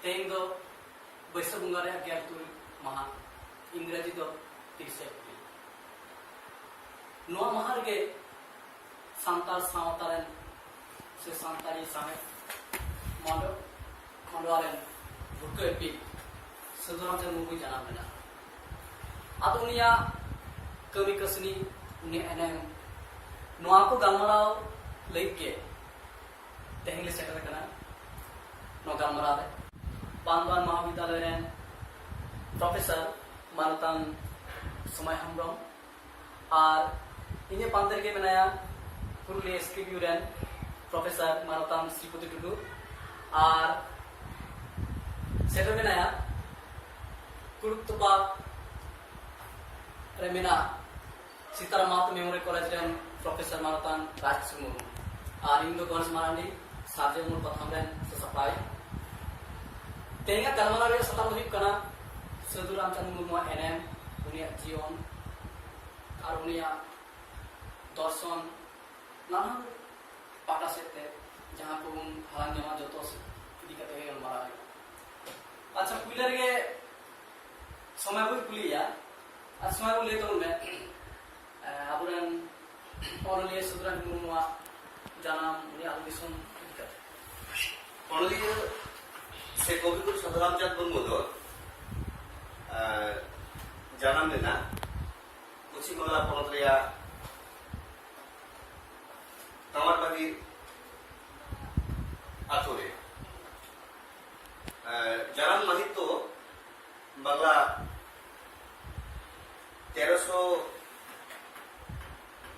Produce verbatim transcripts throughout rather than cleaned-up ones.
ᱛᱮᱦᱮᱧ ᱫᱚ ᱵᱟᱹᱭᱥᱟᱹᱠᱷ ᱵᱚᱸᱜᱟ ᱨᱮᱭᱟᱜ ᱜᱮᱞ ᱛᱩᱨᱩᱭ ᱢᱟᱦᱟ, ᱤᱝᱨᱮᱡᱤ ᱫᱚ ᱛᱤᱨᱤᱥᱮ ᱮᱯᱨᱤᱞ᱾ ᱱᱚᱣᱟ ᱢᱟᱦᱟ ᱨᱮᱜᱮ ᱥᱟᱱᱛᱟᱲ ᱥᱟᱶᱛᱟ ᱨᱮᱱ ᱥᱮ ᱥᱟᱱᱛᱟᱲᱤ ᱥᱟᱶᱦᱮᱫ ᱢᱟᱰᱚ-, ᱢᱟᱰᱣᱟ ᱨᱮᱱ ᱵᱷᱩᱨᱠᱟᱹ ᱤᱯᱤᱞ ᱥᱟᱹᱫᱷᱩ ᱨᱟᱢᱪᱟᱸᱫᱽ ᱢᱩᱨᱢᱩᱭ ᱡᱟᱱᱟᱢ ᱞᱮᱱᱟ᱾ ᱟᱫᱚ ᱩᱱᱤᱭᱟᱜ ᱠᱟᱹᱢᱤ ᱠᱟᱹᱥᱱᱤ, ᱩᱱᱤᱭᱟᱜ ᱮᱱᱮᱢ, ᱱᱚᱣᱟ ᱠᱚ ᱜᱟᱞᱢᱟᱨᱟᱣ ᱞᱟᱹᱜᱤᱫ ᱜᱮ ᱛᱮᱦᱮᱧ ᱞᱮ ᱥᱮᱴᱮᱨ ᱟᱠᱟᱱᱟ ᱱᱚᱣᱟ ᱜᱟᱞᱢᱟᱨᱟᱣ ᱨᱮ᱾ ᱵᱟᱱᱫᱳᱣᱟᱱ ᱢᱚᱦᱟᱵᱤᱫᱽᱫᱟᱞᱚᱭ ᱨᱮᱱ ᱯᱨᱚᱯᱷᱮᱥᱚᱨ ᱢᱟᱱᱚᱛᱟᱱ ᱥᱚᱢᱟᱭ ᱦᱮᱢᱵᱨᱚᱢ, ᱟᱨ ᱤᱧᱟᱹᱜ ᱯᱟᱱᱛᱮ ᱨᱮᱜᱮ ᱢᱮᱱᱟᱭᱟ Purulia S K B U ᱨᱮᱱ ᱯᱨᱚᱯᱷᱮᱥᱚᱨ ᱢᱟᱱᱚᱛᱟᱱ ᱥᱨᱤᱯᱚᱛᱤ ᱴᱩᱰᱩ, ᱟᱨ ᱥᱮᱴᱮᱨ ᱢᱮᱱᱟᱭᱟ ᱠᱩᱲᱩᱵ ᱛᱚᱯᱟ ᱨᱮ ᱢᱮᱱᱟᱜ ᱥᱤᱛᱟᱨᱟᱢ ᱢᱟᱦᱟᱛᱚ ᱢᱮᱢᱳᱨᱤᱭᱟᱞ ᱠᱚᱞᱮᱡᱽ ᱨᱮᱱ ᱯᱨᱚᱯᱷᱮᱥᱚᱨ ᱢᱟᱱᱚᱛᱟᱱ ᱨᱟᱡᱽ ᱠᱤᱥᱳᱨ ᱢᱩᱨᱢᱩ, ᱟᱨ ᱤᱧ ᱫᱚ ᱜᱚᱱᱮᱥ ᱢᱟᱨᱟᱱᱰᱤ, ᱥᱟᱨᱡᱚᱢ ᱢᱩᱲ ᱯᱟᱛᱷᱟᱢ ᱨᱮᱱ ᱥᱟᱥᱟᱯᱲᱟᱣᱤᱡ᱾ ᱛᱮᱦᱮᱧᱟᱜ ᱜᱟᱞᱢᱟᱨᱟᱣ ᱨᱮᱭᱟᱜ ᱥᱟᱛᱟᱢ ᱫᱚ ᱦᱩᱭᱩᱜ ᱠᱟᱱᱟ ᱥᱟᱹᱫᱷᱩ ᱨᱟᱢᱪᱟᱸᱫᱽ ᱢᱩᱨᱢᱩᱣᱟᱜ ᱮᱱᱮᱢ, ᱩᱱᱤᱭᱟᱜ ᱡᱤᱭᱚᱱ ᱟᱨ ᱩᱱᱤᱭᱟᱜ ᱫᱚᱨᱥᱚᱱ, ᱱᱟᱱᱟ ᱯᱟᱦᱴᱟ ᱥᱮᱫ ᱛᱮ ᱡᱟᱦᱟᱸ ᱠᱚᱵᱚᱱ ᱦᱟᱞᱟᱝ ᱧᱟᱢᱟ, ᱡᱚᱛᱚ ᱥᱮᱫ ᱤᱫᱤ ᱠᱟᱛᱮ ᱜᱮ ᱜᱟᱞᱢᱟᱨᱟᱣ ᱦᱩᱭᱩᱜᱼᱟ᱾ ᱟᱪᱪᱷᱟ, ᱯᱩᱭᱞᱟᱹ ᱨᱮᱜᱮ ᱥᱚᱢᱟᱭ ᱵᱚᱱ ᱠᱩᱞᱤᱭᱮᱭᱟ᱾ ᱟᱨ ᱥᱚᱢᱟᱭ ᱵᱚᱱ ᱞᱟᱹᱭ ᱛᱟᱵᱚᱱ ᱢᱮ, ᱮ, ᱟᱵᱚᱨᱮᱱ ᱚᱱᱚᱞᱤᱭᱟᱹ ᱥᱟᱹᱫᱷᱩ ᱨᱟᱢᱪᱟᱸᱫᱽ ᱢᱩᱨᱢᱩᱣᱟᱜ ᱡᱟᱱᱟᱢ, ᱩᱱᱤᱭᱟᱜ ᱟᱹᱛᱩ ᱫᱤᱥᱚᱢ ᱤᱫᱤ ᱠᱟᱛᱮ᱾ ᱚᱱᱚᱞᱤᱭᱟᱹ ᱥᱮ ᱠᱚᱵᱤᱜᱩᱨᱩ ᱥᱟᱹᱫᱷᱩ ᱨᱟᱢᱪᱟᱸᱫᱽ ᱢᱩᱨᱢᱩ ᱫᱚ, ᱮ, ᱡᱟᱱᱟᱢ ᱞᱮᱱᱟ ᱯᱚᱪᱷᱤᱢ ᱵᱟᱝᱞᱟ ᱯᱚᱱᱚᱛ ᱨᱮᱭᱟᱜ ᱠᱟᱢᱟᱨᱵᱟᱫᱤ ᱟᱛᱳ ᱨᱮ᱾ ᱮ, ᱡᱟᱱᱟᱢ ᱢᱟᱹᱦᱤᱛ ᱫᱚ ᱵᱟᱝᱞᱟ ᱛᱮᱨᱚᱥᱚ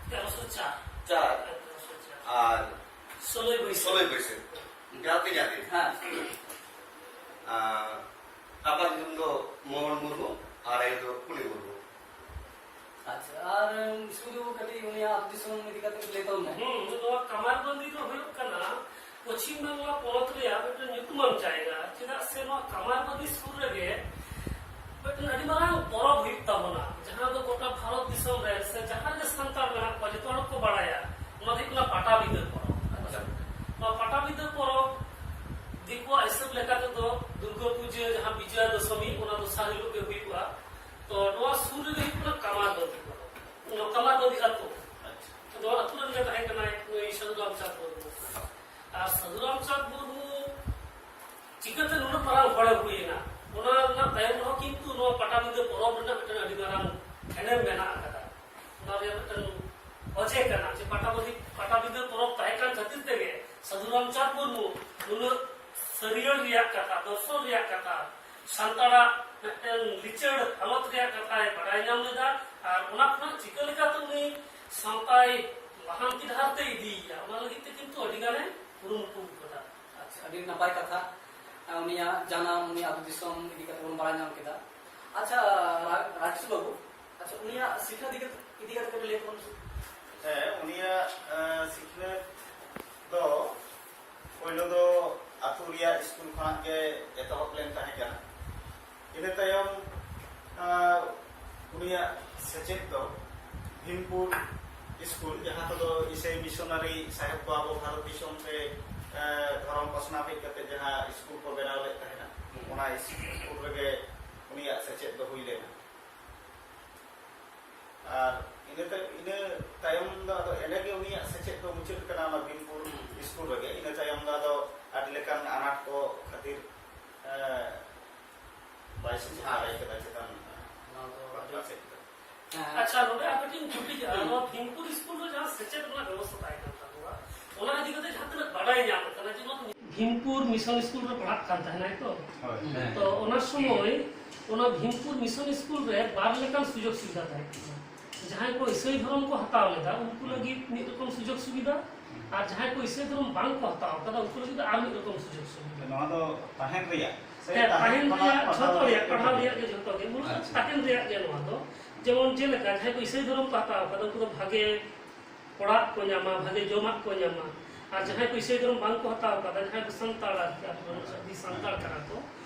ᱛᱮᱨᱚᱥᱚ ᱪᱟᱨ᱾ ᱪᱟᱨ᱾ ᱛᱮᱨᱚᱥᱚ ᱪᱟᱨ᱾ ᱟᱨ ᱥᱳᱞᱳᱭ ᱵᱟᱹᱭᱥᱟᱹᱠᱷ᱾ ᱥᱳᱞᱳᱭ ᱵᱟᱹᱭᱥᱟᱹᱠᱷ᱾ ᱡᱟᱦᱟᱸ ᱛᱮ ᱡᱟᱦᱟᱸ ᱛᱮ᱾ ᱦᱮᱸ᱾ ᱟᱨ ᱟᱯᱟᱛ ᱧᱩᱛᱩᱢ ᱫᱚ ᱢᱳᱦᱚᱱ ᱢᱩᱨᱢᱩ ᱟᱨ ᱟᱭᱳ ᱫᱚ ᱠᱩᱞᱤ ᱢᱩᱨᱢᱩ᱾ ᱟᱪᱪᱷᱟ, ᱟᱨ ᱥᱩᱫᱷᱩ ᱠᱟᱹᱴᱤᱡ ᱩᱱᱤᱭᱟᱜ ᱟᱹᱛᱩ ᱫᱤᱥᱚᱢ ᱤᱫᱤ ᱠᱟᱛᱮ ᱞᱟᱹᱭ ᱛᱟᱵᱚᱱ ᱢᱮ᱾ ᱦᱩᱸ, ᱱᱚᱣᱟ ᱠᱟᱢᱟᱨᱵᱟᱸᱫᱤ ᱫᱚ ᱦᱩᱭᱩᱜ ᱠᱟᱱᱟ ᱯᱚᱪᱷᱤᱢ ᱵᱟᱝᱞᱟ ᱯᱚᱱᱚᱛ ᱨᱮᱭᱟᱜ ᱢᱤᱫᱴᱮᱱ ᱧᱩᱛᱩᱢᱟᱱ ᱡᱟᱭᱜᱟ᱾ ᱪᱮᱫᱟᱜ ᱥᱮ ᱱᱚᱣᱟ ᱠᱟᱢᱟᱨᱵᱟᱸᱫᱤ ᱥᱩᱨ ᱨᱮᱜᱮ ᱢᱤᱫᱴᱮᱱ ᱟᱹᱰᱤ ᱢᱟᱨᱟᱝ ᱯᱚᱨᱚᱵᱽ ᱦᱩᱭᱩᱜ ᱛᱟᱵᱚᱱᱟ, ᱡᱟᱦᱟᱸ ᱫᱚ ᱜᱚᱴᱟ ᱵᱷᱟᱨᱚᱛ ᱫᱤᱥᱚᱢ ᱨᱮ ᱥᱮ ᱡᱟᱦᱟᱸ ᱨᱮᱜᱮ ᱥᱟᱱᱛᱟᱲ ᱢᱮᱱᱟᱜ ᱠᱚᱣᱟ, ᱡᱚᱛᱚ ᱦᱚᱲ ᱠᱚ ᱵᱟᱲᱟᱭᱟ᱾ ᱚᱱᱟ ᱫᱚ ᱦᱩᱭᱩᱜ ᱠᱟᱱᱟ ᱯᱟᱴᱟᱵᱤᱫᱟᱹ ᱯᱚᱨᱚᱵᱽ᱾ ᱟᱪᱪᱷᱟ᱾ ᱱᱚᱣᱟ ᱯᱟᱴᱟᱵᱤᱫᱟᱹ ᱯᱚᱨᱚᱵᱽ ᱫᱤᱠᱩᱣᱟᱜ ᱦᱤᱥᱟᱹᱵ ᱞᱮᱠᱟ ᱛᱮᱫᱚ ᱡᱟᱦᱟᱸ ᱵᱤᱡᱚᱭᱟ ᱫᱚᱥᱚᱢᱤ, ᱚᱱᱟ ᱫᱚᱥᱟᱨ ᱦᱤᱞᱳᱜ ᱜᱮ ᱦᱩᱭᱩᱜᱼᱟ᱾ ᱛᱚ ᱱᱚᱣᱟ ᱥᱩᱨ ᱨᱮᱜᱮ ᱦᱩᱭᱩᱜ ᱠᱟᱱᱟ ᱠᱟᱢᱟᱨ ᱫᱟᱫᱤ ᱯᱚᱨᱚᱵᱽ᱾ ᱱᱚᱣᱟ ᱠᱟᱢᱟᱨ ᱫᱟᱫᱤ ᱟᱛᱳ, ᱟᱪᱪᱷᱟ᱾ ᱱᱚᱣᱟ ᱟᱛᱳ ᱨᱮᱱ ᱜᱮ ᱛᱟᱦᱮᱸ ᱠᱟᱱᱟᱭ ᱱᱩᱭ ᱥᱟᱹᱫᱷᱩ ᱨᱟᱢᱪᱟᱸᱫᱽ ᱢᱩᱨᱢᱩ᱾ ᱟᱨ ᱥᱟᱹᱫᱷᱩ ᱨᱟᱢᱪᱟᱸᱫᱽ ᱢᱩᱨᱢᱩ ᱪᱤᱠᱟᱹᱛᱮ ᱱᱩᱱᱟᱹᱜ ᱢᱟᱨᱟᱝ ᱦᱚᱲᱮ ᱦᱩᱭᱮᱱᱟ, ᱚᱱᱟ ᱨᱮᱱᱟᱜ ᱛᱟᱭᱚᱢ ᱨᱮᱦᱚᱸ ᱠᱤᱱᱛᱩ ᱱᱚᱣᱟ ᱯᱟᱴᱟᱵᱤᱸᱫᱟᱹ ᱯᱚᱨᱚᱵᱽ ᱨᱮᱱᱟᱜ ᱢᱤᱫᱴᱟᱝ ᱟᱹᱰᱤ ᱢᱟᱨᱟᱝ ᱮᱱᱮᱢ ᱢᱮᱱᱟᱜ ᱟᱠᱟᱫᱟ᱾ ᱚᱱᱟ ᱨᱮᱭᱟᱜ ᱢᱤᱫᱴᱟᱝ ᱚᱡᱮ ᱠᱟᱱᱟ ᱡᱮ ᱯᱟᱴᱟᱵᱤᱸᱫᱟᱹ, ᱯᱟᱴᱟᱵᱤᱸᱫᱟᱹ ᱯᱚᱨᱚᱵᱽ ᱛᱟᱦᱮᱸ ᱠᱟᱱ ᱠᱷᱟᱹᱛᱤᱨ ᱛᱮᱜᱮ ᱥᱟᱹᱫᱷᱩ ᱨᱟᱢᱪᱟᱸᱫᱽ ᱢᱩᱨᱢᱩ ᱱᱩᱱᱟᱹᱜ ᱥᱟᱹᱨᱤᱭᱟᱹᱲ ᱨᱮᱭᱟᱜ ᱠᱟᱛᱷᱟ, ᱫᱚᱨᱥᱚᱱ ᱨᱮᱭᱟᱜ ᱠᱟᱛᱷᱟ, ᱥᱟᱱᱛᱟᱲᱟᱜ ᱢᱤᱫᱴᱟᱝ ᱞᱤᱪᱟᱹᱲ ᱦᱟᱞᱚᱛ ᱨᱮᱭᱟᱜ ᱠᱟᱛᱷᱟᱭ ᱵᱟᱰᱟᱭ ᱧᱟᱢ ᱞᱮᱫᱟ᱾ ᱟᱨ ᱚᱱᱟ ᱠᱷᱚᱱᱟᱜ ᱪᱤᱠᱟᱹ ᱞᱮᱠᱟᱛᱮ ᱩᱱᱤ ᱥᱟᱶᱛᱟᱭ ᱞᱟᱦᱟᱱᱛᱤ ᱰᱟᱦᱟᱨ ᱛᱮ ᱤᱫᱤᱭᱮᱭᱟ, ᱚᱱᱟ ᱞᱟᱹᱜᱤᱫ ᱛᱮ ᱠᱤᱱᱛᱩ ᱟᱹᱰᱤ ᱜᱟᱱᱮ ᱠᱩᱨᱩᱢᱩᱴᱩ ᱟᱠᱟᱫᱟ᱾ ᱟᱪᱪᱷᱟ, ᱟᱹᱰᱤ ᱱᱟᱯᱟᱭ ᱠᱟᱛᱷᱟ᱾ ᱟᱨ ᱩᱱᱤᱭᱟᱜ ᱡᱟᱱᱟᱢ, ᱩᱱᱤᱭᱟᱜ ᱟᱹᱛᱩ ᱫᱤᱥᱚᱢ ᱤᱫᱤ ᱠᱟᱛᱮ ᱵᱚᱱ ᱵᱟᱲᱟᱭ ᱧᱟᱢ ᱠᱮᱫᱟ᱾ ᱟᱪᱪᱷᱟ, ᱨᱟ-, ᱨᱟᱡᱮᱥ ᱵᱟᱹᱵᱩ, ᱟᱪᱪᱷᱟ, ᱩᱱᱤᱭᱟᱜ ᱥᱤᱠᱷᱱᱟᱹᱛ ᱤᱫᱤ ᱠᱟᱛᱮ, ᱤᱫᱤ ᱠᱟᱛᱮ ᱠᱟᱹᱴᱤᱡ ᱞᱟᱹᱭ ᱛᱟᱵᱚᱱ ᱢᱮᱥᱮ᱾ ᱦᱮᱸ, ᱩᱱᱤᱭᱟᱜ, ᱮᱸ, ᱥᱤᱠᱷᱱᱟᱹᱛ ᱫᱚ ᱯᱳᱭᱞᱳ ᱫᱚ ᱟᱹᱛᱩ ᱨᱮᱭᱟᱜ ᱥᱠᱩᱞ ᱠᱷᱚᱱᱟᱜ ᱜᱮ ᱮᱛᱚᱦᱚᱵ ᱞᱮᱱ ᱛᱟᱦᱮᱸ ᱠᱟᱱᱟ᱾ ᱤᱱᱟᱹ ᱛᱟᱭᱚᱢ, ᱟᱸ, ᱩᱱᱤᱭᱟᱜ ᱥᱮᱪᱮᱫ ᱫᱚ ᱵᱷᱤᱢᱯᱩᱨ ᱥᱠᱩᱞ, ᱡᱟᱦᱟᱸ ᱠᱚᱫᱚ ᱤᱥᱟᱹᱭ ᱢᱤᱥᱚᱱᱟᱨᱤ ᱥᱟᱦᱮᱵ ᱠᱚ ᱟᱵᱚ ᱵᱷᱟᱨᱚᱛ ᱫᱤᱥᱚᱢ ᱨᱮ, ᱟᱸ, ᱫᱷᱚᱨᱚᱢ ᱯᱟᱥᱱᱟᱣ ᱦᱮᱡ ᱠᱟᱛᱮ ᱡᱟᱦᱟᱸ ᱥᱠᱩᱞ ᱠᱚ ᱵᱮᱱᱟᱣ ᱞᱮᱫ ᱛᱟᱦᱮᱱᱟ, ᱚᱱᱟ ᱥᱠᱩᱞ ᱨᱮᱜᱮ ᱩᱱᱤᱭᱟᱜ ᱥᱮᱪᱮᱫ ᱫᱚ ᱦᱩᱭ ᱞᱮᱱᱟ᱾ ᱟᱨ ᱤᱱᱟᱹ ᱛᱟᱭ-, ᱤᱱᱟᱹ ᱛᱟᱭᱚᱢ ᱫᱚ ᱟᱫᱚ ᱮᱸᱰᱮ ᱜᱮ ᱩᱱᱤᱭᱟᱜ ᱥᱮᱪᱮᱫ ᱫᱚ ᱢᱩᱪᱟᱹᱫ ᱠᱟᱱᱟ ᱚᱱᱟ ᱵᱷᱤᱢᱯᱩᱨ ᱦᱩᱸ᱾ ᱥᱠᱩᱞ ᱨᱮᱜᱮ᱾ ᱤᱱᱟᱹ ᱛᱟᱭᱚᱢ ᱫᱚ ᱟᱫᱚ ᱟᱹᱰᱤ ᱞᱮᱠᱟᱱ ᱟᱱᱟᱴ ᱠᱚ ᱠᱷᱟᱹᱛᱤᱨ, ᱮ, ᱵᱟᱭ ᱥᱮᱪᱮᱫ ᱦᱮᱸ᱾ ᱫᱟᱲᱮ ᱠᱟᱫᱟ ᱪᱮᱛᱟᱱ ᱱᱚᱣᱟ ᱫᱚ ᱯᱟᱦᱴᱟ ᱟᱹᱰᱤ ᱥᱮᱫ ᱫᱚ᱾ ᱦᱮᱸ᱾ ᱟᱪᱪᱷᱟ, ᱱᱚᱰᱮ ᱟᱨ ᱠᱟᱹᱴᱤᱡ ᱤᱧ ᱡᱩᱴᱤᱡᱟᱜᱼᱟ᱾ ᱦᱩᱸ᱾ ᱱᱚᱣᱟ ᱵᱷᱤᱢᱯᱩᱨ ᱥᱠᱩᱞ ᱨᱮ ᱡᱟᱦᱟᱸ ᱥᱮᱪᱮᱫ ᱨᱮᱱᱟᱜ ᱵᱮᱵᱚᱥᱛᱷᱟ ᱛᱟᱦᱮᱸ ᱠᱟᱱ ᱛᱟᱠᱚᱣᱟ, ᱚᱱᱟ ᱤᱫᱤ ᱠᱟᱛᱮ ᱡᱟᱦᱟᱸ ᱛᱤᱱᱟᱹᱜ ᱵᱟᱰᱟᱭ ᱧᱟᱢ ᱟᱠᱟᱱᱟ ᱡᱮ ᱱᱚᱣᱟ ᱵᱷᱤᱢᱯᱩᱨ ᱢᱤᱥᱚᱱ ᱥᱠᱩᱞ ᱨᱮ ᱯᱟᱲᱦᱟᱜ ᱠᱟᱱ ᱛᱟᱦᱮᱱᱟᱭ ᱛᱚ᱾ ᱦᱳᱭ᱾ ᱦᱮᱸ᱾ ᱛᱚ ᱚᱱᱟ ᱥᱚᱢᱚᱭ ᱚᱱᱟ ᱵᱷᱤᱢᱯᱩᱨ ᱢᱤᱥᱚᱱ ᱥᱠᱩᱞ ᱨᱮ ᱵᱟᱨ ᱞᱮᱠᱟᱱ ᱥᱩᱡᱳᱜᱽ ᱥᱩᱵᱤᱫᱷᱟ ᱛᱟᱦᱮᱸ ᱠᱟᱱᱟ᱾ ᱡᱟᱦᱟᱸᱭ ᱠᱚ ᱤᱥᱟᱹᱭ ᱫᱷᱚᱨᱚᱢ ᱠᱚ ᱦᱟᱛᱟᱣ ᱞᱮᱫᱟ, ᱩᱱᱠᱩ ᱞᱟᱹᱜᱤᱫ ᱢᱤᱫ ᱨᱚᱠᱚᱢ ᱥᱩᱡᱳᱜᱽ ᱥᱩᱵᱤᱫᱷᱟ, ᱟᱨ ᱡᱟᱦᱟᱸᱭ ᱠᱚ ᱤᱥᱟᱹᱭ ᱫᱷᱚᱨᱚᱢ ᱵᱟᱝ ᱠᱚ ᱦᱟᱛᱟᱣ ᱟᱠᱟᱫᱟ, ᱩᱱᱠᱩ ᱞᱟᱹᱜᱤᱫ ᱫᱚ ᱟᱨ ᱢᱤᱫ ᱨᱚᱠᱚᱢ ᱥᱩᱡᱳᱜᱽ ᱥᱩᱵᱤᱫᱷᱟ᱾ ᱱᱚᱣᱟ ᱫᱚ ᱛᱟᱦᱮᱱ ᱨᱮᱭᱟᱜ ᱥᱮ ᱦᱮᱸ, ᱛᱟᱦᱮᱱ ᱛᱟᱦᱮᱱ ᱠᱷᱚᱱᱟᱜ ᱨᱮᱭᱟᱜ, ᱯᱟᱲᱦᱟᱣ ᱡᱷᱚᱛᱚ ᱨᱮᱭᱟᱜ, ᱨᱮᱭᱟᱜ ᱯᱟᱲᱦᱟᱣ ᱠᱟᱛᱷᱟ? ᱨᱮᱭᱟᱜ ᱜᱮ ᱡᱷᱚᱛᱚ ᱜᱮ, ᱢᱩᱞᱚᱛ ᱟᱪᱪᱷᱟ᱾ ᱛᱟᱦᱮᱱ ᱨᱮᱭᱟᱜ ᱜᱮ ᱱᱚᱣᱟ ᱫᱚ᱾ ᱡᱮᱢᱚᱱ ᱡᱮᱞᱮᱠᱟ ᱡᱟᱦᱟᱸᱭ ᱠᱚ ᱤᱥᱟᱹᱭ ᱫᱷᱚᱨᱚᱢ ᱠᱚ ᱦᱟᱛᱟᱣ ᱟᱠᱟᱫᱟ, ᱩᱱᱠᱩ ᱫᱚ ᱵᱷᱟᱜᱮ ᱚᱲᱟᱜ ᱠᱚ ᱧᱟᱢᱟ, ᱵᱷᱟᱜᱮ ᱡᱚᱢᱟᱜ ᱠᱚ ᱧᱟᱢᱟ᱾ ᱟᱨ ᱡᱟᱦᱟᱸᱭ ᱠᱚ ᱤᱥᱟᱹᱭ ᱫᱷᱚᱨᱚᱢ ᱵᱟᱝ ᱠᱚ ᱦᱟᱛᱟᱣ ᱟᱠᱟᱫᱟ, ᱡᱟᱦᱟᱸᱭ ᱠᱚ ᱥᱟᱱᱛᱟᱲ ᱟᱨᱠᱤ, ᱟᱵᱚ ᱨᱮᱱ ᱟᱹᱫᱤ ᱥᱟᱱᱛᱟᱲ ᱠᱟᱱᱟ ᱠᱚ,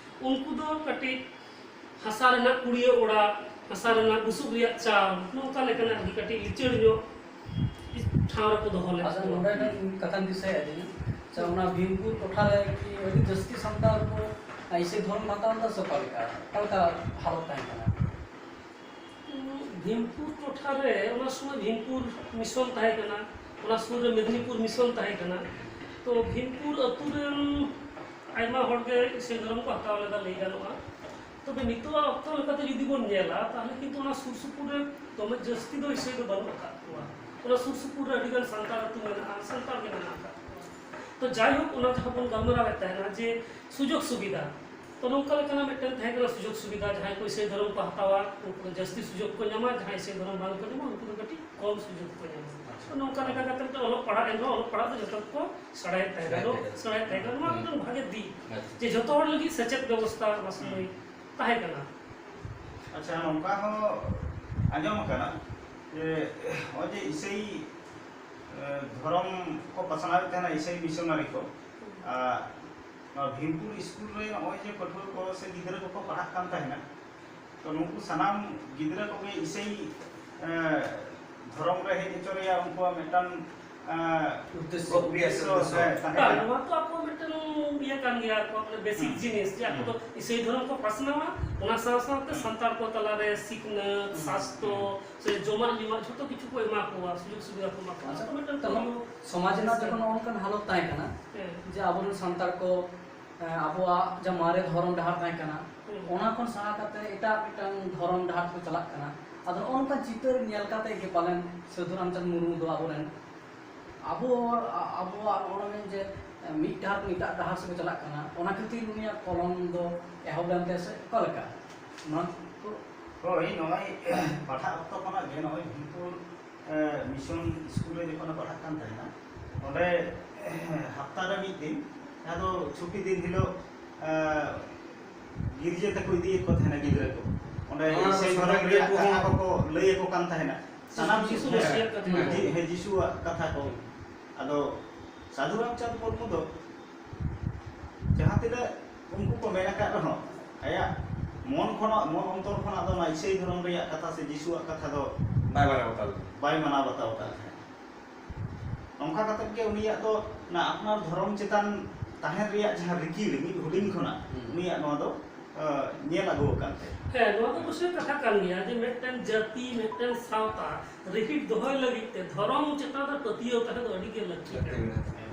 ᱩᱱᱠᱩ ᱫᱚ ᱠᱟᱹᱴᱤᱡ ᱦᱟᱥᱟ ᱨᱮᱱᱟᱜ ᱠᱩᱲᱤᱭᱟᱹ ᱚᱲᱟᱜ, ᱦᱟᱥᱟ ᱨᱮᱱᱟᱜ ᱵᱩᱥᱩᱵ ᱨᱮᱭᱟᱜ ᱪᱟᱞ, ᱱᱚᱝᱠᱟ ᱞᱮᱠᱟᱱᱟᱜ ᱟᱨᱠᱤ ᱠᱟᱹᱴᱤᱡ ᱞᱤᱪᱟᱹᱲ ᱧᱚᱜ ᱴᱷᱟᱶ ᱨᱮᱠᱚ ᱫᱚᱦᱚ ᱞᱮᱫ ᱟᱪᱪᱷᱟ, ᱠᱚᱣᱟ᱾ ᱱᱚᱰᱮ ᱢᱤᱫᱴᱟᱝ ᱠᱟᱛᱷᱟᱧ ᱫᱤᱥᱟᱹᱭᱮᱫ ᱛᱤᱧᱟᱹ᱾ ᱟᱪᱪᱷᱟ, ᱚᱱᱟ ᱵᱷᱤᱢᱯᱩᱨ ᱴᱚᱴᱷᱟ ᱨᱮ ᱠᱤ ᱟᱹᱰᱤ ᱡᱟᱹᱥᱛᱤ ᱥᱟᱱᱛᱟᱲ ᱠᱚ ᱤᱥᱟᱹᱭ ᱫᱷᱚᱨᱚᱢ ᱦᱟᱛᱟᱣ ᱞᱮᱫᱟ ᱥᱮ ᱚᱠᱟ ᱞᱮᱠᱟ? ᱚᱠᱟ ᱞᱮᱠᱟ ᱦᱟᱞᱚᱛ ᱛᱟᱦᱮᱸ ᱠᱟᱱᱟ? ᱵᱷᱤᱢᱯᱩᱨ ᱴᱚᱴᱷᱟ ᱨᱮ ᱚᱱᱟ ᱥᱚᱢᱚᱭ ᱵᱷᱤᱢᱯᱩᱨ ᱢᱤᱥᱚᱱ ᱛᱟᱦᱮᱸ ᱠᱟᱱᱟ, ᱚᱱᱟ ᱥᱩᱨ ᱨᱮ ᱢᱮᱫᱽᱱᱤᱯᱩᱨ ᱢᱤᱥᱚᱱ ᱛᱟᱦᱮᱸ ᱠᱟᱱᱟ᱾ ᱛᱚ ᱵᱷᱤᱢᱯᱩᱨ ᱟᱹᱛᱩ ᱨᱮᱱ ᱟᱭᱢᱟ ᱦᱚᱲ ᱜᱮ ᱤᱥᱟᱹᱭ ᱫᱷᱚᱨᱚᱢ ᱠᱚ ᱦᱟᱛᱟᱣ ᱞᱮᱫᱟ ᱞᱟᱹᱭ ᱜᱟᱱᱚᱜᱼᱟ᱾ ᱛᱚᱵᱮ ᱱᱤᱛᱚᱜᱟᱜ ᱚᱠᱛᱚ ᱞᱮᱠᱟᱛᱮ ᱡᱩᱫᱤ ᱵᱚᱱ ᱧᱮᱞᱟ, ᱛᱟᱦᱚᱞᱮ ᱠᱤᱱᱛᱩ ᱚᱱᱟ ᱥᱩᱨ ᱥᱩᱯᱩᱨ ᱨᱮ ᱫᱚᱢᱮ ᱡᱟᱹᱥᱛᱤ ᱫᱚ ᱤᱥᱟᱹᱭ ᱫᱚ ᱵᱟᱹᱱᱩᱜ ᱟᱠᱟᱫ ᱠᱚᱣᱟ᱾ ᱚᱱᱟ ᱥᱩᱨ ᱥᱩᱯᱩᱨ ᱨᱮ ᱟᱹᱰᱤᱜᱟᱱ ᱥᱟᱱᱛᱟᱲ ᱟᱹᱛᱩ ᱢᱮᱱᱟᱜᱼᱟ, ᱥᱟᱱᱛᱟᱲ ᱜᱮ ᱢᱮᱱᱟᱜ ᱟᱠᱟᱫ ᱠᱚᱣᱟ᱾ ᱛᱚ ᱡᱟᱭᱦᱳᱠ, ᱚᱱᱟ ᱡᱟᱦᱟᱸ ᱵᱚᱱ ᱜᱟᱞᱢᱟᱨᱟᱣᱮᱫ ᱛᱟᱦᱮᱱᱟ ᱡᱮ ᱥᱩᱡᱳᱜᱽ ᱥᱩᱵᱤᱫᱷᱟ, ᱛᱚ ᱱᱚᱝᱠᱟ ᱞᱮᱠᱟᱱᱟᱜ ᱢᱤᱫᱴᱮᱱ ᱛᱟᱦᱮᱸ ᱠᱟᱱᱟ ᱥᱩᱡᱳᱜᱽ ᱥᱩᱵᱤᱫᱷᱟ, ᱡᱟᱦᱟᱸᱭ ᱠᱚ ᱤᱥᱟᱹᱭ ᱫᱷᱚᱨᱚᱢ ᱠᱚ ᱦᱟᱛᱟᱣᱟ ᱩᱱᱠᱩ ᱫᱚ ᱡᱟᱹᱥᱛᱤ ᱥᱩᱡᱳᱜᱽ ᱠᱚ ᱧᱟᱢᱟ, ᱡᱟᱦᱟᱸᱭ ᱤᱥᱟᱹᱭ ᱫᱷᱚᱨᱚᱢ ᱵᱟᱝ ᱠᱚ ᱧᱟᱢᱟ ᱩᱱᱠᱩ ᱫᱚ ᱠᱟᱹᱴᱤᱡ ᱠᱚᱢ ᱥᱩᱡᱳᱜᱽ ᱠᱚ ᱧᱟᱢᱟ᱾ ᱛᱚ ᱱᱚᱝᱠᱟ ᱞᱮᱠᱟ ᱠᱟᱛᱮ ᱢᱤᱫᱴᱮᱱ ᱚᱞᱚᱜ ᱯᱟᱲᱦᱟᱜ, ᱮᱱᱨᱮᱦᱚᱸ ᱚᱞᱚᱜ ᱯᱟᱲᱦᱟᱜ ᱫᱚ ᱡᱚᱛᱚ ᱠᱚ ᱥᱮᱬᱟᱭᱮᱫ ᱛᱟᱦᱮᱸ ᱠᱟᱱᱟ, ᱥᱮᱬᱟᱭᱮᱫ ᱛᱟᱦᱮᱸ ᱠᱟᱱᱟ᱾ ᱱᱚᱣᱟ ᱢᱤᱫᱴᱮᱱ ᱵᱷᱟᱜᱮ ᱫᱤᱠ, ᱟᱪᱪᱷᱟ᱾ ᱡᱮ ᱡᱚᱛᱚ ᱦᱚᱲ ᱞᱟᱹᱜᱤᱫ ᱥᱮᱪᱮᱫ ᱵᱮᱵᱚᱥᱛᱷᱟ ᱚᱱᱟ ᱥᱚᱢᱚᱭ ᱛᱟᱦᱮᱸ ᱠᱟᱱᱟ᱾ ᱟᱪᱪᱷᱟ, ᱱᱚᱝᱠᱟ ᱦᱚᱸ ᱟᱸᱡᱚᱢ ᱟᱠᱟᱱᱟ ᱡᱮ ᱱᱚᱜᱼᱚᱭ ᱡᱮ ᱤᱥᱟᱹᱭ, ᱮ, ᱫᱷᱚᱨᱚᱢ ᱠᱚ ᱯᱟᱥᱱᱟᱣᱮᱫ ᱛᱟᱦᱮᱱᱟ ᱤᱥᱟᱹᱭ ᱢᱤᱥᱚᱱᱟᱨᱤ ᱠᱚ, ᱟᱨ ᱱᱚᱣᱟ ᱵᱷᱤᱢᱯᱩᱨ ᱥᱠᱩᱞ ᱨᱮ ᱱᱚᱜᱼᱚᱭ ᱡᱮ ᱯᱟᱹᱴᱷᱩᱣᱟᱹ ᱠᱚ ᱥᱮ ᱜᱤᱫᱽᱨᱟᱹ ᱠᱚᱠᱚ ᱯᱟᱲᱦᱟᱜ ᱠᱟᱱ ᱛᱟᱦᱮᱱᱟ, ᱛᱚ ᱱᱩᱠᱩ ᱥᱟᱱᱟᱢ ᱜᱤᱫᱽᱨᱟᱹ ᱠᱚᱜᱮ ᱤᱥᱟᱹᱭ, ᱮ, ᱫᱷᱚᱨᱚᱢ ᱨᱮ ᱦᱮᱡ ᱦᱚᱪᱚ ᱨᱮᱭᱟᱜ ᱩᱱᱠᱩᱣᱟᱜ ᱢᱤᱫᱴᱟᱝ, ᱮ, ᱩᱫᱽᱫᱮᱥᱥᱚ᱾ ᱩᱫᱽᱫᱮᱥᱥᱚ, ᱩᱫᱽᱫᱮᱥᱥᱚ᱾ ᱦᱮᱸ, ᱛᱟᱦᱮᱸ ᱵᱟᱝ, ᱠᱟᱱᱟ᱾ ᱱᱚᱣᱟ ᱛᱚ ᱟᱠᱚ ᱢᱤᱫᱴᱟᱝ ᱤᱭᱟᱹ ᱠᱟᱱ ᱜᱮᱭᱟ, ᱟᱠᱚᱣᱟᱜ ᱢᱟᱱᱮ ᱵᱮᱥᱤᱠ ᱦᱩᱸ᱾ ᱡᱤᱱᱤᱥ, ᱡᱮ ᱟᱠᱚ ᱦᱩᱸ᱾ ᱫᱚ ᱤᱥᱟᱹᱭ ᱫᱷᱚᱨᱚᱢ ᱠᱚ ᱯᱟᱥᱱᱟᱣᱟ, ᱚᱱᱟ ᱥᱟᱶ ᱥᱟᱶᱛᱮ ᱦᱩᱸ᱾ ᱥᱟᱱᱛᱟᱲ ᱠᱚ ᱛᱟᱞᱟᱨᱮ ᱥᱤᱠᱷᱱᱟᱹᱛ, ᱦᱩᱸ᱾ ᱥᱟᱥᱛᱚ, ᱦᱩᱸ᱾ ᱥᱮ ᱡᱚᱢᱟᱜ ᱧᱩᱣᱟᱜ ᱡᱷᱚᱛᱚ ᱠᱤᱪᱷᱩ ᱠᱚ ᱮᱢᱟ ᱠᱚᱣᱟ, ᱥᱩᱡᱳᱜᱽ ᱥᱩᱵᱤᱫᱷᱟ ᱠᱚ ᱮᱢᱟ ᱠᱚᱣᱟ᱾ ᱟᱪᱪᱷᱟ, ᱚᱱᱟ ᱛᱚ ᱢᱤᱫᱴᱟᱝ ᱥᱚᱢᱟᱡᱽ ᱨᱮᱱᱟᱜ ᱡᱚᱠᱷᱚᱱ ᱱᱚᱜᱼᱚ ᱱᱚᱝᱠᱟᱱ ᱦᱟᱞᱚᱛ ᱛᱟᱦᱮᱸ ᱠᱟᱱᱟ, ᱦᱮᱸ᱾ ᱡᱮ ᱟᱵᱚᱨᱮᱱ ᱥᱟᱱᱛᱟᱲ ᱠᱚ, ᱮᱸ, ᱟᱵᱚᱣᱟᱜ ᱡᱟᱦᱟᱸ ᱢᱟᱨᱮ ᱫᱷᱚᱨᱚᱢ ᱰᱟᱦᱟᱨ ᱛᱟᱦᱮᱸ ᱠᱟᱱᱟ, ᱦᱩᱸ᱾ ᱚᱱᱟ ᱠᱷᱚᱱ ᱥᱟᱦᱟ ᱠᱟᱛᱮ ᱮᱴᱟᱜ ᱢᱤᱫᱴᱟᱝ ᱫᱷᱚᱨᱚᱢ ᱰᱟᱦᱟᱨ ᱛᱮᱠᱚ ᱪᱟᱞᱟᱜ ᱠᱟᱱᱟ᱾ ᱟᱫᱚ ᱱᱚᱜᱼᱚ ᱱᱚᱝᱠᱟᱱ ᱪᱤᱛᱟᱹᱨ ᱧᱮᱞ ᱠᱟᱛᱮ ᱜᱮ ᱯᱟᱞᱮᱱ ᱥᱟᱹᱫᱷᱩ ᱨᱟᱢᱪᱟᱸᱫᱽ ᱢᱩᱨᱢᱩ ᱫᱚ ᱟᱵᱚᱨᱮᱱ, ᱟᱵᱚ, ᱟ-, ᱟᱵᱚᱣᱟᱜ ᱱᱚᱜᱼᱚ ᱱᱚᱣᱟ ᱡᱮ ᱢᱤᱫ ᱰᱟᱦᱟᱨ ᱠᱷᱚᱱ ᱮᱴᱟᱜ ᱰᱟᱦᱟᱨ ᱥᱮᱫ ᱠᱚ ᱪᱟᱞᱟᱜ ᱠᱟᱱᱟ, ᱚᱱᱟ ᱠᱷᱟᱹᱛᱤᱨ ᱩᱱᱤᱭᱟᱜ ᱠᱚᱞᱚᱢ ᱫᱚ ᱮᱦᱚᱵ ᱞᱮᱱ ᱛᱟᱭᱟ ᱥᱮ ᱚᱠᱟ ᱞᱮᱠᱟ? ᱱᱚᱣᱟ ᱠᱚ ᱦᱳᱭ, ᱱᱚᱜᱼᱚᱭ ᱯᱟᱲᱦᱟᱜ ᱚᱠᱛᱚ ᱠᱷᱚᱱᱟᱜ ᱜᱮ ᱱᱚᱜᱼᱚᱭ ᱵᱷᱤᱢᱯᱩᱨ, ᱮ, ᱢᱤᱥᱚᱱ ᱥᱠᱩᱞ ᱨᱮ ᱡᱚᱠᱷᱚᱱᱮ ᱯᱟᱲᱦᱟᱜ ᱠᱟᱱ ᱛᱟᱦᱮᱱᱟ, ᱚᱸᱰᱮ, ᱮ, ᱦᱟᱯᱛᱟ ᱨᱮ ᱢᱤᱫ ᱫᱤᱱ, ᱡᱟᱦᱟᱸ ᱫᱚ ᱪᱷᱩᱴᱤ ᱫᱤᱱ ᱦᱤᱞᱳᱜ, ᱮ, ᱜᱤᱨᱡᱟᱹ ᱛᱮᱠᱚ ᱤᱫᱤᱭᱮᱫ ᱠᱚ ᱛᱟᱦᱮᱱᱟ ᱜᱤᱫᱽᱨᱟᱹ ᱠᱚ᱾ ᱚᱸᱰᱮ ᱦᱮᱸ, ᱤᱥᱟᱹᱭ ᱥᱟᱱᱛᱟᱲ ᱫᱷᱚᱨᱚᱢ ᱜᱤᱫᱽᱨᱟᱹ ᱨᱮᱭᱟᱜ ᱠᱚᱦᱚᱸ᱾ ᱠᱟᱛᱷᱟ ᱠᱚᱠᱚ ᱞᱟᱹᱭ ᱟᱠᱚ ᱠᱟᱱ ᱛᱟᱦᱮᱱᱟ᱾ ᱥᱟᱱᱟᱢ ᱡᱤᱥᱩ ᱦᱮᱸ, ᱢᱟᱹᱥᱤᱭᱟᱜ ᱠᱟᱛᱷᱟ᱾ ᱦᱮᱸ, ᱡᱤ-, ᱦᱮᱸ, ᱡᱤᱥᱩᱣᱟᱜ ᱠᱟᱛᱷᱟ ᱠᱚ᱾ ᱟᱫᱚ ᱥᱟᱹᱫᱷᱩ ᱨᱟᱢᱪᱟᱸᱫᱽ ᱢᱩᱨᱢᱩ ᱫᱚ ᱡᱟᱦᱟᱸ ᱛᱤᱱᱟᱹᱜ ᱩᱱᱠᱩ ᱠᱚ ᱢᱮᱱ ᱟᱠᱟᱫ ᱨᱮᱦᱚᱸ, ᱟᱭᱟᱜ ᱢᱚᱱ ᱠᱷᱚᱱᱟᱜ, ᱢᱚᱱ ᱚᱱᱛᱚᱨ ᱠᱷᱚᱱᱟᱜ ᱫᱚ ᱚᱱᱟ ᱤᱥᱟᱹᱭ ᱫᱷᱚᱨᱚᱢ ᱨᱮᱭᱟᱜ ᱠᱟᱛᱷᱟ ᱥᱮ ᱡᱤᱥᱩᱣᱟᱜ ᱠᱟᱛᱷᱟ ᱫᱚ ᱵᱟᱭ ᱢᱟᱱᱟᱣ ᱵᱟᱛᱟᱣ ᱞᱮᱫᱟ᱾ ᱵᱟᱭ ᱢᱟᱱᱟᱣ ᱵᱟᱛᱟᱣ ᱟᱠᱟᱫ ᱛᱟᱦᱮᱸᱫ᱾ ᱱᱚᱝᱠᱟ ᱠᱟᱛᱮᱫ ᱜᱮ ᱩᱱᱤᱭᱟᱜ ᱫᱚ ᱚᱱᱟ ᱟᱯᱱᱟᱨ ᱫᱷᱚᱨᱚᱢ ᱪᱮᱛᱟᱱ ᱛᱟᱦᱮᱱ ᱨᱮᱭᱟᱜ ᱡᱟᱦᱟᱸ ᱨᱤᱠᱤᱲ ᱢᱤᱫ ᱦᱩᱰᱤᱧ ᱠᱷᱚᱱᱟᱜ ᱦᱩᱸ᱾ ᱩᱱᱤᱭᱟᱜ ᱱᱚᱣᱟ ᱫᱚ, ᱟ, ᱧᱮᱞ ᱟᱹᱜᱩ ᱟᱠᱟᱱ ᱛᱟᱭᱟ᱾ ᱦᱮᱸ, ᱱᱚᱣᱟ ᱫᱚ ᱚᱵᱚᱥᱥᱳᱭ ᱠᱟᱛᱷᱟ ᱠᱟᱱ ᱜᱮᱭᱟ ᱡᱮ ᱢᱤᱫᱴᱮᱱ ᱡᱟᱹᱛᱤ, ᱢᱤᱫᱴᱮᱱ ᱥᱟᱶᱛᱟ ᱨᱤᱦᱤᱴ ᱫᱚᱦᱚᱭ ᱞᱟᱹᱜᱤᱫ ᱛᱮ ᱫᱷᱚᱨᱚᱢ ᱪᱮᱛᱟᱱ ᱨᱮ ᱯᱟᱹᱛᱭᱟᱹᱣ ᱛᱟᱦᱮᱸ ᱫᱚ ᱟᱹᱰᱤ ᱜᱮ ᱞᱟᱹᱠᱛᱤ ᱞᱟᱹᱠᱛᱤ ᱠᱟᱱᱟ᱾ ᱢᱮᱱᱟᱜᱼᱟ᱾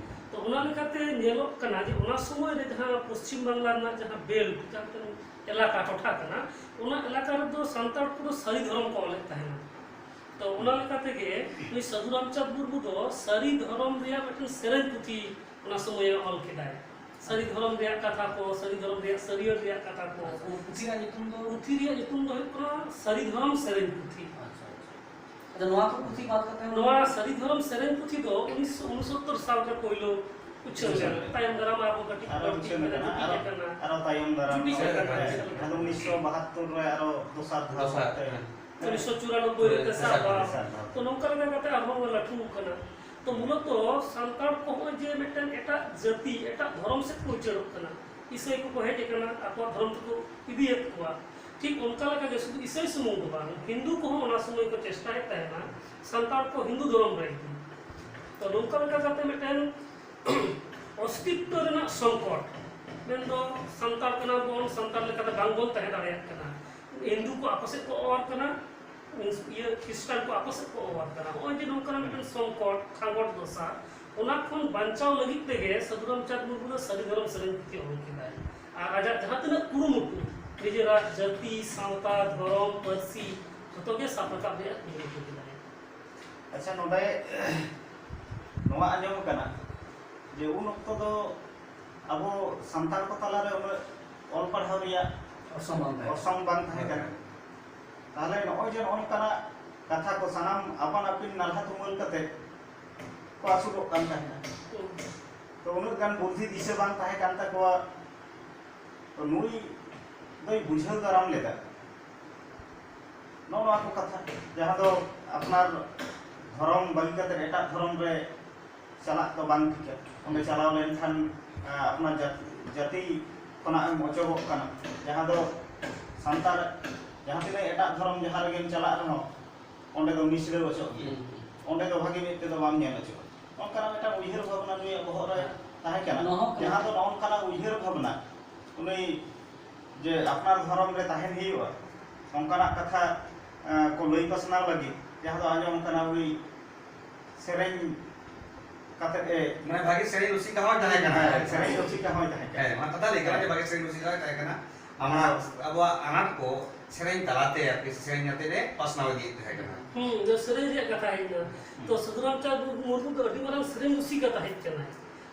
ᱛᱚ, ᱚᱱᱟ ᱞᱮᱠᱟᱛᱮ ᱧᱮᱞᱚᱜ ᱠᱟᱱᱟ ᱡᱮ ᱚᱱᱟ ᱥᱚᱢᱚᱭ ᱨᱮ ᱡᱟᱦᱟᱸ ᱯᱚᱥᱪᱤᱢ ᱵᱟᱝᱞᱟ ᱨᱮᱱᱟᱜ ᱡᱟᱦᱟᱸ ᱵᱮᱞᱴ, ᱡᱟᱦᱟᱸ ᱢᱤᱫᱴᱮᱱ ᱮᱞᱟᱠᱟ, ᱴᱚᱴᱷᱟ ᱠᱟᱱᱟ, ᱚᱱᱟ ᱮᱞᱟᱠᱟ ᱨᱮᱫᱚ ᱥᱟᱱᱛᱟᱲ ᱠᱚᱫᱚ ᱥᱟᱹᱨᱤ ᱫᱷᱚᱨᱚᱢ ᱠᱚ ᱚᱞᱮᱫ ᱛᱟᱦᱮᱱᱟ᱾ ᱛᱚ, ᱚᱱᱟ ᱞᱮᱠᱟ ᱛᱮᱜᱮ ᱱᱩᱭ ᱥᱟᱹᱫᱷᱩ ᱨᱟᱢᱪᱟᱸᱫᱽ ᱢᱩᱨᱢᱩ ᱫᱚ ᱥᱟᱹᱨᱤ ᱫᱷᱚᱨᱚᱢ ᱨᱮᱭᱟᱜ ᱢᱤᱫᱴᱮᱱ ᱥᱮᱨᱮᱧ ᱯᱩᱛᱷᱤ ᱚᱱᱟ ᱥᱚᱢᱚᱭᱮ ᱚᱞ ᱠᱮᱫᱟᱭ᱾ ᱥᱟᱹᱨᱤ ᱫᱷᱚᱨᱚᱢ ᱨᱮᱭᱟᱜ ᱠᱟᱛᱷᱟ ᱠᱚ, ᱥᱟᱹᱨᱤ ᱫᱷᱚᱨᱚᱢ ᱨᱮᱭᱟᱜ ᱥᱟᱹᱨᱤᱭᱟᱹᱲ ᱨᱮᱭᱟᱜ ᱠᱟᱛᱷᱟ ᱠᱚ᱾ ᱟᱪᱪᱷᱟ, ᱯᱩᱛᱷᱤ ᱨᱮᱭᱟᱜ ᱧᱩᱛᱩᱢ ᱫᱚ? ᱯᱩᱛᱷᱤ ᱨᱮᱭᱟᱜ ᱧᱩᱛᱩᱢ ᱫᱚ ᱦᱩᱭᱩᱜ ᱠᱟᱱᱟ ᱥᱟᱹᱨᱤ ᱫᱷᱚᱨᱚᱢ ᱥᱮᱨᱮᱧ ᱯᱩᱛᱷᱤ᱾ ᱟᱪᱪᱷᱟ, ᱟᱪᱪᱷᱟ᱾ ᱟᱪᱪᱷᱟ, ᱱᱚᱣᱟ ᱠᱚ ᱯᱩᱛᱷᱤ ᱵᱟᱫ ᱠᱟᱛᱮ ᱦᱚᱸ ᱱᱚᱣᱟ ᱥᱟᱹᱨᱤ ᱫᱷᱚᱨᱚᱢ ᱥᱮᱨᱮᱧ ᱯᱩᱛᱷᱤ ᱫᱚ ᱩᱱᱤᱥᱥᱚ ᱩᱱᱥᱚᱛᱛᱚᱨ ᱥᱟᱞ ᱨᱮ ᱯᱳᱭᱞᱳ ᱩᱪᱷᱟᱹᱱ ᱩᱪᱷᱟᱹᱱ ᱞᱮᱱᱟ᱾ ᱞᱮᱱᱟ᱾ ᱛᱟᱭᱚᱢ ᱫᱟᱨᱟᱢ ᱟᱨᱦᱚᱸ ᱠᱟᱹᱴᱤᱡ ᱟᱨᱦᱚᱸ ᱵᱟᱹᱲᱛᱤ ᱩᱪᱷᱟᱹᱱ ᱠᱟᱱᱟ, ᱟᱠᱟᱱᱟ, ᱡᱩᱴᱤᱡ ᱟᱨᱦᱚᱸ, ᱟᱠᱟᱱᱟ᱾ ᱟᱨᱦᱚᱸ ᱛᱟᱭᱚᱢ ᱫᱟᱨᱟᱢ ᱡᱩᱴᱤᱡ ᱦᱚᱸ ᱟᱠᱟᱱᱟ᱾ ᱡᱟᱦᱟᱸ ᱫᱚ ᱩᱱᱤᱥᱥᱚ ᱵᱟᱦᱟᱛᱛᱳᱨ ᱨᱮ ᱟᱨᱦᱚᱸ ᱫᱚᱥᱟᱨ ᱫᱷᱟᱣ ᱫᱚᱥᱟᱨ, ᱛᱮ ᱦᱮᱸ᱾ ᱩᱱᱤᱥᱥᱚ ᱪᱩᱨᱟᱱᱚᱵᱵᱳᱭ ᱨᱮ ᱛᱮᱥᱟᱨ ᱫᱷᱟᱣ᱾ ᱛᱮᱥᱟᱨ ᱫᱷᱟᱣ᱾ ᱛᱚ, ᱱᱚᱝᱠᱟ ᱞᱮᱠᱟ ᱠᱟᱛᱮ ᱟᱨᱦᱚᱸ ᱞᱟᱹᱴᱩ ᱟᱠᱟᱱᱟ᱾ ᱛᱚ, ᱢᱩᱞᱚᱛᱚ ᱥᱟᱱᱛᱟᱲ ᱠᱚ ᱦᱚᱸᱜᱼᱚᱭ ᱡᱮ ᱢᱤᱫᱴᱮᱱ ᱮᱴᱟᱜ ᱡᱟᱹᱛᱤ, ᱮᱴᱟᱜ ᱫᱷᱚᱨᱚᱢ ᱥᱮᱫ ᱠᱚ ᱩᱪᱟᱹᱲᱚᱜ ᱠᱟᱱᱟ, ᱤᱥᱟᱹᱭ ᱠᱚᱠᱚ ᱦᱮᱡ ᱟᱠᱟᱱᱟ, ᱟᱠᱚᱣᱟᱜ ᱫᱷᱚᱨᱚᱢ ᱛᱮᱠᱚ ᱤᱫᱤᱭᱮᱫ ᱠᱚᱣᱟ᱾ ᱴᱷᱤᱠ ᱚᱱᱠᱟ ᱞᱮᱠᱟ ᱜᱮ ᱥᱩᱫᱷᱩ ᱤᱥᱟᱹᱭ ᱥᱩᱢᱩᱝ ᱫᱚ ᱵᱟᱝ, ᱦᱤᱱᱫᱩ ᱠᱚᱦᱚᱸ ᱚᱱᱟ ᱥᱚᱢᱚᱭ ᱠᱚ ᱪᱮᱥᱴᱟᱭᱮᱫ ᱛᱟᱦᱮᱱᱟ ᱥᱟᱱᱛᱟᱲ ᱠᱚ ᱦᱤᱱᱫᱩ ᱫᱷᱚᱨᱚᱢ ᱨᱮ ᱤᱫᱤ᱾ ᱛᱚ, ᱱᱚᱝᱠᱟ ᱞᱮᱠᱟ ᱠᱟᱛᱮ ᱢᱤᱫᱴᱮᱱ ᱚᱥᱛᱤᱛᱛᱚ ᱨᱮᱱᱟᱜ ᱥᱚᱝᱠᱚᱴ, ᱢᱮᱱᱫᱚ ᱥᱟᱱᱛᱟᱲ ᱠᱟᱱᱟ ᱵᱚᱱ, ᱥᱟᱱᱛᱟᱲ ᱞᱮᱠᱟᱛᱮ ᱵᱟᱝᱵᱚᱱ ᱛᱟᱦᱮᱸ ᱫᱟᱲᱮᱭᱟᱜ ᱠᱟᱱᱟ, ᱦᱤᱱᱫᱩ ᱠᱚ ᱟᱠᱚ ᱥᱮᱫ ᱠᱚ ᱚᱣᱟᱨ ᱠᱟᱱᱟ, ᱤᱭᱟᱹ, ᱠᱷᱨᱤᱥᱴᱟᱱ ᱠᱚ ᱟᱠᱚ ᱥᱮᱫ ᱠᱚ ᱚᱣᱟᱨ ᱠᱟᱱᱟ᱾ ᱱᱚᱜᱼᱚᱭ ᱡᱮ ᱱᱚᱝᱠᱟᱱᱟᱜ ᱢᱤᱫᱴᱮᱱ ᱥᱚᱝᱠᱚᱴ, ᱠᱷᱟᱸᱜᱚᱴ ᱫᱚᱥᱟ, ᱚᱱᱟ ᱠᱷᱚᱱ ᱵᱟᱧᱪᱟᱣ ᱞᱟᱹᱜᱤᱫ ᱛᱮᱜᱮ ᱥᱟᱹᱫᱷᱩ ᱨᱟᱢᱪᱟᱸᱫᱽ ᱢᱩᱨᱢᱩ ᱫᱚ ᱥᱟᱹᱨᱤ ᱫᱷᱚᱨᱚᱢ ᱥᱮᱨᱮᱧ ᱯᱩᱛᱷᱤ ᱚᱞ ᱠᱮᱫᱟᱭ᱾ ᱟᱨ ᱟᱡᱟᱜ ᱡᱟᱦᱟᱸ ᱛᱤᱱᱟᱹᱜ ᱠᱩᱨᱩᱢᱩᱴᱩ, ᱱᱤᱡᱮᱨᱟᱜ ᱡᱟᱹᱛᱤ, ᱥᱟᱶᱛᱟ, ᱫᱷᱚᱨᱚᱢ, ᱯᱟᱹᱨᱥᱤ, ᱡᱷᱚᱛᱚ ᱜᱮ ᱥᱟᱵ ᱨᱟᱠᱟᱵ ᱨᱮᱭᱟᱜ ᱠᱩᱨᱩᱢᱩᱴᱩ ᱠᱮᱫᱟᱭ᱾ ᱟᱪᱪᱷᱟ, ᱱᱚᱰᱮ ᱱᱚᱣᱟ ᱟᱸᱡᱚᱢ ᱟᱠᱟᱱᱟ ᱡᱮ ᱩᱱ ᱚᱠᱛᱚ ᱫᱚ ᱟᱵᱚ ᱥᱟᱱᱛᱟᱲ ᱠᱚ ᱛᱟᱞᱟᱨᱮ ᱩᱱᱟᱹᱜ ᱚᱞ ᱯᱟᱲᱦᱟᱣ ᱨᱮᱭᱟᱜ ᱚᱨᱥᱚᱝ ᱵᱟᱝ ᱛᱟᱦᱮᱸ ᱚᱨᱥᱚᱝ ᱵᱟᱝ ᱛᱟᱦᱮᱸ ᱠᱟᱱᱟ᱾ ᱛᱟᱦᱚᱞᱮ ᱱᱚᱜᱼᱚᱭ ᱡᱮ ᱱᱚᱜᱼᱚ ᱱᱚᱝᱠᱟᱱᱟᱜ ᱠᱟᱛᱷᱟ ᱠᱚ ᱥᱟᱱᱟᱢ ᱟᱯᱟᱱ ᱟᱹᱯᱤᱱ ᱱᱟᱞᱦᱟ ᱛᱩᱢᱟᱹᱞ ᱠᱟᱛᱮ ᱠᱚ ᱟᱹᱥᱩᱞᱚᱜ ᱠᱟᱱ ᱛᱟᱦᱮᱸᱱᱟ᱾ ᱛᱚ, ᱩᱱᱟᱹᱜ ᱜᱟᱱ ᱵᱩᱫᱽᱫᱷᱤ ᱫᱤᱥᱟᱹ ᱵᱟᱝ ᱛᱟᱦᱮᱸ ᱠᱟᱱ ᱛᱟᱠᱚᱣᱟ᱾ ᱛᱚ, ᱱᱩᱭ ᱫᱚᱭ ᱵᱩᱡᱷᱟᱹᱣ ᱫᱟᱨᱟᱢ ᱞᱮᱫᱟ ᱱᱚᱜᱼᱚ ᱱᱚᱣᱟ ᱠᱚ ᱠᱟᱛᱷᱟ, ᱡᱟᱦᱟᱸ ᱫᱚ ᱟᱯᱱᱟᱨ ᱫᱷᱚᱨᱚᱢ ᱵᱟᱹᱜᱤ ᱠᱟᱛᱮ ᱮᱴᱟᱜ ᱫᱷᱚᱨᱚᱢ ᱨᱮ ᱪᱟᱞᱟᱜ ᱫᱚ ᱵᱟᱝ ᱴᱷᱤᱠᱟ᱾ ᱚᱸᱰᱮ ᱪᱟᱞᱟᱣ ᱞᱮᱱᱠᱷᱟᱱ, ᱟ, ᱟᱯᱱᱟᱨ ᱡᱟᱹᱛ-, ᱡᱟᱹᱛᱤ ᱠᱷᱚᱱᱟᱜ ᱮᱢ ᱚᱪᱚᱜᱚᱜ ᱠᱟᱱᱟ᱾ ᱡᱟᱦᱟᱸ ᱫᱚ ᱥᱟᱱᱛᱟᱲ, ᱡᱟᱦᱟᱸ ᱛᱤᱱᱟᱹᱜ ᱮᱴᱟᱜ ᱫᱷᱚᱨᱚᱢ ᱡᱟᱦᱟᱸ ᱨᱮᱜᱮᱢ ᱪᱟᱞᱟᱜ ᱨᱮᱦᱚᱸ, ᱚᱸᱰᱮ ᱫᱚ ᱢᱤᱥᱲᱟᱹ ᱚᱪᱚᱜ ᱜᱮᱭᱟ᱾ ᱦᱩᱸ, ᱦᱩᱸ᱾ ᱚᱸᱰᱮ ᱫᱚ ᱵᱷᱟᱜᱮ ᱢᱮᱫ ᱛᱮᱫᱚ ᱵᱟᱢ ᱧᱮᱞ ᱚᱪᱚᱜᱼᱟ᱾ ᱱᱚᱝᱠᱟᱱᱟᱜ ᱢᱤᱫᱴᱟᱝ ᱩᱭᱦᱟᱹᱨ ᱵᱷᱟᱵᱽᱱᱟ ᱱᱩᱭᱟᱜ ᱵᱚᱦᱚᱜ ᱨᱮ ᱛᱟᱦᱮᱸ ᱠᱟᱱᱟ, ᱱᱚᱣᱟ ᱦᱚᱸ ᱠᱟᱱᱟ᱾ ᱡᱟᱦᱟᱸ ᱫᱚ ᱱᱚᱜᱼᱚ ᱱᱚᱝᱠᱟᱱᱟᱜ ᱩᱭᱦᱟᱹᱨ ᱵᱷᱟᱵᱽᱱᱟ, ᱩᱱᱤ ᱡᱮ ᱟᱯᱱᱟᱨ ᱫᱷᱚᱨᱚᱢ ᱨᱮ ᱛᱟᱦᱮᱱ ᱦᱩᱭᱩᱜᱼᱟ, ᱱᱚᱝᱠᱟᱱᱟᱜ ᱠᱟᱛᱷᱟ, ᱮᱸ, ᱠᱚ ᱞᱟᱹᱭ ᱯᱟᱥᱱᱟᱣ ᱞᱟᱹᱜᱤᱫ, ᱡᱟᱦᱟᱸ ᱫᱚ ᱟᱸᱡᱚᱢ ᱠᱟᱱᱟ ᱩᱱᱤ ᱥᱮᱨᱮᱧ ᱠᱟᱛᱮ ᱮ ᱢᱟᱱᱮ ᱵᱷᱟᱜᱮ ᱥᱮᱨᱮᱧ ᱨᱩᱥᱤᱠᱟ ᱦᱚᱸᱭ ᱛᱟᱦᱮᱸ ᱠᱟᱱᱟ᱾ ᱦᱮᱸ, ᱥᱮᱨᱮᱧ ᱨᱩᱥᱤᱠᱟ ᱦᱚᱸᱭ ᱛᱟᱦᱮᱸ ᱠᱟᱱᱟ᱾ ᱦᱮᱸ, ᱚᱱᱟ ᱠᱟᱛᱷᱟ ᱞᱟᱹᱭ ᱠᱟᱱᱟ ᱡᱮ ᱵᱷᱟᱜᱮ ᱥᱮᱨᱮᱧ ᱨᱩᱥᱤᱠᱟ ᱦᱚᱸᱭ ᱛᱟᱦᱮᱸ ᱠᱟᱱᱟ᱾ ᱟᱢᱟᱜ, ᱟᱵᱚᱣᱟᱜ ᱟᱱᱟᱴ ᱠᱚ ᱥᱮᱨᱮᱧ ᱛᱟᱞᱟᱛᱮ ᱟᱨᱠᱤ ᱥᱮᱨᱮᱧ ᱟᱛᱮ ᱮ ᱯᱟᱥᱱᱟᱣ ᱤᱫᱤᱭᱮᱫ ᱛᱟᱦᱮᱸ ᱠᱟᱱᱟ᱾ ᱦᱩᱸ, ᱫᱚ ᱥᱮᱨᱮᱧ ᱨᱮᱭᱟᱜ ᱠᱟᱛᱷᱟ ᱦᱮᱡ ᱮᱱᱟ᱾ ᱛᱚ ᱥᱟᱹᱫᱷᱩ ᱨᱟᱢᱪᱟᱸᱫᱽ ᱢᱩᱨᱢᱩ ᱫᱚ ᱟᱹᱰᱤ ᱢᱟᱨᱟᱝ ᱥᱮᱨᱮᱧ ᱨᱩᱥᱤᱠᱟ ᱛᱟᱦᱮᱸ ᱠᱟᱱᱟᱭ᱾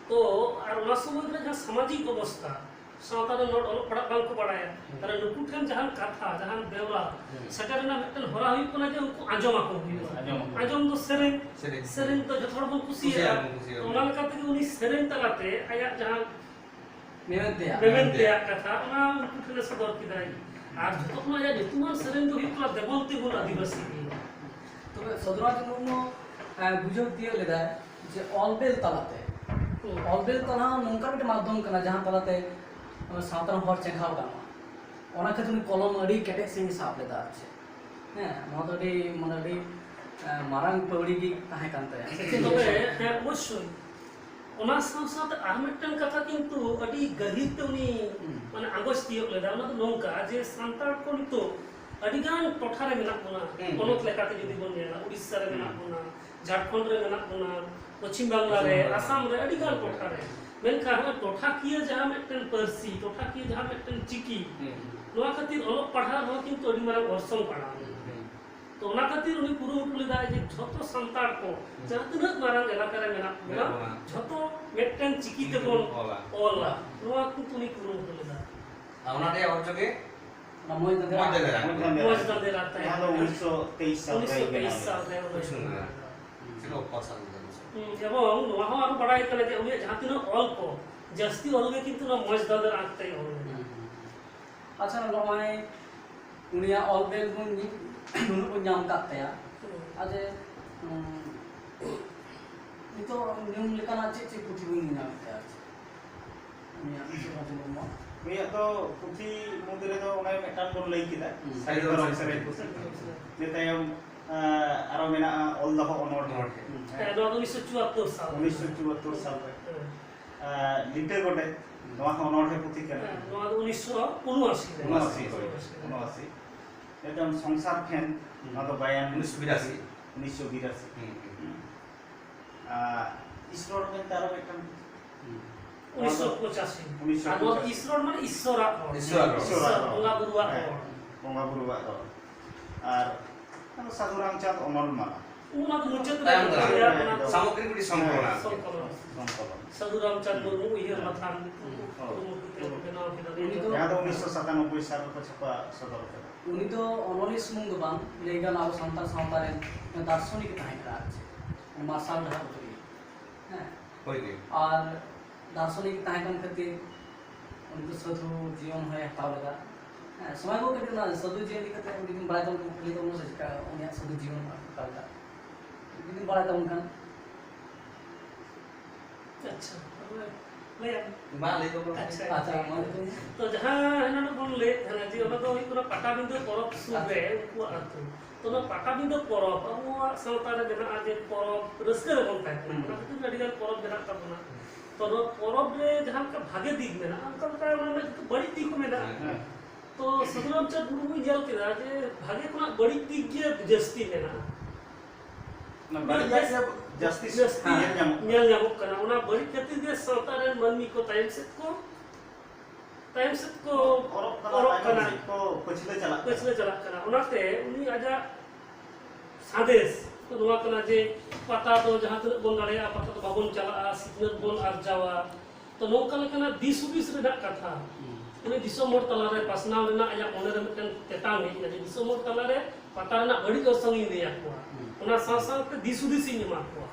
ᱛᱚ ᱟᱨ ᱚᱱᱟ ᱥᱚᱢᱚᱭ ᱨᱮ ᱡᱟᱦᱟᱸ ᱥᱟᱢᱟᱡᱤᱠ ᱚᱵᱚᱥᱛᱟ, ᱥᱟᱶᱛᱟ ᱨᱮᱱ ᱦᱚᱲ ᱚᱞᱚᱜ ᱯᱟᱲᱦᱟᱜ ᱵᱟᱝ ᱠᱚ ᱵᱟᱲᱟᱭᱟ, ᱦᱩᱸ᱾ ᱛᱟᱦᱞᱮ ᱱᱩᱠᱩ ᱴᱷᱮᱱ ᱡᱟᱦᱟᱸ ᱠᱟᱛᱷᱟ, ᱡᱟᱦᱟᱸ ᱵᱮᱣᱨᱟ ᱦᱩᱸ᱾ ᱥᱮᱴᱮᱨ ᱨᱮᱱᱟᱜ ᱢᱤᱫᱴᱮᱱ ᱦᱚᱨᱟ ᱦᱩᱭᱩᱜ ᱠᱟᱱᱟ ᱡᱮ ᱩᱱᱠᱩ ᱟᱸᱡᱚᱢ ᱟᱠᱚ ᱦᱩᱭᱩᱜᱼᱟ᱾ ᱟᱸᱡᱚᱢ ᱟᱠᱚ᱾ ᱟᱸᱡᱚᱢ ᱫᱚ ᱥᱮᱨᱮᱧ, ᱥᱮᱨᱮᱧ᱾ ᱥᱮᱨᱮᱧ ᱫᱚ ᱡᱚᱛᱚ ᱦᱚᱲ ᱵᱚᱱ ᱠᱩᱥᱤᱭᱟᱜᱼᱟ᱾ ᱠᱩᱥᱤᱭᱟᱜᱼᱟ ᱵᱚᱱ, ᱠᱩᱥᱤᱭᱟᱜᱼᱟ ᱛᱚ ᱵᱚᱱ᱾ ᱚᱱᱟ ᱞᱮᱠᱟ ᱛᱮᱜᱮ ᱩᱱᱤ ᱥᱮᱨᱮᱧ ᱛᱟᱞᱟᱛᱮ ᱟᱭᱟᱜ ᱡᱟᱦᱟᱸ ᱢᱮᱢᱮᱱ ᱢᱮᱢᱮᱱ ᱛᱮᱭᱟᱜ᱾ ᱛᱮᱭᱟᱜ ᱠᱟᱛᱷᱟ, ᱚᱱᱟ ᱩᱱᱠᱩ ᱴᱷᱮᱱᱮ ᱥᱚᱫᱚᱨ ᱠᱮᱫᱟᱭ᱾ ᱟᱨ ᱡᱚᱛᱚ ᱠᱷᱚᱱᱟᱜ ᱟᱭᱟᱜ ᱧᱩᱛᱩᱢᱟᱱ ᱥᱮᱨᱮᱧ ᱫᱚ ᱦᱩᱭᱩᱜ ᱠᱟᱱᱟ ᱫᱮᱵᱚᱞ ᱛᱤᱸᱜᱩᱱ ᱟᱹᱫᱤᱵᱟᱹᱥᱤ ᱜᱮ᱾ ᱛᱚᱵᱮ ᱥᱟᱹᱫᱷᱩ ᱨᱟᱢᱪᱟᱸᱫᱽ ᱢᱩᱨᱢᱩ, ᱮ, ᱵᱩᱡᱷᱟᱹᱣ ᱛᱤᱭᱳᱜ ᱞᱮᱫᱟᱭ ᱡᱮ ᱚᱞ ᱵᱮᱞ ᱛᱟᱞᱟᱛᱮ, ᱦᱩᱸ᱾ ᱚᱞ ᱵᱮᱞ ᱛᱟᱞᱟ ᱦᱚᱸ ᱱᱚᱝᱠᱟ ᱢᱤᱫᱴᱮᱱ ᱢᱟᱫᱽᱫᱷᱚᱢ ᱠᱟᱱᱟ ᱡᱟᱦᱟᱸ ᱛᱟᱞᱟᱛᱮ ᱥᱟᱶᱛᱟ ᱨᱮᱱ ᱦᱚᱲ ᱪᱮᱸᱜᱷᱟᱣ ᱜᱟᱱᱚᱜᱼᱟ᱾ ᱚᱱᱟ ᱠᱷᱟᱹᱛᱤᱨ ᱩᱱᱤ ᱠᱚᱞᱚᱢ ᱟᱹᱰᱤ ᱠᱮᱴᱮᱡ ᱥᱟᱺᱦᱤᱡ ᱥᱟᱵ ᱞᱮᱫᱟ ᱟᱨ ᱪᱮᱫ᱾ ᱦᱮᱸ, ᱱᱚᱣᱟ ᱫᱚ ᱟᱹᱰᱤ, ᱢᱟᱱᱮ, ᱟᱹᱰᱤ, ᱮ, ᱢᱟᱨᱟᱝ ᱯᱟᱹᱣᱲᱤ ᱜᱮ ᱛᱟᱦᱮᱸ ᱠᱟᱱ ᱛᱟᱭᱟ᱾ ᱛᱚᱵᱮ, ᱦᱮᱸ, ᱚᱵᱚᱥᱥᱳᱭ᱾ ᱚᱱᱟ ᱥᱟᱶ ᱥᱟᱶᱛᱮ ᱟᱨ ᱢᱤᱫᱴᱟᱝ ᱠᱟᱛᱷᱟ ᱠᱤᱱᱛᱩ ᱟᱹᱰᱤ ᱜᱟᱹᱦᱤᱨ ᱛᱮ ᱩᱱᱤ, ᱦᱩᱸ᱾ ᱢᱟᱱᱮ, ᱟᱸᱜᱚᱪ ᱛᱤᱭᱳᱜ ᱞᱮᱫᱟ᱾ ᱚᱱᱟ ᱫᱚ ᱱᱚᱝᱠᱟ ᱡᱮ ᱥᱟᱱᱛᱟᱲ ᱠᱚ ᱱᱤᱛᱚᱜ ᱟᱹᱰᱤᱜᱟᱱ ᱴᱚᱴᱷᱟ ᱨᱮ ᱢᱮᱱᱟᱜ ᱵᱚᱱᱟ᱾ ᱦᱩᱸ, ᱯᱚᱱᱚᱛ ᱦᱩᱸ᱾ ᱞᱮᱠᱟᱛᱮ ᱡᱩᱫᱤ ᱵᱚᱱ ᱧᱮᱞᱟ, ᱩᱲᱤᱥᱥᱟ ᱨᱮ ᱦᱩᱸ᱾ ᱢᱮᱱᱟᱜ ᱵᱚᱱᱟ, ᱡᱷᱟᱲᱠᱷᱚᱸᱰ ᱨᱮ ᱢᱮᱱᱟᱜ ᱵᱚᱱᱟ, ᱯᱚᱪᱷᱤᱢ ᱵᱟᱝᱞᱟ ᱨᱮ, ᱯᱚᱪᱷᱤᱢ ᱵᱟᱝᱞᱟ ᱨᱮ᱾ ᱟᱥᱟᱢ ᱨᱮ, ᱟᱹᱰᱤ ᱜᱟᱱ ᱴᱚᱴᱷᱟ ᱨᱮ᱾ ᱢᱮᱱᱠᱷᱟᱱ ᱱᱚᱜᱼᱚᱭ ᱴᱚᱴᱷᱟᱠᱤᱭᱟᱹ ᱡᱟᱦᱟᱸ ᱢᱤᱫᱴᱮᱱ ᱯᱟᱹᱨᱥᱤ, ᱴᱚᱴᱷᱟᱠᱤᱭᱟᱹ ᱡᱟᱦᱟᱸ ᱢᱤᱫᱴᱮᱱ ᱪᱤᱠᱤ, ᱦᱩᱸ᱾ ᱱᱚᱣᱟ ᱠᱷᱟᱹᱛᱤᱨ ᱚᱞᱚᱜ ᱯᱟᱲᱦᱟᱣ ᱨᱮᱦᱚᱸ ᱠᱤᱱᱛᱩ ᱟᱹᱰᱤ ᱢᱟᱨᱟᱝ ᱚᱨᱥᱚᱝ ᱯᱟᱲᱟᱣ ᱞᱮᱱᱟ᱾ ᱦᱩᱸ᱾ ᱛᱚ ᱚᱱᱟ ᱠᱷᱟᱹᱛᱤᱨ ᱩᱱᱤ ᱠᱩᱨᱩᱢᱩᱴᱩ ᱞᱮᱫᱟᱭ ᱡᱮ ᱡᱷᱚᱛᱚ ᱥᱟᱱᱛᱟᱲ ᱠᱚ ᱦᱩᱸ᱾ ᱡᱟᱦᱟᱸ ᱛᱤᱱᱟᱹᱜ ᱢᱟᱨᱟᱝ ᱮᱞᱟᱠᱟ ᱨᱮ ᱢᱮᱱᱟᱜ ᱵᱚᱱᱟ, ᱢᱮᱱᱟᱜ ᱵᱚᱱᱟ᱾ ᱡᱷᱚᱛᱚ ᱢᱤᱫᱴᱮᱱ ᱪᱤᱠᱤ ᱪᱤᱠᱤ ᱛᱮᱵᱚᱱ ᱛᱮᱵᱚᱱ ᱚᱞᱟ᱾ ᱚᱞᱟ᱾ ᱱᱚᱣᱟ ᱠᱤᱱᱛᱩ ᱩᱱᱤ ᱠᱩᱨᱩᱢᱩᱴᱩ ᱞᱮᱫᱟ᱾ ᱟᱨ ᱚᱱᱟ ᱨᱮᱭᱟᱜ ᱚᱨᱡᱚ ᱜᱮ ᱚᱱᱟ ᱢᱚᱡᱽ ᱫᱟᱸᱫᱮ ᱢᱚᱡᱽ ᱫᱟᱸᱫᱮ ᱨᱟᱜᱽ᱾ ᱢᱚᱡᱽ ᱫᱟᱸᱫᱮ ᱨᱟᱜᱽ᱾ ᱢᱚᱡᱽ ᱫᱟᱸᱫᱮ ᱨᱟᱜᱽ ᱛᱟᱭᱚᱢ᱾ ᱡᱟᱦᱟᱸ ᱫᱚ ᱩᱱᱤᱥᱥᱚ ᱛᱮᱭᱤᱥ ᱥᱟᱞ ᱨᱮ ᱩᱱᱤᱥᱥᱚ ᱛᱮᱭᱤᱥ ᱵᱮᱱᱟᱣ ᱥᱟᱞ ᱨᱮ ᱩᱱᱤ ᱩᱪᱷᱟᱹᱱ ᱞᱮᱱᱟ᱾ ᱞᱮᱱᱟ᱾ ᱦᱩᱸ, ᱮᱵᱚᱝ ᱯᱟᱥᱟᱞ ᱞᱮᱫᱟ ᱩᱱᱤᱥᱥᱚ᱾ ᱦᱩᱸ, ᱮᱵᱚᱝ ᱱᱚᱣᱟ ᱦᱚᱸ ᱟᱨᱚ ᱵᱟᱲᱟᱭ ᱠᱟᱱᱟ ᱡᱮ ᱩᱱᱤᱭᱟᱜ ᱡᱟᱦᱟᱸ ᱛᱤᱱᱟᱹᱜ ᱚᱞ ᱠᱚ, ᱡᱟᱹᱥᱛᱤ ᱚᱞ ᱜᱮ ᱠᱤᱱᱛᱩ ᱱᱚᱣᱟ ᱢᱚᱡᱽ ᱫᱟᱸᱫᱮ ᱨᱟᱜᱽ ᱛᱮᱭ ᱚᱞ ᱞᱮᱫᱟ᱾ ᱦᱩᱸ, ᱦᱩᱸ᱾ ᱟᱪᱪᱷᱟ, ᱱᱚᱜᱼᱚᱭ ᱩᱱᱤᱭᱟᱜ ᱚᱞ ᱵᱮᱞ ᱵᱚᱱ ᱧᱮ-, ᱱᱩᱱᱟᱹᱜ ᱵᱚᱱ ᱧᱟᱢ ᱟᱠᱟᱫ ᱛᱟᱭᱟ᱾ ᱦᱩᱸ᱾ ᱟᱫᱚ, ᱩᱸ, ᱱᱤᱛᱚᱜ ᱧᱩᱢ ᱞᱮᱠᱟᱱᱟᱜ ᱪᱮᱫ ᱪᱮᱫ ᱯᱩᱛᱷᱤ ᱵᱚᱱ ᱧᱟᱢ ᱠᱮᱫᱟ ᱟᱨ ᱪᱮᱫ? ᱩᱱᱤᱭᱟᱜ ᱥᱮᱨᱣᱟ ᱡᱮᱢᱚᱱ ᱱᱚᱣᱟ᱾ ᱱᱩᱭᱟᱜ ᱫᱚ ᱯᱩᱛᱷᱤ ᱢᱩᱫᱽ ᱨᱮᱫᱚ ᱚᱱᱮ ᱢᱤᱫᱴᱟᱝ ᱵᱚᱱ ᱞᱟᱹᱭ ᱠᱮᱫᱟ, ᱦᱩᱸ᱾ ᱥᱟᱹᱨᱤ ᱫᱷᱚᱨᱚᱢ ᱥᱮᱨᱮᱧ ᱯᱩᱛᱷᱤ᱾ ᱤᱱᱟᱹ ᱛᱟᱭᱚᱢ ᱟᱨᱚ ᱢᱮᱱᱟᱜᱼᱟ ᱚᱞ ᱫᱚᱦᱚ ᱚᱱᱚᱬᱦᱮ᱾ ᱚᱱᱚᱬᱦᱮ᱾ ᱦᱮᱸ, ᱱᱚᱣᱟ ᱫᱚ ᱩᱱᱤᱥᱥᱚ ᱪᱩᱣᱟᱛᱛᱳᱨ ᱥᱟᱞ᱾ ᱩᱱᱤᱥᱥᱚ ᱪᱩᱣᱟᱛᱛᱳᱨ ᱥᱟᱞ ᱨᱮ᱾ ᱦᱮᱸ᱾ ᱟᱨ ᱞᱤᱴᱟᱹ ᱜᱚᱰᱮᱛ, ᱱᱚᱣᱟ ᱦᱚᱸ ᱚᱱᱚᱬᱦᱮ ᱯᱩᱛᱷᱤ ᱠᱟᱱᱟ᱾ ᱦᱮᱸ, ᱱᱚᱣᱟ ᱫᱚ ᱩᱱᱤᱥᱥᱚ ᱩᱱᱩᱟᱥᱤ ᱨᱮ᱾ ᱩᱱᱩᱟᱥᱤ, ᱦᱳᱭ, ᱩᱱᱩᱟᱥᱤ᱾ ᱩᱱᱩᱟᱥᱤ᱾ ᱢᱤᱫᱴᱟᱝ ᱥᱚᱝᱥᱟᱨ ᱯᱷᱮᱱ, ᱦᱩᱸ᱾ ᱱᱚᱣᱟ ᱫᱚ ᱜᱟᱭᱟᱱ᱾ ᱩᱱᱤᱥᱥᱚ ᱵᱤᱨᱟᱥᱤ᱾ ᱩᱱᱤᱥᱥᱚ ᱵᱤᱨᱟᱥᱤ᱾ ᱦᱩᱸ, ᱦᱩᱸ᱾ ᱦᱩᱸ᱾ ᱟᱨ ᱤᱥᱨᱚᱲ ᱢᱮᱱᱛᱮ ᱟᱨᱚ ᱢᱤᱫᱴᱟᱝ᱾ ᱦᱩᱸ᱾ ᱩᱱᱤᱥᱥᱚ ᱯᱚᱸᱪᱟᱥᱤ᱾ ᱩᱱᱤᱥᱥᱚ ᱯᱚᱸᱪᱟᱥᱤ᱾ ᱟᱨ ᱱᱚᱣᱟ ᱫᱚ ᱤᱥᱨᱚᱲ ᱢᱟᱱᱮ ᱤᱥᱥᱚᱨᱟᱜ ᱨᱚᱲ᱾ ᱤᱥᱥᱚᱨᱟᱜ ᱨᱚᱲ᱾ ᱤᱥᱥᱚᱨ, ᱦᱮᱸ᱾ ᱵᱚᱸᱜᱟ ᱵᱩᱨᱩᱣᱟᱜ ᱦᱮᱸ, ᱨᱚᱲ᱾ ᱵᱚᱸᱜᱟ ᱵᱩᱨᱩᱣᱟᱜ ᱨᱚᱲ᱾ ᱟᱨ ᱟᱨᱚ ᱥᱟᱹᱫᱷᱩ ᱨᱟᱢᱪᱟᱸᱫᱽ ᱚᱱᱚᱞ ᱢᱟᱞᱟ᱾ ᱚᱱᱟ ᱫᱚ ᱢᱩᱪᱟᱹᱫ ᱨᱮ ᱛᱟᱭᱚᱢ ᱫᱟᱨᱟᱢ᱾ ᱞᱟᱹᱭᱟ ᱚᱱᱟ ᱥᱟᱢᱚᱜᱨᱤ ᱠᱩᱴᱤ ᱥᱚᱝᱠᱚᱞᱚᱱ ᱟᱨᱠᱤ᱾ ᱥᱚᱝᱠᱚᱞᱚᱱ᱾ ᱥᱚᱝᱠᱚᱞᱚᱱ᱾ ᱥᱟᱹᱫᱷᱩ ᱨᱟᱢᱪᱟᱸᱫᱽ ᱦᱩᱸ᱾ ᱢᱩᱨᱢᱩ ᱩᱭᱦᱟᱹᱨ ᱦᱮᱸ᱾ ᱵᱟᱛᱷᱟᱱ ᱦᱩᱸ᱾ ᱠᱩᱨᱩᱢᱩᱴᱩ ᱛᱮ ᱵᱮᱱᱟᱣ ᱠᱮᱫᱟ᱾ ᱩᱱᱤ ᱫᱚ ᱡᱟᱦᱟᱸ ᱫᱚ ᱩᱱᱤᱥᱥᱚ ᱥᱟᱛᱟᱱᱚᱵᱵᱳᱭ ᱥᱟᱞ ᱨᱮᱠᱚ ᱪᱷᱟᱯᱟ ᱥᱚᱫᱚᱨ ᱠᱟᱫᱟ᱾ ᱩᱱᱤ ᱫᱚ ᱚᱱᱚᱞᱤᱭᱟᱹ ᱥᱩᱢᱩᱝ ᱫᱚ ᱵᱟᱝ, ᱞᱟᱹᱭ ᱜᱟᱱᱚᱜᱼᱟ ᱟᱵᱚ ᱥᱟᱱᱛᱟᱲ ᱥᱟᱶᱛᱟ ᱨᱮᱱ ᱫᱟᱨᱥᱚᱱᱤᱠ ᱮ ᱛᱟᱦᱮᱸ ᱠᱟᱱᱟ ᱟᱨ ᱪᱮᱫ᱾ ᱢᱟᱨᱥᱟᱞ ᱰᱟᱦᱟᱨ ᱩᱫᱩᱜᱤᱡ᱾ ᱦᱮᱸ᱾ ᱦᱳᱭ ᱜᱮ᱾ ᱟᱨ ᱫᱟᱨᱥᱚᱱᱤᱠ ᱛᱟᱦᱮᱸ ᱠᱟᱱ ᱠᱷᱟᱹᱛᱤᱨ ᱩᱱᱤ ᱫᱚ ᱥᱟᱹᱫᱷᱩ ᱡᱤᱭᱚᱱ ᱦᱚᱸᱭ ᱦᱟᱛᱟᱣ ᱞᱮᱫᱟ᱾ ᱦᱮᱸ, ᱥᱚᱢᱟᱭ ᱵᱟᱹᱵᱩ ᱠᱟᱹᱴᱤᱡ ᱚᱱᱟ ᱥᱟᱹᱫᱷᱩ ᱡᱤᱭᱚᱱ ᱤᱫᱤ ᱠᱟᱛᱮ ᱡᱩᱫᱤᱢ ᱵᱟᱲᱟᱭ ᱛᱟᱵᱚᱱ ᱠᱷᱟᱱ ᱞᱟᱹᱭ ᱛᱟᱵᱚᱱ ᱢᱮᱥᱮ, ᱪᱮᱠᱟ ᱩᱱᱤᱭᱟᱜ ᱥᱟᱹᱫᱷᱩ ᱡᱤᱭᱚᱱ ᱚᱠᱟ ᱞᱮᱠᱟ? ᱡᱩᱫᱤᱢ ᱵᱟᱲᱟᱭ ᱛᱟᱵᱚᱱ ᱠᱷᱟᱱ᱾ ᱟᱪᱪᱷᱟ, ᱛᱚᱵᱮ ᱞᱟᱹᱭᱟᱢ᱾ ᱢᱟ ᱞᱟᱹᱭ ᱛᱟᱵᱚᱱ ᱢᱮ᱾ ᱟᱪᱪᱷᱟ, ᱟᱪᱪᱷᱟ, ᱟᱪᱪᱷᱟ᱾ ᱢᱟ ᱞᱟᱹᱭ ᱛᱟᱵᱚᱱ ᱢᱮ᱾ ᱛᱚ, ᱡᱟᱦᱟᱸ ᱮᱱᱟᱱᱚᱜ ᱵᱚᱱ ᱞᱟᱹᱭᱮᱫ ᱛᱟᱦᱮᱱᱟ ᱡᱮ ᱚᱱᱟ ᱫᱚ ᱦᱩᱭᱩᱜ ᱠᱟᱱᱟ ᱯᱟᱴᱟᱵᱤᱸᱫᱟᱹ ᱯᱚᱨᱚᱵᱽ ᱥᱩᱨ ᱨᱮ ᱟᱪᱪᱷᱟ᱾ ᱩᱱᱠᱩᱣᱟᱜ ᱟᱹᱛᱩ᱾ ᱛᱚ, ᱚᱱᱟ ᱯᱟᱴᱟᱵᱤᱸᱫᱟᱹ ᱯᱚᱨᱚᱵᱽ ᱟᱵᱚᱣᱟᱜ ᱥᱟᱶᱛᱟ ᱨᱮ ᱢᱮᱱᱟᱜᱼᱟ ᱡᱮ ᱯᱚᱨᱚᱵᱽ ᱨᱟᱹᱥᱠᱟᱹ ᱨᱮᱵᱚᱱ ᱛᱟᱦᱮᱸ ᱠᱟᱱᱟ᱾ ᱦᱩᱸ᱾ ᱚᱱᱟ ᱠᱷᱟᱹᱛᱤᱨ ᱟᱹᱰᱤᱜᱟᱱ ᱯᱚᱨᱚᱵᱽ ᱢᱮᱱᱟᱜ ᱛᱟᱵᱚᱱᱟ᱾ ᱛᱚ, ᱱᱚᱣᱟ ᱯᱚᱨᱚᱵᱽ ᱨᱮ ᱡᱟᱦᱟᱸ ᱞᱮᱠᱟ ᱵᱷᱟᱜᱮ ᱫᱤᱠ ᱢᱮᱱᱟᱜᱼᱟ, ᱚᱱᱠᱟ ᱞᱮᱠᱟ ᱚᱱᱟ ᱨᱮᱱᱟᱜ ᱠᱤᱪᱷᱩ ᱵᱟᱹᱲᱤᱡ ᱫᱤᱠ ᱦᱚᱸ ᱢᱮᱱᱟᱜᱼᱟ᱾ ᱦᱮᱸ᱾ ᱛᱚ, ᱥᱟᱹᱫᱷᱩ ᱨᱟᱢᱪᱟᱸᱫᱽ ᱢᱩᱨᱢᱩᱧ ᱧᱮᱞ ᱠᱮᱫᱟ ᱡᱮ ᱵᱷᱟᱜᱮ ᱠᱷᱚᱱᱟᱜ ᱵᱟᱹᱲᱤᱡ ᱫᱤᱠ ᱜᱮ ᱡᱟᱹᱥᱛᱤ ᱢᱮᱱᱟᱜᱼᱟ᱾ ᱚᱱᱟ ᱵᱟᱹᱲᱤᱡᱟᱜ ᱜᱮ ᱡᱟᱹᱥᱛᱤ ᱡᱟᱹᱥᱛᱤ ᱧᱮᱞ ᱧᱟᱢᱚᱜ ᱠᱟᱱᱟ᱾ ᱧᱮᱞ ᱧᱟᱢᱚᱜ ᱠᱟᱱᱟ᱾ ᱚᱱᱟ ᱵᱟᱹᱲᱤᱡ ᱠᱷᱟᱹᱛᱤᱨ ᱜᱮ ᱥᱟᱶᱛᱟ ᱨᱮᱱ ᱢᱟᱹᱱᱢᱤ ᱠᱚ ᱛᱟᱭᱚᱢ ᱥᱮᱫ ᱠᱚ, ᱛᱟᱭᱚᱢ ᱥᱮᱫ ᱠᱚ ᱚᱨᱚᱜ ᱠᱟᱱᱟ, ᱚᱨᱚᱜ ᱛᱟᱭᱚᱢ ᱠᱟᱱᱟ᱾ ᱥᱮᱫ ᱠᱚ ᱯᱟᱹᱪᱷᱞᱟᱹ ᱪᱟᱞᱟᱜ ᱠᱟᱱᱟ᱾ ᱯᱟᱹᱪᱷᱞᱟᱹ ᱪᱟᱞᱟᱜ ᱠᱟᱱᱟ᱾ ᱚᱱᱟᱛᱮ ᱩᱱᱤ ᱟᱡᱟᱜ ᱥᱟᱸᱫᱮᱥ ᱫᱚ ᱱᱚᱣᱟ ᱠᱟᱱᱟ ᱡᱮ ᱯᱟᱛᱟ ᱫᱚ ᱡᱟᱦᱟᱸ ᱛᱤᱱᱟᱹᱜ ᱵᱚᱱ ᱫᱟᱲᱮᱭᱟᱜᱼᱟ, ᱯᱟᱛᱟ ᱫᱚ ᱵᱟᱵᱚᱱ ᱪᱟᱞᱟᱜᱼᱟ, ᱥᱤᱠᱷᱱᱟᱹᱛ ᱵᱚᱱ ᱟᱨᱡᱟᱣᱟ᱾ ᱛᱚ, ᱱᱚᱝᱠᱟ ᱞᱮᱠᱟᱱᱟᱜ ᱫᱤᱥ ᱦᱩᱫᱤᱥ ᱨᱮᱱᱟᱜ ᱠᱟᱛᱷᱟ᱾ ᱦᱩᱸ᱾ ᱩᱱᱤ ᱫᱤᱥᱚᱢ ᱦᱚᱲ ᱛᱟᱞᱟᱨᱮ ᱯᱟᱥᱱᱟᱣ ᱨᱮᱱᱟᱜ ᱟᱭᱟᱜ ᱢᱚᱱᱮᱨᱮ ᱢᱤᱫᱴᱮᱱ ᱛᱮᱛᱟᱝ ᱦᱮᱡ ᱮᱱᱟ ᱡᱮ ᱫᱤᱥᱚᱢ ᱦᱚᱲ ᱛᱟᱞᱟᱨᱮ ᱯᱟᱛᱟ ᱨᱮᱱᱟᱜ ᱵᱟᱹᱲᱤᱡ ᱚᱨᱥᱚᱝ ᱤᱧ ᱞᱟᱹᱭ ᱟᱠᱚᱣᱟ᱾ ᱦᱩᱸ᱾ ᱚᱱᱟ ᱥᱟᱶ ᱥᱟᱶᱛᱮ ᱫᱤᱥ ᱦᱩᱫᱤᱥ ᱤᱧ ᱮᱢᱟ ᱠᱚᱣᱟ᱾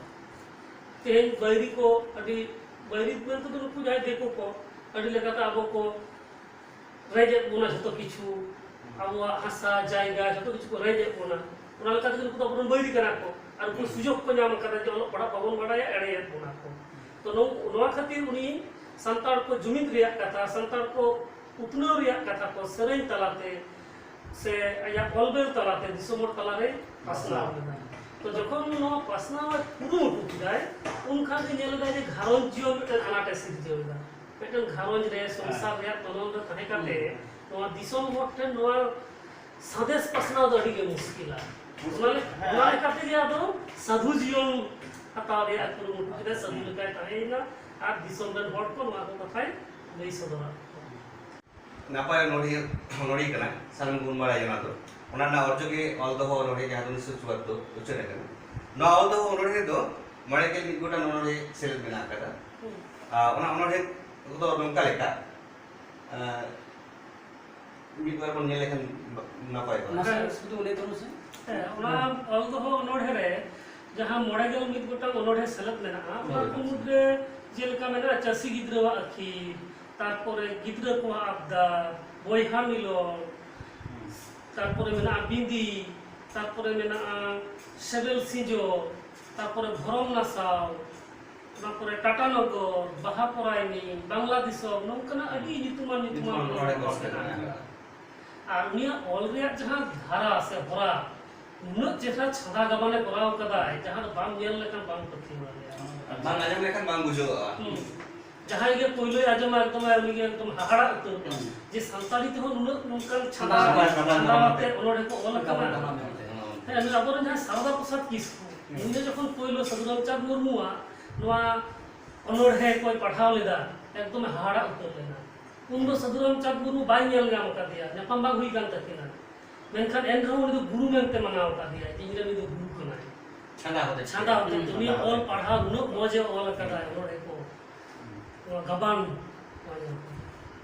ᱛᱮᱦᱮᱧ ᱵᱟᱹᱭᱨᱤ ᱠᱚ ᱟᱹᱰᱤ, ᱵᱟᱹᱭᱨᱤ ᱢᱮᱱᱛᱮ ᱫᱚ ᱱᱩᱠᱩ ᱡᱟᱦᱟᱸᱭ ᱫᱤᱠᱩ ᱠᱚ ᱟᱹᱰᱤ ᱞᱮᱠᱟᱛᱮ ᱟᱵᱚ ᱠᱚ ᱨᱮᱡᱮᱫ ᱵᱚᱱᱟ ᱡᱷᱚᱛᱚ ᱠᱤᱪᱷᱩ, ᱟᱵᱚᱣᱟᱜ ᱦᱟᱥᱟ, ᱡᱟᱭᱜᱟ, ᱡᱷᱚᱛᱚ ᱠᱤᱪᱷᱩ ᱠᱚ ᱨᱮᱡᱮᱫ ᱵᱚᱱᱟ᱾ ᱚᱱᱟ ᱞᱮᱠᱟᱛᱮ ᱱᱩᱠᱩ ᱫᱚ ᱟᱵᱚᱨᱮᱱ ᱵᱟᱹᱭᱨᱤ ᱠᱟᱱᱟ ᱠᱚ᱾ ᱟᱨ ᱩᱱᱠᱩ ᱦᱩᱸ᱾ ᱥᱩᱡᱳᱜᱽ ᱠᱚ ᱧᱟᱢ ᱟᱠᱟᱫᱟ ᱡᱮ ᱚᱞᱚᱜ ᱯᱟᱲᱦᱟᱜ ᱵᱟᱵᱚᱱ ᱵᱟᱲᱟᱭᱟ, ᱮᱲᱮᱭᱮᱫ ᱵᱚᱱᱟ ᱠᱚ᱾ ᱛᱚ, ᱱᱚᱣ-, ᱱᱚᱣᱟ ᱠᱷᱟᱹᱛᱤᱨ ᱩᱱᱤ ᱥᱟᱱᱛᱟᱲ ᱠᱚ ᱡᱩᱢᱤᱫ ᱨᱮᱭᱟᱜ ᱠᱟᱛᱷᱟ, ᱥᱟᱱᱛᱟᱲ ᱠᱚ ᱩᱛᱱᱟᱹᱣ ᱨᱮᱭᱟᱜ ᱠᱟᱛᱷᱟ ᱠᱚ ᱥᱮᱨᱮᱧ ᱛᱟᱞᱟᱛᱮ, ᱥᱮ ᱟᱭᱟᱜ ᱚᱞᱵᱮᱞ ᱛᱟᱞᱟᱛᱮ ᱫᱤᱥᱚᱢ ᱦᱚᱲ ᱛᱟᱞᱟᱨᱮ ᱯᱟᱥᱱᱟᱣ ᱞᱮᱫᱟ᱾ ᱛᱚ ᱡᱚᱠᱷᱚᱱ ᱱᱚᱣᱟ ᱯᱟᱥᱱᱟᱣ ᱮ ᱠᱩᱨᱩᱢᱩᱴᱩ ᱠᱮᱫᱟᱭ, ᱩᱱ ᱠᱷᱟᱱ ᱜᱮ ᱧᱮᱞ ᱮᱫᱟᱭ ᱡᱮ ᱜᱷᱟᱨᱚᱸᱡᱽ ᱡᱤᱭᱚᱱ ᱢᱤᱫᱴᱮᱱ ᱟᱱᱟᱴ ᱮ ᱥᱤᱨᱡᱟᱹᱣ ᱮᱫᱟ᱾ ᱢᱤᱫᱴᱮᱱ ᱜᱷᱟᱨᱚᱸᱡᱽ ᱨᱮ, ᱥᱚᱝᱥᱟᱨ ᱨᱮᱭᱟᱜ ᱛᱚᱞᱚᱱ ᱨᱮ ᱛᱟᱦᱮᱸ ᱠᱟᱛᱮ ᱱᱚᱣᱟ ᱫᱤᱥᱚᱢ ᱦᱚᱲ ᱴᱷᱮᱱ ᱱᱚᱣᱟ ᱥᱟᱸᱫᱮᱥ ᱯᱟᱥᱱᱟᱣ ᱫᱚ ᱟᱹᱰᱤ ᱜᱮ ᱢᱩᱥᱠᱤᱞᱟ᱾ ᱚᱱᱟ ᱞᱮ- ᱚᱱᱟ ᱞᱮᱠᱟ ᱛᱮᱜᱮ ᱟᱫᱚ ᱥᱟᱹᱫᱷᱩ ᱡᱤᱭᱚᱱ ᱦᱟᱛᱟᱣ ᱨᱮᱭᱟᱜ ᱠᱩᱨᱩᱢᱩᱴᱩ ᱠᱮᱫᱟ᱾ ᱥᱟᱹᱫᱷᱩ ᱞᱮᱠᱟᱭ ᱛᱟᱦᱮᱸᱭᱮᱱᱟ ᱟᱨ ᱫᱤᱥᱚᱢ ᱨᱮᱱ ᱦᱚᱲ ᱠᱚ ᱱᱚᱣᱟ ᱠᱚ ᱠᱟᱛᱷᱟᱭ ᱞᱟᱹᱭ ᱥᱚᱫᱚᱨᱟᱫ ᱠᱚᱣᱟ᱾ ᱱᱟᱯᱟᱭ ᱚᱱᱚᱲᱦᱤᱭᱟᱹ ᱚᱱᱚᱲᱦᱤᱭᱟᱹ ᱠᱟᱱᱟᱭ, ᱥᱟᱱᱟᱢ ᱜᱮᱵᱚᱱ ᱵᱟᱲᱟᱭᱟ ᱚᱱᱟ ᱫᱚ᱾ ᱚᱱᱟ ᱨᱮᱱᱟᱜ ᱚᱨᱡᱚ ᱜᱮ ᱚᱞ ᱫᱚᱦᱚ ᱚᱱᱚᱲᱦᱤᱭᱟᱹ, ᱡᱟᱦᱟᱸ ᱫᱚ ᱩᱱᱤᱥᱥᱚ ᱪᱩᱣᱟᱛᱛᱳᱨ ᱩᱪᱷᱟᱹᱱ ᱟᱠᱟᱱᱟ᱾ ᱱᱚᱣᱟ ᱚᱞ ᱫᱚᱦᱚ ᱚᱱᱚᱲᱦᱤᱭᱟᱹ ᱫᱚ ᱢᱚᱬᱮ ᱜᱮᱞ ᱢᱤᱫ ᱜᱚᱴᱟᱝ ᱚᱱᱚᱲᱦᱤᱭᱟᱹ ᱥᱮᱞᱮᱫ ᱢᱮᱱᱟᱜ ᱟᱠᱟᱫᱟ᱾ ᱟᱨ ᱚᱱᱟ ᱚᱱᱚᱲᱦᱤᱭᱟᱹ ᱠᱚᱫᱚ ᱱᱚᱝᱠᱟ ᱞᱮᱠᱟ, ᱟᱨ ᱢᱤᱫ ᱵᱟᱨ ᱵᱚᱱ ᱧᱮᱞ ᱞᱮᱠᱷᱟᱱ ᱱᱟᱯᱟᱭ ᱠᱚᱜᱼᱟ᱾ ᱢᱟᱥᱮ ᱥᱩᱫᱷᱩ ᱞᱟᱹᱭ ᱛᱟᱵᱚᱱ ᱥᱮ᱾ ᱦᱮᱸ, ᱚᱱᱟ ᱚᱞ ᱫᱚᱦᱚ ᱚᱱᱚᱲᱦᱮ ᱨᱮ ᱡᱟᱦᱟᱸ ᱢᱚᱬᱮ ᱜᱮᱞ ᱢᱤᱫ ᱜᱚᱴᱟᱝ ᱚᱱᱚᱲᱦᱮ ᱥᱮᱞᱮᱫ ᱢᱮᱱᱟᱜᱼᱟ, ᱚᱱᱟ ᱠᱚ ᱢᱩᱫᱽᱨᱮ ᱡᱮᱞᱮᱠᱟ ᱢᱮᱱᱟᱜᱼᱟ ᱪᱟᱹᱥᱤ ᱜᱤᱫᱽᱨᱟᱹᱣᱟᱜ ᱟᱹᱠᱷᱤᱨ, ᱛᱟᱨᱯᱚᱨᱮ ᱜᱤᱫᱽᱨᱟᱹ ᱠᱚᱣᱟᱜ ᱟᱵᱫᱟᱨ, ᱵᱚᱭᱦᱟ ᱢᱤᱞᱚᱱ, ᱛᱟᱨᱯᱚᱨᱮ ᱢᱮᱱᱟᱜᱼᱟ ᱵᱤᱸᱫᱤ, ᱛᱟᱨᱯᱚᱨᱮ ᱢᱮᱱᱟᱜᱼᱟ ᱥᱮᱵᱮᱞ ᱥᱤᱸᱡᱚ, ᱛᱟᱨᱯᱚᱨᱮ ᱵᱷᱚᱨᱚᱢ ᱱᱟᱥᱟᱣ, ᱚᱱᱟ ᱯᱚᱨᱮ ᱴᱟᱴᱟᱱᱚᱜᱚᱨ, ᱵᱟᱦᱟ ᱯᱚᱨᱟᱭᱱᱤ, ᱵᱟᱝᱞᱟ ᱫᱤᱥᱚᱢ, ᱱᱚᱝᱠᱟᱱᱟᱜ ᱟᱹᱰᱤ ᱧᱩᱛᱩᱢᱟᱱ ᱧᱩᱛᱩᱢᱟᱱ ᱧᱩᱛᱩᱢᱟᱱ ᱚᱱᱚᱬᱦᱮ ᱠᱚ ᱢᱮᱱᱟᱜᱼᱟ᱾ ᱟᱨ ᱩᱱᱤᱭᱟᱜ ᱚᱞ ᱨᱮᱭᱟᱜ ᱡᱟᱦᱟᱸ ᱫᱷᱟᱨᱟ ᱥᱮ ᱦᱚᱨᱟ, ᱱᱩᱱᱟᱹᱜ ᱪᱮᱦᱨᱟ ᱪᱷᱟᱸᱫᱟ ᱜᱟᱵᱟᱱᱮ ᱠᱚᱨᱟᱣ ᱠᱟᱫᱟᱭ, ᱡᱟᱦᱟᱸ ᱫᱚ ᱵᱟᱢ ᱧᱮᱞ ᱞᱮᱠᱷᱟᱱ ᱵᱟᱝ ᱯᱟᱹᱛᱭᱟᱹᱣ ᱫᱟᱲᱮᱭᱟᱜᱼᱟ᱾ ᱵᱟᱝ ᱟᱸᱡᱚᱢ ᱞᱮᱠᱷᱟᱱ ᱵᱟᱝ ᱵᱩᱡᱷᱟᱹᱜᱼᱟ᱾ ᱦᱩᱸ᱾ ᱡᱟᱦᱟᱸᱭ ᱜᱮ ᱯᱳᱭᱞᱳᱭ ᱟᱸᱡᱚᱢᱟ, ᱮᱠᱫᱚᱢ ᱩᱱᱤ ᱜᱮ ᱮᱠᱫᱚᱢ ᱦᱟᱦᱟᱲᱟᱜ ᱩᱛᱟᱹᱨᱚᱜᱼᱟ᱾ ᱦᱩᱸ᱾ ᱡᱮ ᱥᱟᱱᱛᱟᱲᱤ ᱛᱮᱦᱚᱸ ᱱᱩᱱᱟᱹᱜ ᱱᱚᱝᱠᱟᱱ ᱪᱷᱟᱸᱫᱟ, ᱪᱷᱟᱸᱫᱟ, ᱪᱷᱟᱸᱫᱟ ᱪᱷᱟᱸᱫᱟ ᱜᱟᱵᱟᱱ ᱟᱛᱮ ᱟᱛᱮ ᱚᱱᱚᱬᱦᱮ ᱠᱚ ᱚᱞ ᱟᱠᱟᱫᱟ᱾ ᱜᱟᱵᱟᱱ ᱟᱛᱮ᱾ ᱦᱮᱸ, ᱱᱩᱭ ᱟᱵᱚᱨᱮᱱ ᱡᱟᱦᱟᱸᱭ ᱥᱟᱨᱚᱫᱟ ᱯᱨᱚᱥᱟᱫᱽ ᱠᱤᱥᱠᱩ, ᱦᱩᱸ᱾ ᱩᱱᱤ ᱡᱚᱠᱷᱚᱱ ᱯᱳᱭᱞᱳ ᱥᱟᱹᱫᱷᱩ ᱨᱟᱢᱪᱟᱸᱫᱽ ᱢᱩᱨᱢᱩᱣᱟᱜ ᱱᱚᱣᱟ ᱚᱱᱚᱬᱦᱮ ᱠᱚᱭ ᱯᱟᱲᱦᱟᱣ ᱞᱮᱫᱟ, ᱮᱠᱫᱚᱢᱮ ᱦᱟᱦᱟᱲᱟᱜ ᱩᱛᱟᱹᱨ ᱞᱮᱱᱟ᱾ ᱩᱱᱫᱚ ᱥᱟᱹᱫᱷᱩ ᱨᱟᱢᱪᱟᱸᱫᱽ ᱢᱩᱨᱢᱩ ᱵᱟᱭ ᱧᱮᱞ ᱧᱟᱢ ᱟᱠᱟᱫᱮᱭᱟ, ᱧᱟᱯᱟᱢ ᱵᱟᱝ ᱦᱩᱭ ᱠᱟᱱ ᱛᱟᱹᱠᱤᱱᱟ᱾ ᱢᱮᱱᱠᱷᱟᱱ ᱮᱱ ᱨᱮᱦᱚᱸ ᱩᱱᱤ ᱫᱚ ᱜᱩᱨᱩ ᱢᱮᱱᱛᱮ ᱢᱟᱱᱟᱣ ᱟᱠᱟᱫᱮᱭᱟ, ᱡᱮ ᱤᱧ ᱨᱮᱱ ᱱᱩᱭ ᱫᱚ ᱜᱩᱨᱩ ᱠᱟᱱᱟᱭ᱾ ᱪᱷᱟᱸᱫᱟ ᱦᱚᱛᱮᱡ ᱛᱮ᱾ ᱪᱷᱟᱸᱫᱟ ᱦᱚᱛᱮᱡ ᱛᱮ᱾ ᱦᱩᱸ, ᱩᱱᱤᱭᱟᱜ ᱪᱷᱟᱸᱫᱟ ᱚᱞ ᱦᱚᱛᱮᱡ ᱛᱮ᱾ ᱯᱟᱲᱦᱟᱣ ᱩᱱᱟᱹᱜ ᱢᱚᱡᱽ ᱮ ᱚᱞ ᱟᱠᱟᱫᱟ ᱚᱱᱚᱬᱦᱮ ᱠᱚ᱾ ᱦᱩᱸ᱾ ᱱᱚᱣᱟ ᱜᱟᱵᱟᱱ, ᱱᱚᱣᱟ ᱧᱮᱞ ᱠᱟᱛᱮ᱾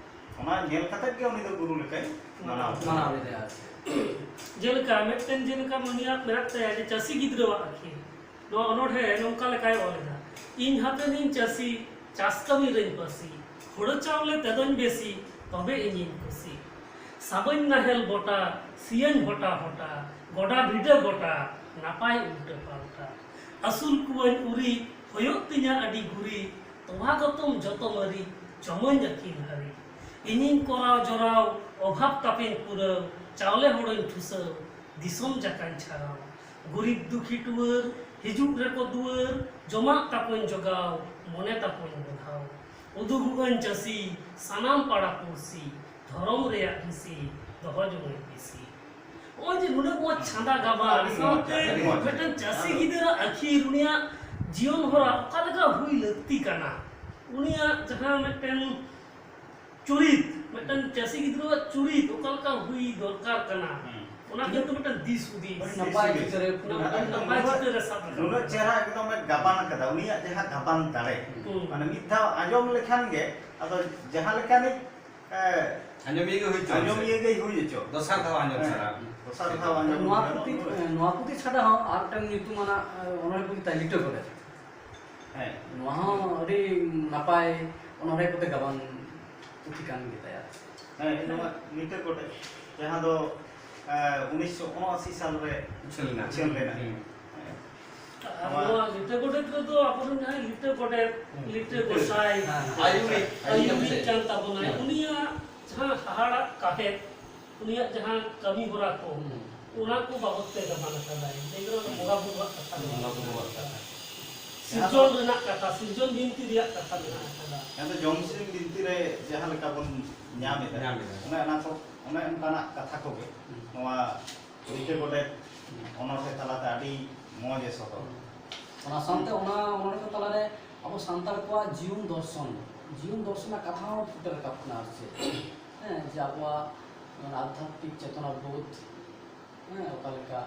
ᱚᱱᱟ ᱧᱮᱞ ᱠᱟᱛᱮ ᱜᱮ ᱩᱱᱤ ᱫᱚ ᱜᱩᱨᱩ ᱞᱮᱠᱟᱭ ᱢᱟᱱᱟᱣ ᱠᱚᱣᱟ᱾ ᱢᱟᱱᱟᱣ ᱞᱮᱫᱟᱭ ᱟᱨ ᱪᱮᱫ᱾ ᱡᱮᱞᱮᱠᱟ ᱢᱤᱫᱴᱮᱱ, ᱡᱮᱞᱮᱠᱟ ᱩᱱᱤᱭᱟᱜ ᱢᱮᱱᱟᱜ ᱛᱟᱭᱟ ᱡᱮ ᱪᱟᱹᱥᱤ ᱜᱤᱫᱽᱨᱟᱹᱣᱟᱜ ᱟᱹᱠᱷᱤᱨ᱾ ᱱᱚᱣᱟ ᱚᱱᱚᱬᱦᱮ ᱱᱚᱝᱠᱟ ᱞᱮᱠᱟᱭ ᱚᱞ ᱮᱫᱟ, ᱤᱧ ᱦᱟᱯᱮᱱᱤᱧ ᱪᱟᱹᱥᱤ, ᱪᱟᱥ ᱠᱟᱹᱢᱤ ᱨᱮᱧ ᱯᱟᱹᱥᱤ, ᱦᱳᱲᱳ ᱪᱟᱣᱞᱮ ᱛᱮᱫᱚᱧ ᱵᱮᱥᱤ, ᱛᱚᱵᱮ ᱤᱧᱤᱧ ᱠᱩᱥᱤ᱾ ᱥᱟᱵᱟᱹᱧ ᱱᱟᱦᱮᱞ ᱵᱚᱴᱟ, ᱥᱤᱭᱟᱹᱧ ᱦᱚᱴᱟ ᱦᱚᱴᱟ, ᱜᱚᱰᱟ ᱵᱷᱤᱰᱟᱹ ᱜᱚᱴᱟ, ᱱᱟᱯᱟᱭ ᱩᱞᱴᱟᱹ ᱯᱟᱞᱴᱟ᱾ ᱟᱹᱥᱩᱞ ᱠᱚᱣᱟᱹᱧ ᱩᱨᱤᱡ, ᱦᱩᱭᱩᱜ ᱛᱤᱧᱟ ᱟᱹᱰᱤ ᱜᱩᱨᱤᱡ, ᱛᱚᱣᱟ ᱜᱚᱛᱚᱢ ᱡᱚᱛᱚ ᱢᱟᱹᱨᱤᱪ, ᱡᱚᱢᱟᱹᱧ ᱟᱹᱠᱤᱞ ᱦᱟᱹᱨᱤᱡ᱾ ᱤᱧᱤᱧ ᱠᱚᱨᱟᱣ ᱡᱚᱨᱟᱣ, ᱚᱵᱷᱟᱵ ᱛᱟᱯᱮᱧ ᱯᱩᱨᱟᱹᱣ, ᱪᱟᱣᱞᱮ ᱦᱳᱲᱳᱧ ᱴᱷᱩᱥᱟᱹᱣ, ᱫᱤᱥᱚᱢ ᱡᱟᱠᱟᱧ ᱪᱷᱟᱨᱟᱣ᱾ ᱜᱩᱨᱤᱵ ᱫᱩᱠᱷᱤ ᱴᱩᱣᱟᱹᱨ, ᱦᱤᱡᱩᱜ ᱨᱮᱠᱚ ᱫᱩᱣᱟᱹᱨ, ᱡᱚᱢᱟᱜ ᱛᱟᱠᱚᱧ ᱡᱚᱜᱟᱣ, ᱢᱚᱱᱮ ᱛᱟᱠᱚᱧ ᱵᱚᱲᱦᱟᱣ᱾ ᱩᱫᱩᱜᱚᱜ ᱟᱹᱧ ᱪᱟᱹᱥᱤ, ᱥᱟᱱᱟᱢ ᱯᱟᱲᱟ ᱯᱩᱲᱥᱤ, ᱫᱷᱚᱨᱚᱢ ᱨᱮᱭᱟᱜ ᱦᱤᱸᱥᱤ, ᱫᱚᱦᱚ ᱡᱚᱝ ᱟᱹᱧ ᱵᱤᱥᱤ᱾ ᱱᱚᱜᱼᱚᱭ ᱡᱮ ᱱᱩᱱᱟᱹᱜ ᱢᱚᱡᱽ ᱪᱷᱟᱸᱫᱟ ᱜᱟᱵᱟᱱ, ᱟᱹᱰᱤ ᱢᱚᱡᱽ, ᱥᱟᱶᱛᱮ ᱟᱹᱰᱤ ᱢᱚᱡᱽ᱾ ᱢᱤᱫᱴᱟᱝ ᱪᱟᱹᱥᱤ ᱜᱤᱫᱽᱨᱟᱹ ᱟᱹᱠᱷᱤᱨ, ᱩᱱᱤᱭᱟᱜ ᱡᱤᱭᱚᱱ ᱦᱚᱨᱟ ᱚᱠᱟ ᱞᱮᱠᱟ ᱦᱩᱭ ᱞᱟᱹᱠᱛᱤ ᱠᱟᱱᱟ, ᱩᱱᱤᱭᱟᱜ ᱡᱟᱦᱟᱸ ᱢᱤᱫᱴᱮᱱ ᱪᱩᱨᱤᱛ, ᱢᱤᱫᱴᱟᱝ ᱪᱟᱹᱥᱤ ᱜᱤᱫᱽᱨᱟᱹᱣᱟᱜ ᱪᱩᱨᱤᱛ ᱚᱠᱟ ᱞᱮᱠᱟ ᱦᱩᱭ ᱫᱚᱨᱠᱟᱨ ᱠᱟᱱᱟ, ᱦᱩᱸ᱾ ᱚᱱᱟ ᱠᱤᱱᱛᱩ ᱢᱤᱫᱴᱟᱝ ᱫᱤᱥ ᱦᱩᱫᱤᱥ᱾ ᱟᱹᱰᱤ ᱱᱟᱯᱟᱭ ᱪᱤᱛᱟᱹᱨ ᱮ ᱯᱷᱩᱴᱟᱹᱣ ᱟᱹᱰᱤ ᱠᱟᱫᱟ᱾ ᱱᱟᱯᱟᱭ ᱪᱤᱛᱟᱹᱨ ᱮ ᱥᱟᱵ ᱨᱟᱠᱟᱵ ᱱᱩᱱᱟᱹᱜ ᱠᱟᱫᱟ᱾ ᱪᱮᱦᱨᱟ ᱮᱠᱫᱚᱢ ᱮ ᱜᱟᱵᱟᱱ ᱟᱠᱟᱫᱟ, ᱩᱱᱤᱭᱟᱜ ᱡᱟᱦᱟᱸ ᱜᱟᱵᱟᱱ ᱫᱟᱲᱮ, ᱦᱩᱸ᱾ ᱢᱟᱱᱮ ᱢᱤᱫ ᱫᱷᱟᱣ ᱟᱸᱡᱚᱢ ᱞᱮᱠᱷᱟᱱ ᱜᱮ, ᱟᱫᱚ ᱡᱟᱦᱟᱸ ᱞᱮᱠᱟᱱᱤᱡ, ᱮ, ᱟᱸᱡᱚᱢᱤᱭᱟᱹ ᱜᱮ ᱦᱩᱭ ᱦᱚᱪᱚ ᱟᱸᱡᱚᱢᱤᱭᱟᱹ ᱜᱮᱭ ᱦᱩᱭ ᱦᱚᱪᱚ᱾ ᱫᱚᱥᱟᱨ ᱫᱷᱟᱣ ᱟᱸᱡᱚᱢ ᱦᱮᱸ, ᱥᱟᱱᱟ᱾ ᱫᱚᱥᱟᱨ ᱫᱷᱟᱣ ᱟᱸᱡᱚᱢ ᱱᱚᱣᱟ ᱜᱟᱱᱚᱜ ᱯᱩᱛᱷᱤ, ᱱᱚᱣᱟ᱾ ᱱᱚᱣᱟ ᱯᱩᱛᱷᱤ ᱪᱷᱟᱰᱟ ᱦᱚᱸ ᱟᱨ ᱢᱤᱫᱴᱟᱝ ᱧᱩᱛᱩᱢᱟᱱᱟᱜ, ᱮ, ᱚᱱᱚᱬᱦᱮ ᱯᱩᱛᱷᱤ ᱛᱟᱭ ᱞᱤᱴᱟᱹ ᱜᱚᱰᱮᱛ᱾ ᱦᱮᱸ᱾ ᱱᱚᱣᱟ ᱦᱚᱸ ᱟᱹᱰᱤ ᱱᱟᱯᱟᱭ ᱚᱱᱚᱬᱦᱮ ᱠᱚᱛᱮ ᱜᱟᱵᱟᱱ ᱯᱩᱛᱷᱤ ᱠᱟᱱ ᱜᱮᱛᱟᱭᱟ᱾ ᱦᱮᱸ, ᱱᱚᱣᱟ ᱞᱤᱴᱟᱹ ᱜᱚᱰᱮᱛ, ᱡᱟᱦᱟᱸ ᱫᱚ, ᱮ, ᱩᱱᱤᱥᱥᱚ ᱩᱱᱚᱟᱥᱤ ᱥᱟᱞ ᱨᱮ ᱩᱪᱷᱟᱹᱱ ᱞᱮᱱᱟ᱾ ᱩᱪᱷᱟᱹᱱ ᱞᱮᱱᱟ᱾ ᱦᱩᱸ᱾ ᱟᱨ ᱱᱚᱣᱟ ᱱᱚᱣᱟ ᱞᱤᱴᱟᱹ ᱜᱚᱰᱮᱛ ᱨᱮᱫᱚ ᱟᱵᱚᱨᱮᱱ ᱡᱟᱦᱟᱸᱭ ᱞᱤᱴᱟᱹ ᱜᱚᱰᱮᱛ, ᱦᱩᱸ᱾ ᱞᱤᱴᱟᱹ ᱜᱚᱸᱥᱟᱭ, ᱦᱮᱸ, ᱦᱮᱸ᱾ ᱟᱭᱩᱨᱤᱡ, ᱟᱭᱩᱨᱤᱡ ᱟᱭᱩᱨᱤᱡ ᱠᱟᱱ ᱛᱟᱵᱚᱱᱟᱭ, ᱦᱮᱸ᱾ ᱩᱱᱤᱭᱟᱜ ᱡᱟᱦᱟᱸ ᱦᱟᱦᱟᱲᱟᱜ ᱠᱟᱦᱮᱫ, ᱩᱱᱤᱭᱟᱜ ᱡᱟᱦᱟᱸ ᱠᱟᱹᱢᱤ ᱦᱚᱨᱟ ᱠᱚ, ᱦᱩᱸ᱾ ᱚᱱᱟ ᱠᱚ ᱵᱟᱵᱚᱛ ᱛᱮ ᱜᱟᱵᱟᱱ ᱟᱠᱟᱫᱟᱭ᱾ ᱞᱟᱹᱭ ᱜᱟᱱᱚᱜᱼᱟ, ᱵᱚᱸᱜᱟ ᱵᱩᱨᱩᱣᱟᱜ ᱠᱟᱛᱷᱟ ᱢᱮᱱᱟᱜ ᱵᱚᱸᱜᱟ ᱟᱠᱟᱫᱟ᱾ ᱵᱩᱨᱩᱣᱟᱜ ᱠᱟᱛᱷᱟ᱾ ᱥᱤᱨᱡᱚᱱ ᱨᱮᱱᱟᱜ ᱠᱟᱛᱷᱟ, ᱥᱤᱨᱡᱚᱱ ᱵᱤᱱᱛᱤ ᱨᱮᱭᱟᱜ ᱠᱟᱛᱷᱟ ᱢᱮᱱᱟᱜ ᱟᱠᱟᱫᱟ᱾ ᱡᱟᱦᱟᱸ ᱫᱚ ᱡᱚᱢᱥᱤᱢ ᱵᱤᱱᱛᱤ ᱨᱮ ᱡᱟᱦᱟᱸ ᱞᱮᱠᱟ ᱵᱚᱱ ᱧᱟᱢ ᱮᱫᱟ, ᱧᱟᱢ ᱮᱫᱟ᱾ ᱚᱱᱮ ᱚᱱᱟ ᱠᱚ, ᱚᱱᱮ ᱚᱱᱠᱟᱱᱟᱜ ᱠᱟᱛᱷᱟ ᱠᱚᱜᱮ ᱦᱩᱸ᱾ ᱱᱚᱣᱟ ᱞᱤᱴᱟᱹ ᱜᱚᱰᱮᱛ ᱦᱩᱸ᱾ ᱚᱱᱚᱬᱦᱮ ᱛᱟᱞᱟᱛᱮ ᱟᱹᱰᱤ ᱢᱚᱡᱽ ᱮ ᱥᱚᱫᱚᱨ᱾ ᱚᱱᱟ ᱥᱟᱶᱛᱮ ᱚᱱᱟ ᱚᱱᱚᱬᱦᱮ ᱠᱚ ᱛᱟᱞᱟᱨᱮ ᱟᱵᱚ ᱥᱟᱱᱛᱟᱲ ᱠᱚᱣᱟᱜ ᱡᱤᱭᱚᱱ ᱫᱚᱨᱥᱚᱱ, ᱡᱤᱭᱚᱱ ᱫᱚᱨᱥᱚᱱ ᱨᱮᱱᱟᱜ ᱠᱟᱛᱷᱟ ᱦᱚᱸ ᱯᱷᱩᱴᱮ ᱨᱟᱠᱟᱵ ᱠᱟᱱᱟ ᱟᱨ ᱪᱮᱫ᱾ ᱦᱮᱸ, ᱡᱮ ᱟᱵᱚᱣᱟᱜ ᱚᱱᱟ ᱟᱫᱷᱭᱟᱛᱢᱤᱠ ᱪᱮᱛᱚᱱᱟ ᱵᱳᱫᱷ, ᱦᱮᱸ, ᱚᱠᱟ ᱞᱮᱠᱟ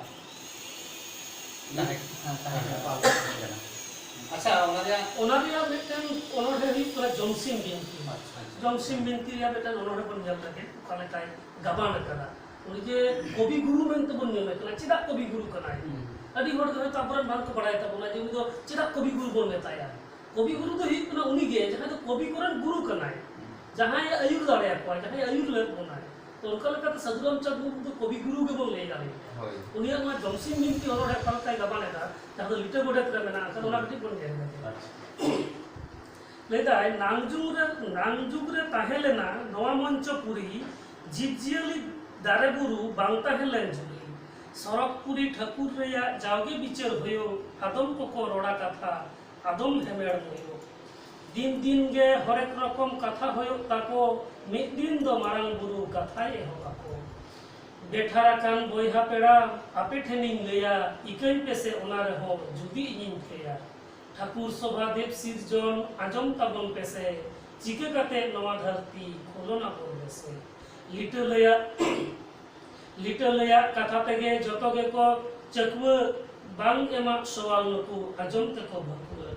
ᱛᱟᱦᱮᱸ ᱦᱮᱸ, ᱛᱟᱦᱮᱸ ᱠᱟᱱᱟ᱾ ᱠᱟᱱᱟ᱾ ᱟᱪᱪᱷᱟ, ᱚᱱᱟ ᱨᱮᱭᱟᱜ ᱚᱱᱟ ᱨᱮᱭᱟᱜ ᱢᱤᱫᱴᱟᱝ ᱚᱱᱚᱬᱦᱮ ᱦᱩᱭᱩᱜ ᱠᱟᱱᱟ ᱡᱚᱢᱥᱤᱢ ᱵᱤᱱᱛᱤ᱾ ᱟᱪᱪᱷᱟ, ᱟᱪᱪᱷᱟ᱾ ᱡᱚᱢᱥᱤᱢ ᱵᱤᱱᱛᱤ ᱨᱮᱭᱟᱜ ᱢᱤᱫᱴᱟᱝ ᱚᱱᱚᱬᱦᱮ ᱵᱚᱱ ᱧᱮᱞ ᱞᱮᱜᱮ, ᱚᱠᱟ ᱞᱮᱠᱟᱭ ᱜᱟᱵᱟᱱ ᱟᱠᱟᱫᱟ᱾ ᱩᱱᱤ ᱡᱮ ᱠᱚᱵᱤ ᱜᱩᱨᱩ ᱢᱮᱱᱛᱮ ᱵᱚᱱ ᱧᱩᱢᱮ ᱠᱟᱱᱟ, ᱪᱮᱫᱟᱜ ᱠᱚᱵᱤ ᱜᱩᱨᱩ ᱠᱟᱱᱟᱭ? ᱦᱩᱸ᱾ ᱟᱹᱰᱤ ᱦᱚᱲ ᱜᱮ ᱦᱚᱭᱛᱳ ᱟᱵᱚᱨᱮᱱ ᱵᱟᱝ ᱠᱚ ᱵᱟᱲᱟᱭ ᱛᱟᱵᱚᱱᱟ ᱡᱮ ᱩᱱᱤ ᱫᱚ ᱪᱮᱫᱟᱜ ᱠᱚᱵᱤ ᱜᱩᱨᱩ ᱵᱚᱱ ᱢᱮᱛᱟᱭᱟ᱾ ᱠᱚᱵᱤ ᱜᱩᱨᱩ ᱫᱚ ᱦᱩᱭᱩᱜ ᱠᱟᱱᱟ ᱩᱱᱤ ᱜᱮ ᱡᱟᱦᱟᱸᱭ ᱫᱚ ᱠᱚᱵᱤ ᱠᱚᱨᱮᱱ ᱜᱩᱨᱩ ᱠᱟᱱᱟᱭ, ᱡᱟᱦᱟᱸᱭ ᱮ ᱟᱹᱭᱩᱨ ᱫᱟᱲᱮᱭᱟᱠᱚᱣᱟ, ᱡᱟᱦᱟᱸᱭ ᱮ ᱟᱹᱭᱩᱨ ᱞᱮᱫ ᱵᱚᱱᱟᱭ᱾ ᱛᱚ, ᱚᱱᱠᱟ ᱞᱮᱠᱟᱛᱮ ᱥᱟᱹᱫᱷᱩ ᱨᱟᱢᱪᱟᱸᱫᱽ ᱢᱩᱨᱢᱩ ᱫᱚ ᱠᱚᱵᱤ ᱜᱩᱨᱩ ᱜᱮᱵᱚᱱ ᱞᱟᱹᱭ ᱫᱟᱲᱮᱭᱟᱭᱟ᱾ ᱦᱳᱭ᱾ ᱩᱱᱤᱭᱟᱜ ᱱᱚᱣᱟ ᱡᱚᱢᱥᱤᱢ ᱵᱤᱱᱛᱤ ᱚᱱᱚᱬᱦᱮ ᱚᱠᱟ ᱞᱮᱠᱟᱭ ᱜᱟᱵᱟᱱ ᱮᱫᱟ, ᱡᱟᱦᱟᱸ ᱫᱚ ᱞᱤᱴᱟᱹ ᱜᱚᱰᱮᱛ ᱨᱮ ᱢᱮᱱᱟᱜ ᱟᱠᱟᱫᱟ, ᱚᱱᱟ ᱠᱟᱹᱴᱤᱡ ᱵᱚᱱ ᱧᱮᱞ ᱞᱮᱜᱮ᱾ ᱟᱪᱪᱷᱟ᱾ ᱞᱟᱹᱭ ᱫᱟᱭ, ᱱᱟᱝᱡᱩᱜᱽ ᱨᱮ, ᱱᱟᱝᱡᱩᱜᱽ ᱨᱮ ᱛᱟᱦᱮᱸ ᱞᱮᱱᱟ ᱱᱚᱣᱟ ᱢᱚᱧᱪᱚᱯᱩᱨᱤ, ᱡᱤᱵᱽ ᱡᱤᱭᱟᱹᱞᱤ ᱫᱟᱨᱮ ᱵᱩᱨᱩ ᱵᱟᱝ ᱛᱟᱦᱮᱸ ᱞᱮᱱ ᱡᱩᱫᱤ, ᱥᱚᱨᱚᱜᱽᱯᱩᱨᱤ ᱴᱷᱟᱹᱠᱩᱨ ᱨᱮᱭᱟᱜ ᱡᱟᱣᱜᱮ ᱵᱤᱪᱟᱹᱨ ᱦᱩᱭᱩᱜ, ᱟᱫᱚᱢ ᱠᱚᱠᱚ ᱨᱚᱲᱟ ᱠᱟᱛᱷᱟ, ᱟᱫᱚᱢ ᱦᱮᱢᱮᱲ ᱢᱩᱭᱩᱜ᱾ ᱫᱤᱱ ᱫᱤᱱ ᱜᱮ ᱦᱚᱨᱮᱠ ᱨᱚᱠᱚᱢ ᱠᱟᱛᱷᱟ ᱦᱩᱭᱩᱜ ᱛᱟᱠᱚ, ᱢᱤᱫ ᱫᱤᱱ ᱫᱚ ᱢᱟᱨᱟᱝ ᱵᱩᱨᱩ ᱠᱟᱛᱷᱟᱭ ᱮᱦᱚᱵ ᱟᱠᱚ᱾ ᱵᱮᱴᱷᱟᱨ ᱟᱠᱟᱱ ᱵᱚᱭᱦᱟ ᱯᱮᱲᱟ, ᱟᱯᱮ ᱴᱷᱮᱱᱤᱧ ᱞᱟᱹᱭᱟ, ᱤᱠᱟᱹᱧ ᱯᱮᱥᱮ ᱚᱱᱟ ᱨᱮᱦᱚᱸ ᱡᱩᱫᱤ ᱤᱧᱤᱧ ᱠᱷᱮᱭᱟ᱾ ᱴᱷᱟᱹᱠᱩᱨ ᱥᱚᱵᱷᱟ ᱫᱮᱵ ᱥᱤᱨᱡᱚᱱ ᱟᱸᱡᱚᱢ ᱛᱟᱵᱚᱱ ᱯᱮᱥᱮ, ᱪᱤᱠᱟᱹ ᱠᱟᱛᱮ ᱱᱚᱣᱟ ᱫᱷᱟᱹᱨᱛᱤ ᱠᱷᱚᱸᱫᱚᱱ ᱟᱵᱚᱱ ᱯᱮᱥᱮ᱾ ᱞᱤᱴᱟᱹ ᱞᱟᱹᱭᱟᱜ, ᱞᱤᱴᱟᱹ ᱞᱟᱹᱭᱟᱜ ᱠᱟᱛᱷᱟ ᱛᱮᱜᱮ ᱡᱚᱛᱚ ᱜᱮᱠᱚ ᱪᱟᱹᱠᱩᱣᱟᱹ, ᱵᱟᱝ ᱮᱢᱟᱜ ᱥᱚᱣᱟᱞ ᱱᱩᱠᱩ ᱟᱸᱡᱚᱢ ᱛᱮᱠᱚ ᱵᱷᱟᱹᱠᱩᱣᱟᱹ᱾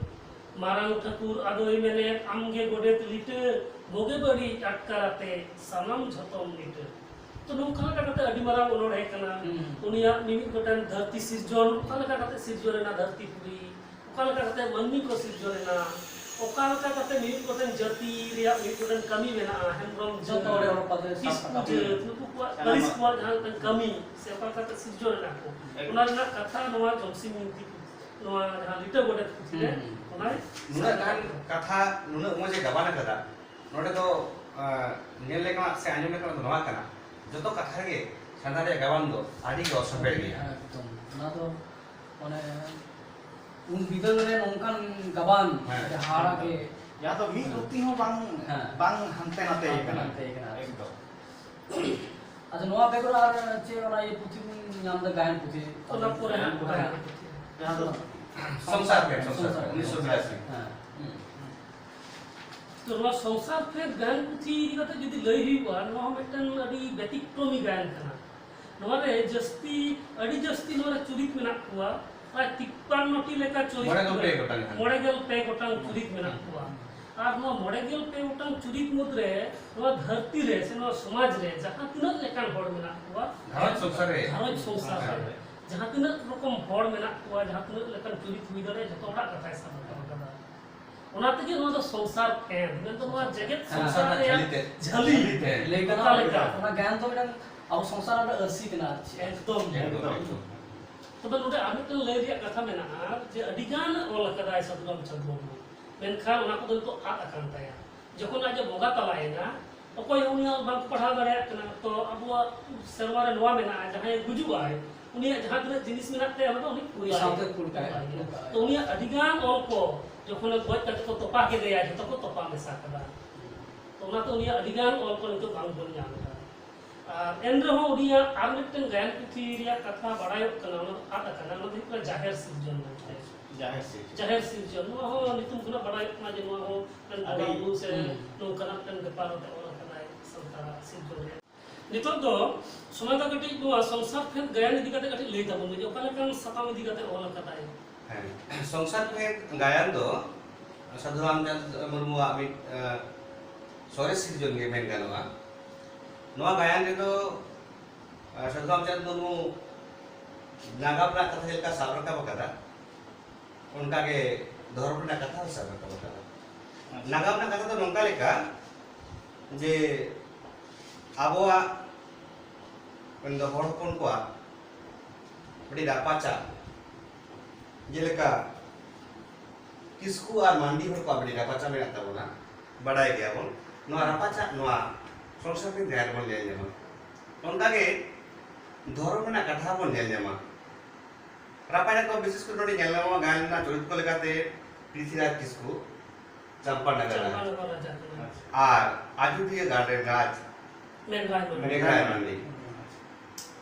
ᱢᱟᱨᱟᱝ ᱴᱷᱟᱹᱠᱩᱨ ᱟᱫᱚᱭ ᱢᱮᱱᱮᱫ, ᱟᱢᱜᱮ ᱜᱚᱰᱮᱛ ᱞᱤᱴᱟᱹ, ᱵᱩᱜᱤ ᱵᱟᱹᱲᱤᱡ ᱟᱴᱠᱟᱨ ᱟᱛᱮ ᱥᱟᱱᱟᱢ ᱡᱷᱚᱛᱚᱢ ᱞᱤᱴᱟᱹ᱾ ᱛᱚ ᱱᱚᱝᱠᱟ ᱞᱮᱠᱟ ᱠᱟᱛᱮ ᱟᱹᱰᱤ ᱢᱟᱨᱟᱝ ᱚᱱᱚᱬᱦᱮ ᱠᱟᱱᱟ᱾ ᱦᱩᱸ᱾ ᱩᱱᱤᱭᱟᱜ ᱢᱤᱢᱤᱫ ᱜᱚᱴᱮᱱ ᱫᱷᱟᱹᱨᱛᱤ ᱥᱤᱨᱡᱚᱱ, ᱚᱠᱟ ᱞᱮᱠᱟ ᱠᱟᱛᱮ ᱥᱤᱨᱡᱚᱱ ᱮᱱᱟ ᱫᱷᱟᱹᱨᱛᱤ ᱯᱩᱨᱤ, ᱚᱠᱟ ᱞᱮᱠᱟ ᱠᱟᱛᱮ ᱢᱟᱹᱱᱢᱤ ᱠᱚ ᱥᱤᱨᱡᱚᱱ ᱮᱱᱟ, ᱚᱠᱟ ᱞᱮᱠᱟ ᱠᱟᱛᱮ ᱢᱤᱢᱤᱫ ᱜᱚᱴᱮᱱ ᱡᱟᱹᱛᱤ ᱨᱮᱭᱟᱜ ᱢᱤᱢᱤᱫ ᱜᱚᱴᱮᱱ ᱠᱟᱹᱢᱤ ᱢᱮᱱᱟᱜᱼᱟ, ᱦᱮᱢᱵᱨᱚᱢ ᱡᱚᱛᱚ ᱡᱟᱹᱛ, ᱚᱸᱰᱮ ᱚᱞᱚᱜ ᱯᱟᱲᱦᱟᱣ ᱛᱮ ᱥᱟᱵ ᱠᱤᱥᱠᱩ ᱨᱟᱠᱟᱵ ᱡᱟᱹᱛ, ᱮᱱᱟ᱾ ᱱᱩᱠᱩ ᱠᱚᱣᱟᱜ ᱥᱟᱱᱟᱢᱟᱜ᱾ ᱯᱟᱹᱨᱤᱥ ᱠᱚᱣᱟᱜ ᱡᱟᱦᱟᱸ ᱢᱤᱫᱴᱟᱝ ᱠᱟᱹᱢᱤ ᱥᱮ ᱚᱠᱟ ᱞᱮᱠᱟᱛᱮ ᱥᱤᱨᱡᱚᱱ ᱮᱱᱟ ᱠᱚ, ᱮᱠᱫᱚᱢ᱾ ᱚᱱᱟ ᱨᱮᱱᱟᱜ ᱠᱟᱛᱷᱟ ᱱᱚᱣᱟ ᱡᱚᱢᱥᱤᱢ ᱵᱤᱱᱛᱤ, ᱱᱚᱣᱟ ᱡᱟᱦᱟᱸ ᱞᱤᱴᱟᱹ ᱜᱚᱰᱮᱛ ᱯᱩᱛᱷᱤ ᱨᱮ ᱦᱩᱸ, ᱦᱩᱸ᱾ ᱚᱱᱟᱭ ᱱᱩᱱᱟᱹᱜ ᱜᱟᱱ ᱠᱟᱛᱷᱟ, ᱱᱩᱱᱟᱹᱜ ᱢᱚᱡᱽ ᱮ ᱜᱟᱵᱟᱱ ᱟᱠᱟᱫᱟ᱾ ᱱᱚᱰᱮ ᱫᱚ, ᱟᱸ, ᱧᱮᱞ ᱞᱮᱠᱟᱱᱟᱜ ᱥᱮ ᱟᱸᱡᱚᱢ ᱞᱮᱠᱟᱱᱟᱜ ᱫᱚ ᱱᱚᱣᱟ ᱠᱟᱱᱟ, ᱡᱚᱛᱚ ᱠᱟᱛᱷᱟ ᱨᱮᱜᱮ ᱪᱷᱟᱸᱫᱟ ᱨᱮᱭᱟᱜ ᱜᱟᱵᱟᱱ ᱫᱚ ᱟᱹᱰᱤ ᱜᱮ ᱚᱥᱚᱢᱵᱷᱮᱲ ᱜᱮᱭᱟ᱾ ᱮᱠᱫᱚᱢ᱾ ᱚᱱᱟ ᱫᱚ ᱢᱟᱱᱮ ᱩᱱ ᱵᱤᱫᱟᱹᱞ ᱨᱮ ᱱᱚᱝᱠᱟᱱ ᱜᱟᱵᱟᱱ ᱦᱮᱸ᱾ ᱡᱟᱦᱟᱸ ᱜᱮ ᱡᱟᱦᱟᱸ ᱫᱚ ᱢᱤᱫ ᱦᱮᱸ᱾ ᱨᱩᱛᱤ ᱦᱚᱸ ᱵᱟᱝ, ᱦᱮᱸ᱾ ᱵᱟᱝ ᱦᱟᱱᱛᱮ ᱱᱟᱛᱮ ᱦᱟᱱᱛᱮ ᱠᱟᱱᱟ᱾ ᱱᱟᱛᱮ ᱠᱟᱱᱟ᱾ ᱮᱠᱫᱚᱢ᱾ ᱟᱫᱚ ᱱᱚᱣᱟ ᱵᱮᱜᱚᱨ ᱟᱨ ᱪᱮᱫ ᱚᱱᱟ ᱤᱭᱟᱹ ᱯᱩᱛᱷᱤ ᱵᱚᱱ ᱧᱟᱢ ᱮᱫᱟ, ᱜᱟᱭᱟᱱ ᱯᱩᱛᱷᱤ? ᱚᱱᱟ ᱯᱚᱨᱮ ᱦᱟᱸᱜ ᱜᱟᱭᱟᱱ ᱯᱩᱛᱷᱤ᱾ ᱡᱟᱦᱟᱸ ᱫᱚ ᱥᱚᱝᱥᱟᱨ ᱯᱷᱮᱰ, ᱥᱚᱝᱥᱟᱨ ᱯᱷᱮᱰ, ᱩᱱᱤᱥᱥᱚ ᱵᱤᱨᱟᱥᱤ᱾ ᱦᱮᱸ᱾ ᱦᱩᱸ᱾ ᱛᱚ, ᱱᱚᱣᱟ ᱥᱚᱝᱥᱟᱨ ᱯᱷᱮᱰ ᱜᱟᱭᱟᱱ ᱯᱩᱛᱷᱤ ᱤᱫᱤ ᱠᱟᱛᱮ ᱡᱩᱫᱤ ᱞᱟᱹᱭ ᱦᱩᱭᱩᱜᱼᱟ, ᱱᱚᱣᱟ ᱦᱚᱸ ᱢᱤᱫᱴᱟᱝ ᱟᱹᱰᱤ ᱵᱮᱛᱤᱠᱨᱚᱢᱤ ᱜᱟᱭᱟᱱ ᱠᱟᱱᱟ᱾ ᱱᱚᱣᱟ ᱨᱮ ᱡᱟᱹᱥᱛᱤ, ᱟᱹᱰᱤ ᱡᱟᱹᱥᱛᱤ ᱱᱚᱣᱟ ᱨᱮ ᱪᱩᱨᱤᱛ ᱢᱮᱱᱟᱜ ᱠᱚᱣᱟ, ᱯᱨᱟᱭ ᱛᱤᱯᱯᱟᱱᱱᱚ ᱴᱤ ᱞᱮᱠᱟ ᱪᱩᱨᱤᱛ ᱢᱚᱬᱮ ᱜᱮᱞ ᱯᱮ ᱢᱮᱱᱟᱜ-, ᱜᱚᱴᱟᱝ ᱦᱟᱸᱜ᱾ ᱢᱚᱬᱮ ᱜᱮᱞ ᱯᱮ ᱜᱚᱴᱟᱝ ᱪᱩᱨᱤᱛ ᱢᱮᱱᱟᱜ ᱠᱚᱣᱟ᱾ ᱟᱨ ᱱᱚᱣᱟ ᱢᱚᱬᱮ ᱜᱮᱞ ᱯᱮ ᱜᱚᱴᱟᱝ ᱪᱩᱨᱤᱛ ᱢᱩᱫᱽᱨᱮ ᱱᱚᱣᱟ ᱫᱷᱟᱹᱨᱛᱤ ᱨᱮ ᱥᱮ ᱱᱚᱣᱟ ᱥᱚᱢᱟᱡᱽ ᱨᱮ ᱡᱟᱦᱟᱸ ᱛᱤᱱᱟᱹᱜ ᱞᱮᱠᱟᱱ ᱦᱚᱲ ᱢᱮᱱᱟᱜ ᱠᱚᱣᱟ, ᱜᱷᱟᱨᱚᱸᱡᱽ ᱥᱚᱝᱥᱟᱨ ᱨᱮ᱾ ᱜᱷᱟᱨᱚᱸᱡᱽ ᱥᱚᱝᱥᱟᱨ ᱨᱮ ᱦᱮᱸ᱾ ᱡᱟᱦᱟᱸ ᱛᱤᱱᱟᱹᱜ ᱨᱚᱠᱚᱢ ᱦᱚᱲ ᱢᱮᱱᱟᱜ ᱠᱚᱣᱟ, ᱡᱟᱦᱟᱸ ᱛᱤᱱᱟᱹᱜ ᱞᱮᱠᱟᱱ ᱪᱩᱨᱤᱛ ᱦᱩᱭ ᱫᱟᱲᱮᱭᱟᱜᱼᱟ, ᱡᱚᱛᱚ ᱦᱚᱲᱟᱜ ᱠᱟᱛᱷᱟᱭ ᱥᱟᱵ ᱨᱟᱠᱟᱵ ᱟᱠᱟᱫᱟ᱾ ᱚᱱᱟ ᱛᱮᱜᱮ ᱱᱚᱣᱟ ᱫᱚ ᱥᱚᱝᱥᱟᱨ ᱯᱷᱮᱰ, ᱢᱮᱱᱫᱚ ᱱᱚᱣᱟ ᱡᱮᱜᱮᱛ ᱦᱮᱸ᱾ ᱥᱚᱝᱥᱟᱨ ᱥᱚᱝᱥᱟᱨ ᱨᱮᱭᱟᱜ ᱨᱮᱭᱟᱜ ᱡᱷᱟᱹᱞᱤ᱾ ᱡᱷᱟᱹᱞᱤ᱾ ᱞᱟᱹᱭ ᱜᱟᱱᱚᱜᱼᱟ, ᱚᱠᱟ ᱞᱮᱠᱟ? ᱚᱱᱟ ᱜᱟᱭᱟᱱ ᱫᱚ ᱢᱤᱫᱴᱟᱝ ᱟᱵᱚ ᱥᱚᱝᱥᱟᱨ ᱨᱮᱱᱟᱜ ᱟᱹᱨᱥᱤ ᱠᱟᱱᱟ ᱟᱨ ᱪᱮᱫ᱾ ᱮᱠᱫᱚᱢ, ᱮᱠᱫᱚᱢ, ᱮᱠᱫᱚᱢ᱾ ᱮᱠᱫᱚᱢ᱾ ᱛᱚᱵᱮ ᱱᱚᱰᱮ ᱟᱨ ᱢᱤᱫᱴᱟᱝ ᱞᱟᱹᱭ ᱨᱮᱭᱟᱜ ᱠᱟᱛᱷᱟ ᱢᱮᱱᱟᱜᱼᱟ ᱡᱮ ᱟᱹᱰᱤ ᱜᱟᱱ ᱚᱞ ᱟᱠᱟᱫᱟᱭ ᱥᱟᱹᱫᱷᱩ ᱨᱟᱢᱪᱟᱸᱫᱽ ᱢᱩᱨᱢᱩ, ᱢᱮᱱᱠᱷᱟᱱ ᱚᱱᱟ ᱠᱚᱫᱚ ᱱᱤᱛᱚᱜ ᱟᱫ ᱟᱠᱟᱱ ᱛᱟᱭᱟ᱾ ᱡᱚᱠᱷᱚᱱ ᱟᱡ ᱮ ᱵᱚᱸᱜᱟ ᱛᱟᱞᱟᱭᱮᱱᱟ, ᱚᱠᱚᱭ ᱦᱚᱸ ᱩᱱᱤᱭᱟᱜ ᱵᱟᱝ ᱠᱚ ᱯᱟᱲᱦᱟᱣ ᱫᱟᱲᱮᱭᱟᱜ ᱠᱟᱱᱟ᱾ ᱛᱚ ᱟᱵᱚᱣᱟᱜ ᱥᱮᱨᱣᱟ ᱨᱮ ᱱᱚᱣᱟ ᱢᱮᱱᱟᱜᱼᱟ, ᱡᱟᱦᱟᱸᱭ ᱜᱩᱡᱩᱜᱼᱟᱭ, ᱩᱱᱤᱭᱟᱜ ᱡᱟᱦᱟᱸ ᱛᱤᱱᱟᱹᱜ ᱡᱤᱱᱤᱥ ᱢᱮᱱᱟᱜ ᱛᱟᱭᱟ, ᱚᱱᱟ ᱫᱚ ᱩᱱᱤ ᱩᱱᱤ ᱥᱟᱶᱛᱮ ᱠᱩᱞ ᱠᱟᱭᱟ᱾ ᱠᱩᱞ ᱠᱟᱭᱟ᱾ ᱛᱚ ᱩᱱᱤᱭᱟᱜ ᱟᱹᱰᱤ ᱜᱟᱱ ᱚᱞ ᱠᱚ ᱡᱚᱠᱷᱚᱱ ᱜᱚᱡ ᱠᱟᱛᱮ ᱠᱚ ᱛᱚᱯᱟ ᱠᱮᱫᱮᱭᱟ, ᱡᱷᱚᱛᱚ ᱠᱚ ᱛᱚᱯᱟ ᱢᱮᱥᱟ ᱠᱟᱫᱟ᱾ ᱛᱚ ᱚᱱᱟᱛᱮ ᱩᱱᱤᱭᱟᱜ ᱟᱹᱰᱤ ᱜᱟᱱ ᱚᱞ ᱠᱚ ᱱᱤᱛᱚᱜ ᱵᱟᱝ ᱵᱚᱱ ᱧᱟᱢ ᱮᱫᱟ᱾ ᱟᱨ ᱮᱱ ᱨᱮᱦᱚᱸ ᱩᱱᱤᱭᱟᱜ ᱟᱨ ᱢᱤᱫᱴᱮᱱ ᱜᱟᱭᱟᱱ ᱯᱩᱛᱷᱤ ᱨᱮᱭᱟᱜ ᱠᱟᱛᱷᱟ ᱵᱟᱲᱟᱭᱚᱜ ᱠᱟᱱᱟ, ᱚᱱᱟ ᱫᱚ ᱟᱫ ᱟᱠᱟᱱᱟ, ᱚᱱᱟ ᱫᱚ ᱦᱩᱭᱩᱜ ᱠᱟᱱᱟ ᱡᱟᱦᱮᱨ ᱥᱤᱨᱡᱚᱱ ᱢᱮᱱᱛᱮ᱾ ᱡᱟᱦᱮᱨ ᱥᱤᱨᱡᱚᱱ᱾ ᱡᱟᱦᱮᱨ ᱥᱤᱨᱡᱚᱱ, ᱱᱚᱣᱟ ᱦᱚᱸ ᱧᱩᱛᱩᱢ ᱠᱷᱚᱱᱟᱜ ᱵᱟᱲᱟᱭᱚᱜ ᱠᱟᱱᱟ ᱡᱮ ᱱᱚᱣᱟ ᱦᱚᱸ ᱢᱤᱫᱴᱮᱱ ᱟᱹᱰᱤ, ᱵᱚᱸᱜᱟ ᱵᱩᱨᱩ ᱥᱮ ᱦᱩᱸ᱾ ᱱᱚᱝᱠᱟᱱᱟᱜ ᱢᱤᱫᱴᱮᱱ ᱵᱮᱯᱟᱨ ᱠᱟᱛᱮ ᱚᱞ ᱟᱠᱟᱫᱟᱭ ᱥᱟᱱᱛᱟᱲᱟᱜ ᱥᱤᱨᱡᱚᱱ ᱨᱮ᱾ ᱱᱤᱛᱚᱜ ᱫᱚ ᱥᱚᱢᱟᱭ ᱫᱟ ᱠᱟᱹᱴᱤᱡ ᱱᱚᱣᱟ ᱥᱚᱝᱥᱟᱨ ᱯᱷᱮᱸᱫᱽ ᱜᱟᱭᱟᱱ ᱤᱫᱤ ᱠᱟᱛᱮ ᱠᱟᱹᱴᱤᱡ ᱞᱟᱹᱭ ᱛᱟᱵᱚᱱ ᱢᱮ ᱡᱮ ᱚᱠᱟ ᱞᱮᱠᱟᱱ ᱥᱟᱛᱟᱢ ᱤᱫᱤ ᱠᱟᱛᱮ ᱚᱞ ᱟᱠᱟᱫᱟᱭ? ᱦᱮᱸ, ᱥᱚᱝᱥᱟᱨ ᱯᱷᱮᱸᱫᱽ ᱜᱟᱭᱟᱱ ᱫᱚ ᱥᱟᱹᱫᱷᱩ ᱨᱟᱢᱪᱟᱸᱫᱽ ᱢᱩᱨᱢᱩᱣᱟᱜ ᱢᱤᱫ, ᱮ, ᱥᱚᱨᱮᱥ ᱥᱤᱨᱡᱚᱱ ᱜᱮ ᱢᱮᱱ ᱜᱟᱱᱚᱜᱼᱟ᱾ ᱱᱚᱣᱟ ᱜᱟᱭᱟᱱ ᱨᱮᱫᱚ, ᱮ, ᱥᱟᱹᱫᱷᱩ ᱨᱟᱢᱪᱟᱸᱫᱽ ᱢᱩᱨᱢᱩ ᱱᱟᱜᱟᱢ ᱨᱮᱱᱟᱜ ᱠᱟᱛᱷᱟ ᱪᱮᱫ ᱞᱮᱠᱟ ᱥᱟᱵ ᱨᱟᱠᱟᱵ ᱟᱠᱟᱫᱟ, ᱚᱱᱠᱟ ᱜᱮ ᱫᱷᱚᱨᱚᱢ ᱨᱮᱱᱟᱜ ᱠᱟᱛᱷᱟ ᱦᱚᱸ ᱥᱟᱵ ᱨᱟᱠᱟᱵ ᱟᱠᱟᱫᱟ᱾ ᱟᱪᱪᱷᱟ᱾ ᱱᱟᱜᱟᱢ ᱨᱮᱱᱟᱜ ᱠᱟᱛᱷᱟ ᱫᱚ ᱱᱚᱝᱠᱟ ᱞᱮᱠᱟ ᱡᱮ ᱟᱵᱚᱣᱟᱜ ᱢᱮᱱᱫᱚ ᱦᱚᱲ ᱦᱚᱯᱚᱱ ᱠᱚᱣᱟᱜ ᱟᱹᱰᱤ ᱨᱟᱯᱟᱪᱟᱜ, ᱡᱮᱞᱮᱠᱟ ᱠᱤᱥᱠᱩ ᱟᱨ ᱢᱟᱱᱰᱤ ᱦᱚᱲ ᱠᱚᱣᱟᱜ ᱟᱹᱰᱤ ᱨᱟᱯᱟᱪᱟᱜ ᱢᱮᱱᱟᱜ ᱛᱟᱵᱚᱱᱟ, ᱵᱟᱰᱟᱭ ᱜᱮᱭᱟᱵᱚᱱ᱾ ᱱᱚᱣᱟ ᱨᱟᱯᱟᱪᱟᱜ ᱱᱚᱣᱟ ᱥᱚᱝᱥᱟᱨ ᱨᱮ ᱡᱟᱦᱟᱸ ᱨᱮᱵᱚᱱ ᱧᱮᱞ ᱧᱟᱢᱟ, ᱚᱱᱠᱟᱜᱮ ᱫᱷᱚᱨᱚᱢ ᱨᱮᱱᱟᱜ ᱠᱟᱛᱷᱟ ᱵᱚᱱ ᱧᱮᱞ ᱧᱟᱢᱟ᱾ ᱨᱟᱯᱟᱪᱟᱜ ᱫᱚ ᱵᱤᱥᱮᱥ ᱠᱚᱨᱮ ᱱᱚᱰᱮ ᱧᱮᱞ ᱧᱟᱢᱚᱜᱼᱟ ᱜᱟᱭᱟᱱ ᱨᱮᱱᱟᱜ ᱪᱚᱨᱤᱛ ᱠᱚ ᱞᱮᱠᱟᱛᱮ ᱯᱨᱤᱛᱷᱤᱨᱟᱡᱽ ᱠᱤᱥᱠᱩ, ᱪᱟᱢᱯᱟᱱᱟᱜᱟᱨ ᱨᱟᱡᱽ, ᱪᱟᱢᱯᱟᱱᱟᱜᱟᱨ ᱨᱟᱡᱟ ᱠᱟᱱᱟ᱾ ᱟᱨ ᱟᱡᱚᱫᱤᱭᱟᱹ ᱜᱟᱲ ᱨᱮᱱ ᱨᱟᱡᱽ ᱢᱮᱱᱨᱟᱭ ᱢᱟᱱᱰᱤ᱾ ᱢᱮᱱᱨᱟᱭ ᱢᱟᱱᱰᱤ᱾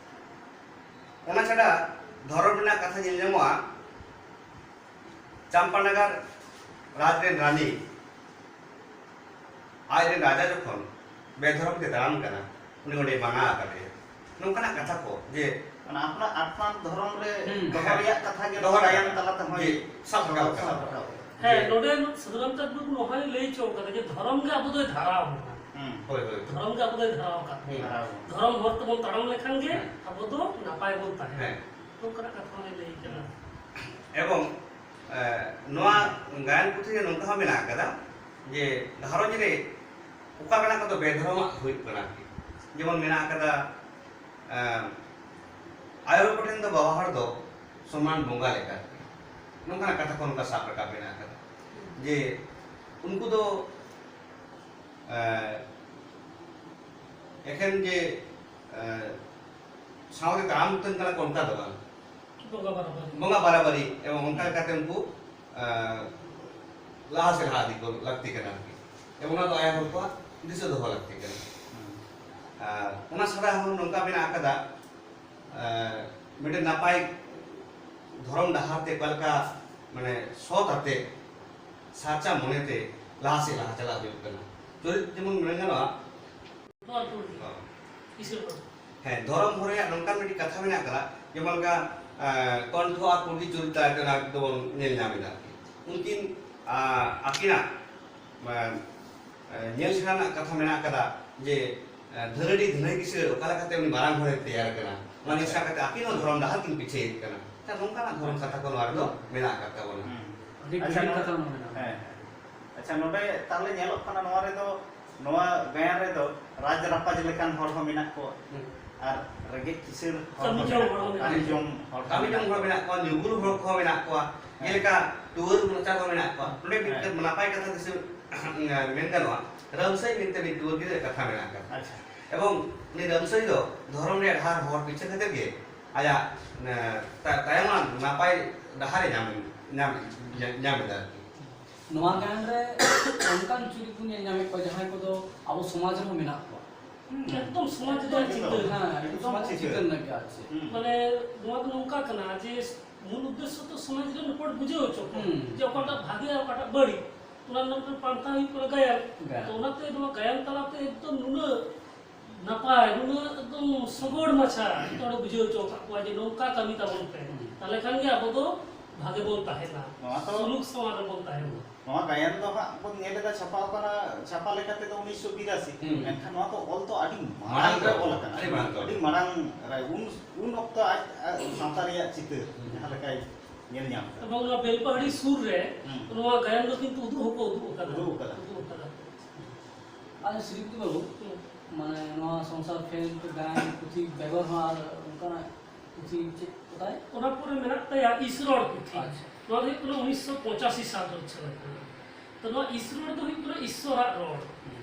ᱚᱱᱟ ᱪᱷᱟᱰᱟ ᱫᱷᱚᱨᱚᱢ ᱨᱮᱱᱟᱜ ᱠᱟᱛᱷᱟ ᱧᱮᱞ ᱧᱟᱢᱚᱜᱼᱟ, ᱪᱟᱢᱯᱟᱱᱟᱜᱟᱨ ᱨᱟᱡᱽ ᱨᱮᱱ ᱨᱟᱱᱤ ᱟᱡ ᱨᱮᱱ ᱨᱟᱡᱟ ᱡᱚᱠᱷᱚᱱ ᱵᱮᱫᱷᱚᱨᱚᱢ ᱛᱮ ᱛᱟᱲᱟᱢ ᱠᱟᱱᱟ, ᱩᱱᱤ ᱚᱸᱰᱮ ᱢᱟᱱᱟ ᱟᱠᱟᱫᱮᱭᱟ᱾ ᱱᱚᱝᱠᱟᱱᱟᱜ ᱠᱟᱛᱷᱟ ᱠᱚ ᱡᱮ ᱢᱟᱱᱮ ᱟᱯᱱᱟᱨ ᱟᱯᱱᱟᱨ ᱫᱷᱚᱨᱚᱢ ᱨᱮ ᱦᱩᱸ᱾ ᱫᱚᱦᱚ ᱨᱮᱭᱟᱜ ᱠᱟᱛᱷᱟ ᱜᱮ ᱫᱚᱦᱚ ᱨᱮᱭᱟᱜ ᱜᱟᱭᱟᱱ ᱛᱟᱞᱟ ᱛᱮᱦᱚᱸ ᱡᱮ ᱥᱟᱵ ᱨᱟᱠᱟᱵ ᱠᱟᱱᱟ᱾ ᱥᱟᱵ ᱨᱟᱠᱟᱵ ᱠᱟᱱᱟ᱾ ᱦᱮᱸ, ᱡᱮ ᱱᱚᱰᱮ ᱥᱟᱹᱫᱷᱩ ᱨᱟᱢᱪᱟᱸᱫᱽ ᱢᱩᱨᱢᱩ ᱱᱚᱣᱟᱭ ᱞᱟᱹᱭ ᱦᱚᱪᱚ ᱠᱟᱫᱟ ᱡᱮ ᱫᱷᱚᱨᱚᱢ ᱜᱮ ᱟᱵᱚ ᱫᱚᱭ ᱫᱷᱟᱨᱟᱣ ᱵᱚᱱᱟ᱾ ᱦᱩᱸ᱾ ᱦᱳᱭ, ᱦᱳᱭ᱾ ᱫᱷᱚᱨᱚᱢ ᱜᱮ ᱟᱵᱚ ᱫᱚᱭ ᱫᱷᱟᱨᱟᱣ ᱟᱠᱟᱫ ᱵᱚᱱᱟ᱾ ᱫᱷᱟᱨᱟᱣ ᱵᱚᱱᱟ᱾ ᱫᱷᱚᱨᱚᱢ ᱦᱚᱨ ᱛᱮᱵᱚᱱ ᱛᱟᱲᱟᱢ ᱞᱮᱠᱷᱟᱱ ᱜᱮ ᱦᱮᱸ᱾ ᱟᱵᱚ ᱫᱚ ᱱᱟᱯᱟᱭ ᱵᱚᱱ ᱛᱟᱦᱮᱱᱟ᱾ ᱦᱮᱸ᱾ ᱱᱚᱝᱠᱟᱱᱟᱜ ᱠᱟᱛᱷᱟ ᱦᱚᱸᱭ ᱞᱟᱹᱭ ᱠᱟᱫᱟ᱾ ᱮᱵᱚᱝ, ᱮ, ᱱᱚᱣᱟ ᱜᱟᱭᱟᱱ ᱯᱩᱛᱷᱤ ᱨᱮ ᱱᱚᱝᱠᱟ ᱦᱚᱸ ᱢᱮᱱᱟᱜ ᱟᱠᱟᱫᱟ ᱡᱮ ᱜᱷᱟᱨᱚᱸᱡᱽ ᱨᱮ ᱚᱠᱟ ᱠᱟᱱᱟ ᱠᱚᱫᱚ ᱵᱮᱫᱷᱚᱨᱚᱢᱟᱜ ᱦᱩᱭᱩᱜ ᱠᱟᱱᱟ᱾ ᱡᱮᱢᱚᱱ ᱢᱮᱱᱟᱜ ᱟᱠᱟᱫᱟ, ᱮ, ᱟᱭᱳ ᱦᱚᱲ ᱠᱚᱴᱷᱮᱱ ᱫᱚ ᱵᱟᱵᱟ ᱦᱚᱲ ᱫᱚ ᱥᱚᱢᱟᱱ ᱵᱚᱸᱜᱟ ᱞᱮᱠᱟ᱾ ᱱᱚᱝᱠᱟᱱᱟᱜ ᱠᱟᱛᱷᱟ ᱠᱚ ᱱᱚᱝᱠᱟ ᱥᱟᱵ ᱨᱟᱠᱟᱵ ᱢᱮᱱᱟᱜ ᱟᱠᱟᱫᱟ ᱡᱮ ᱩᱱᱠᱩ ᱫᱚ, ᱮ, ᱮᱠᱷᱮᱱ ᱡᱮ ᱮ, ᱥᱟᱶᱛᱮ ᱛᱟᱲᱟᱢ ᱩᱛᱟᱹᱨ ᱠᱟᱱᱟ ᱠᱚ, ᱚᱱᱠᱟ ᱫᱚ ᱵᱟᱝ᱾ ᱵᱚᱸᱜᱟ ᱵᱟᱨᱟᱵᱟᱨᱤ᱾ ᱵᱚᱸᱜᱟ ᱵᱟᱨᱟᱵᱟᱨᱤ ᱮᱵᱚᱝ ᱚᱱᱠᱟ ᱞᱮᱠᱟᱛᱮ ᱩᱱᱠᱩ ᱮ, ᱞᱟᱦᱟ ᱥᱮᱫ ᱞᱟᱦᱟ ᱤᱫᱤ ᱠᱚ ᱞᱟᱹᱠᱛᱤ ᱠᱟᱱᱟ ᱟᱨᱠᱤ᱾ ᱮᱵᱚᱝ ᱚᱱᱟ ᱫᱚ ᱟᱭᱳ ᱦᱚᱲ ᱠᱚᱣᱟᱜ ᱫᱤᱥᱟᱹ ᱫᱚᱦᱚ ᱞᱟᱹᱠᱛᱤ ᱠᱟᱱᱟ᱾ ᱟᱨ ᱚᱱᱟ ᱪᱷᱟᱲᱟ ᱦᱚᱸ ᱱᱚᱝᱠᱟ ᱢᱮᱱᱟᱜ ᱟᱠᱟᱫᱟ, ᱮ, ᱢᱤᱫᱴᱮᱱ ᱱᱟᱯᱟᱭ ᱫᱷᱚᱨᱚᱢ ᱰᱟᱦᱟᱨ ᱛᱮ ᱚᱠᱟ ᱞᱮᱠᱟ, ᱢᱟᱱᱮ, ᱥᱚᱛ ᱟᱛᱮ, ᱥᱟᱨᱪᱟ ᱢᱚᱱᱮᱛᱮ ᱞᱟᱦᱟ ᱥᱮᱫ ᱞᱟᱦᱟ ᱪᱟᱞᱟᱜ ᱦᱩᱭᱩᱜ ᱠᱟᱱᱟ᱾ ᱪᱚᱨᱤᱛ ᱡᱮᱢᱚᱱ ᱢᱮᱱ ᱜᱟᱱᱚᱜᱼᱟ, ᱱᱚᱣᱟ ᱠᱚ ᱤᱥᱟᱹ ᱠᱚ᱾ ᱦᱮᱸ, ᱫᱷᱚᱨᱚᱢ ᱦᱚᱨ ᱨᱮᱭᱟᱜ ᱱᱚᱝᱠᱟᱱ ᱢᱤᱫᱴᱤᱡ ᱠᱟᱛᱷᱟ ᱢᱮᱱᱟᱜ ᱟᱠᱟᱫᱟ, ᱡᱮᱢᱚᱱ ᱞᱮᱠᱟ, ᱮ, ᱠᱚᱱᱴᱷᱚ ᱟᱨ ᱠᱩᱲᱤ ᱪᱚᱨᱤᱛ ᱛᱟᱞᱟ ᱛᱮ ᱚᱱᱟ ᱫᱚᱵᱚᱱ ᱧᱮᱞ ᱧᱟᱢ ᱮᱫᱟ ᱟᱨᱠᱤ᱾ ᱩᱱᱠᱤᱱ, ᱟ, ᱟᱹᱠᱤᱱᱟᱜ, ᱮ, ᱮ, ᱧᱮᱞ ᱥᱮᱬᱟ ᱨᱮᱱᱟᱜ ᱠᱟᱛᱷᱟ ᱢᱮᱱᱟᱜ ᱟᱠᱟᱫᱟ ᱡᱮ, ᱮ, ᱫᱷᱟᱹᱱᱟᱹᱰᱤ ᱫᱷᱟᱹᱱᱟᱹᱭ ᱠᱤᱥᱟᱹᱬ ᱚᱠᱟ ᱞᱮᱠᱟᱛᱮ ᱩᱱᱤ ᱢᱟᱨᱟᱝ ᱦᱚᱲᱮ ᱛᱮᱭᱟᱨ ᱠᱟᱱᱟ, ᱚᱱᱟ ᱧᱮᱞ ᱥᱮᱬᱟ ᱠᱟᱛᱮ ᱟᱹᱠᱤᱱ ᱦᱚᱸ ᱫᱷᱚᱨᱚᱢ ᱰᱟᱦᱟᱨ ᱠᱤᱱ ᱯᱤᱪᱷᱟᱹᱭᱮᱫ ᱠᱟᱱᱟ᱾ ᱛᱚ, ᱱᱚᱝᱠᱟᱱᱟᱜ ᱫᱷᱚᱨᱚᱢ ᱠᱟᱛᱷᱟ ᱠᱚ ᱱᱚᱣᱟ ᱨᱮᱫᱚ ᱢᱮᱱᱟᱜ ᱟᱠᱟᱫ ᱛᱟᱵᱚᱱᱟ᱾ ᱦᱩᱸ᱾ ᱟᱹᱰᱤ ᱟᱪᱪᱷᱟ, ᱜᱟᱹᱦᱤᱨ ᱱᱚᱣᱟ ᱠᱟᱛᱷᱟ ᱚᱱᱟ ᱢᱮᱱᱟᱜᱼᱟ᱾ ᱦᱮᱸ, ᱦᱮᱸ᱾ ᱟᱪᱪᱷᱟ, ᱱᱚᱰᱮ ᱛᱟᱦᱞᱮ ᱧᱮᱞᱚᱜ ᱠᱟᱱᱟ, ᱱᱚᱣᱟ ᱨᱮᱫᱚ, ᱱᱚᱣᱟ ᱜᱟᱭᱟᱱ ᱨᱮᱫᱚ ᱨᱟᱡᱽ ᱨᱟᱯᱟᱡᱽ ᱞᱮᱠᱟᱱ ᱦᱚᱲ ᱦᱚᱸ ᱢᱮᱱᱟᱜ ᱠᱚᱣᱟ᱾ ᱦᱩᱸ᱾ ᱟᱨ ᱨᱮᱸᱜᱮᱡ ᱠᱤᱥᱟᱹᱬ ᱦᱚᱲ ᱠᱟᱹᱢᱤ ᱦᱚᱸ ᱡᱚᱝ ᱢᱮᱱᱟᱜ ᱦᱚᱲ ᱠᱚᱣᱟ᱾ ᱦᱚᱸ ᱠᱟᱹᱢᱤ ᱢᱮᱱᱟᱜ ᱡᱚᱝ ᱦᱚᱲ ᱠᱚᱣᱟ᱾ ᱢᱮᱱᱟᱜ ᱠᱚᱣᱟ, ᱧᱩᱵᱩᱞ ᱦᱚᱲ ᱠᱚᱦᱚᱸ ᱢᱮᱱᱟᱜ ᱠᱚᱣᱟ᱾ ᱦᱮᱸ᱾ ᱡᱮᱞᱮᱠᱟ ᱴᱩᱣᱟᱹᱨ ᱢᱚᱪᱟ ᱠᱚ ᱢᱮᱱᱟᱜ ᱠᱚᱣᱟ᱾ ᱱᱚᱰᱮ ᱢᱤᱫᱴᱮᱱ ᱦᱮᱸ᱾ ᱱᱟᱯᱟᱭ ᱠᱟᱛᱷᱟ ᱫᱤᱥᱟᱹ ᱢᱮᱱ ᱜᱟᱱᱚᱜᱼᱟ, ᱨᱟᱢᱥᱟᱹᱭ ᱢᱮᱱᱛᱮ ᱢᱤᱫ ᱴᱩᱣᱟᱹᱨ ᱜᱤᱫᱽᱨᱟᱹ ᱠᱟᱛᱷᱟ ᱢᱮᱱᱟᱜ ᱟᱠᱟᱫᱟ᱾ ᱟᱪᱪᱷᱟ᱾ ᱮᱵᱚᱝ ᱩᱱᱤ ᱨᱟᱢᱥᱟᱹᱭ ᱫᱚ ᱫᱷᱚᱨᱚᱢ ᱨᱮᱭᱟᱜ ᱰᱟᱦᱟᱨ ᱦᱚᱨ ᱯᱤᱪᱷᱟᱹ ᱠᱟᱛᱮ ᱜᱮ ᱟᱭᱟᱜ, ᱮ, ᱛᱟ-, ᱛᱟᱭᱚᱢᱟᱜ ᱱᱟᱯᱟᱭ ᱰᱟᱦᱟᱨ ᱮ ᱧᱟᱢ, ᱧᱟᱢ, ᱧᱟᱢ ᱮᱫᱟ ᱟᱨᱠᱤ᱾ ᱱᱚᱣᱟ ᱜᱟᱭᱟᱱ ᱨᱮ ᱚᱱᱠᱟᱱ ᱪᱩᱨᱤᱛ ᱵᱚᱱ ᱧᱮᱞ ᱧᱟᱢᱮᱫ ᱠᱚᱣᱟ, ᱡᱟᱦᱟᱸᱭ ᱠᱚᱫᱚ ᱟᱵᱚ ᱥᱚᱢᱟᱡᱽ ᱨᱮᱦᱚᱸ ᱢᱮᱱᱟᱜ ᱠᱚᱣᱟ᱾ ᱦᱩᱸ, ᱮᱠᱫᱚᱢ ᱥᱚᱢᱟᱡᱽ ᱨᱮᱭᱟᱜ ᱮᱠᱫᱚᱢ᱾ ᱪᱤᱛᱟᱹᱨ᱾ ᱦᱮᱸ, ᱮᱠᱫᱚᱢ ᱥᱚᱢᱟᱡᱽ ᱪᱤᱛᱟᱹᱨ᱾ ᱪᱤᱛᱟᱹᱨ ᱨᱮᱱᱟᱜ ᱜᱮ ᱟᱨ ᱪᱮᱫ᱾ ᱦᱩᱸ᱾ ᱢᱟᱱᱮ, ᱱᱚᱣᱟ ᱫᱚ ᱱᱚᱝᱠᱟ ᱠᱟᱱᱟ ᱡᱮ ᱢᱩᱞ ᱩᱫᱽᱫᱮᱥᱥᱚ ᱛᱚ ᱥᱚᱢᱟᱡᱽ ᱨᱮᱱ ᱦᱚᱲ ᱵᱩᱡᱷᱟᱹᱣ ᱦᱚᱪᱚ ᱠᱚ, ᱦᱩᱸ᱾ ᱡᱮ ᱚᱠᱟᱴᱟᱜ ᱵᱷᱟᱜᱮ ᱟᱨ ᱚᱠᱟᱴᱟᱜ ᱵᱟᱹᱲᱤᱡ, ᱚᱱᱟ ᱨᱮᱱᱟᱜ ᱢᱤᱫᱴᱟᱝ ᱯᱟᱱᱛᱷᱟ ᱦᱩᱭᱩᱜ ᱠᱟᱱᱟ ᱜᱟᱭᱟᱱ᱾ ᱜᱟᱭᱟᱱ᱾ ᱛᱚ, ᱚᱱᱟᱛᱮ ᱱᱚᱣᱟ ᱜᱟᱭᱟᱱ ᱛᱟᱞᱟᱛᱮ ᱮᱠᱫᱚᱢ ᱱᱩᱱᱟᱹᱜ ᱱᱟᱯᱟᱭ, ᱱᱩᱱᱟᱹᱜ ᱮᱠᱫᱚᱢ ᱥᱚᱜᱚᱲ ᱢᱟᱪᱷᱟ ᱡᱚᱛᱚ ᱦᱚᱲ ᱵᱩᱡᱷᱟᱹᱣ ᱦᱚᱪᱚ ᱟᱠᱟᱫ ᱠᱚᱣᱟ ᱡᱮ ᱱᱚᱝᱠᱟ ᱠᱟᱹᱢᱤ ᱛᱟᱵᱚᱱ ᱯᱮ᱾ ᱦᱩᱸ᱾ ᱛᱟᱦᱞᱮ ᱠᱷᱟᱱ ᱜᱮ ᱟᱵᱚ ᱫᱚ ᱵᱷᱟᱜᱮ ᱵᱚᱱ ᱛᱟᱦᱮᱱᱟ, ᱱᱚᱣᱟ ᱫᱚ ᱥᱩᱞᱩᱠ ᱥᱚᱢᱟᱡᱽ ᱨᱮᱵᱚᱱ ᱛᱟᱦᱮᱱᱟ᱾ ᱱᱚᱣᱟ ᱜᱟᱭᱟᱱ ᱫᱚ ᱦᱟᱸᱜ ᱵᱚᱱ ᱧᱮᱞ ᱮᱫᱟ, ᱪᱷᱟᱯᱟᱣ ᱠᱟᱱᱟ, ᱪᱷᱟᱯᱟ ᱞᱮᱠᱟ ᱛᱮᱫᱚ ᱩᱱᱤᱥᱥᱚ ᱵᱤᱨᱟᱥᱤ᱾ ᱦᱩᱸ᱾ ᱢᱮᱱᱠᱷᱟᱱ ᱱᱚᱣᱟ ᱫᱚ ᱚᱞ ᱫᱚ ᱟᱹᱰᱤ ᱢᱟᱲᱟᱝ ᱢᱟᱲᱟᱝ ᱨᱮ ᱨᱮ, ᱚᱞ ᱟᱠᱟᱱᱟ᱾ ᱟᱹᱰᱤ ᱢᱟᱲᱟᱝ ᱨᱮ᱾ ᱟᱹᱰᱤ ᱢᱟᱲᱟᱝ ᱨᱮ, ᱩᱱ, ᱩᱱ ᱚᱠᱛᱚ ᱟᱡ, ᱟᱡ ᱥᱟᱶᱛᱟ ᱨᱮᱭᱟᱜ ᱪᱤᱛᱟᱹᱨ ᱦᱩᱸ᱾ ᱡᱟᱦᱟᱸ ᱞᱮᱠᱟᱭ ᱧᱮᱞ ᱧᱟᱢ ᱮᱫᱟ᱾ ᱮᱵᱚᱝ ᱱᱚᱣᱟ ᱵᱮᱞᱯᱟᱦᱟᱲᱤ ᱥᱩᱨ ᱨᱮ ᱦᱩᱸ᱾ ᱱᱚᱣᱟ ᱜᱟᱭᱟᱱ ᱫᱚ ᱠᱤᱱᱛᱩ ᱩᱫᱩᱜ ᱦᱚᱸᱠᱚ ᱩᱫᱩᱜ ᱟᱠᱟᱫᱟ᱾ ᱩᱫᱩᱜ ᱟᱠᱟᱫᱟ᱾ ᱩᱫᱩᱜ ᱟᱠᱟᱫᱟ᱾ ᱟᱪᱪᱷᱟ, ᱥᱨᱤᱯᱚᱛᱤ ᱵᱟᱹᱵᱩ, ᱦᱩᱸ᱾ ᱢᱟᱱᱮ, ᱱᱚᱣᱟ ᱥᱚᱝᱥᱟᱨ ᱯᱷᱮᱞ ᱜᱟᱭᱟᱱ ᱯᱩᱛᱷᱤ ᱵᱮᱜᱚᱨ ᱦᱚᱸ ᱟᱨ ᱚᱱᱠᱟᱱᱟᱜ ᱯᱩᱛᱷᱤ ᱪᱮᱫ ᱠᱚᱛᱟᱭ? ᱚᱱᱟ ᱯᱚᱨᱮ ᱢᱮᱱᱟᱜ ᱛᱟᱭᱟ ᱤᱥᱨᱚᱲ ᱯᱩᱛᱷᱤ᱾ ᱟᱪᱪᱷᱟ᱾ ᱱᱚᱣᱟ ᱫᱚ ᱦᱩᱭᱩᱜ ᱠᱟᱱᱟ ᱩᱱᱤᱥᱥᱚ ᱯᱚᱸᱪᱟᱥᱤ ᱥᱟᱞ ᱨᱮ ᱩᱪᱷᱟᱹᱱ ᱟᱠᱟᱱᱟ᱾ ᱛᱚ, ᱱᱚᱣᱟ ᱤᱥᱨᱚᱲ ᱫᱚ ᱦᱩᱭᱩᱜ ᱠᱟᱱᱟ ᱤᱥᱥᱚᱨᱟᱜ ᱨᱚᱲ᱾ ᱦᱩᱸ᱾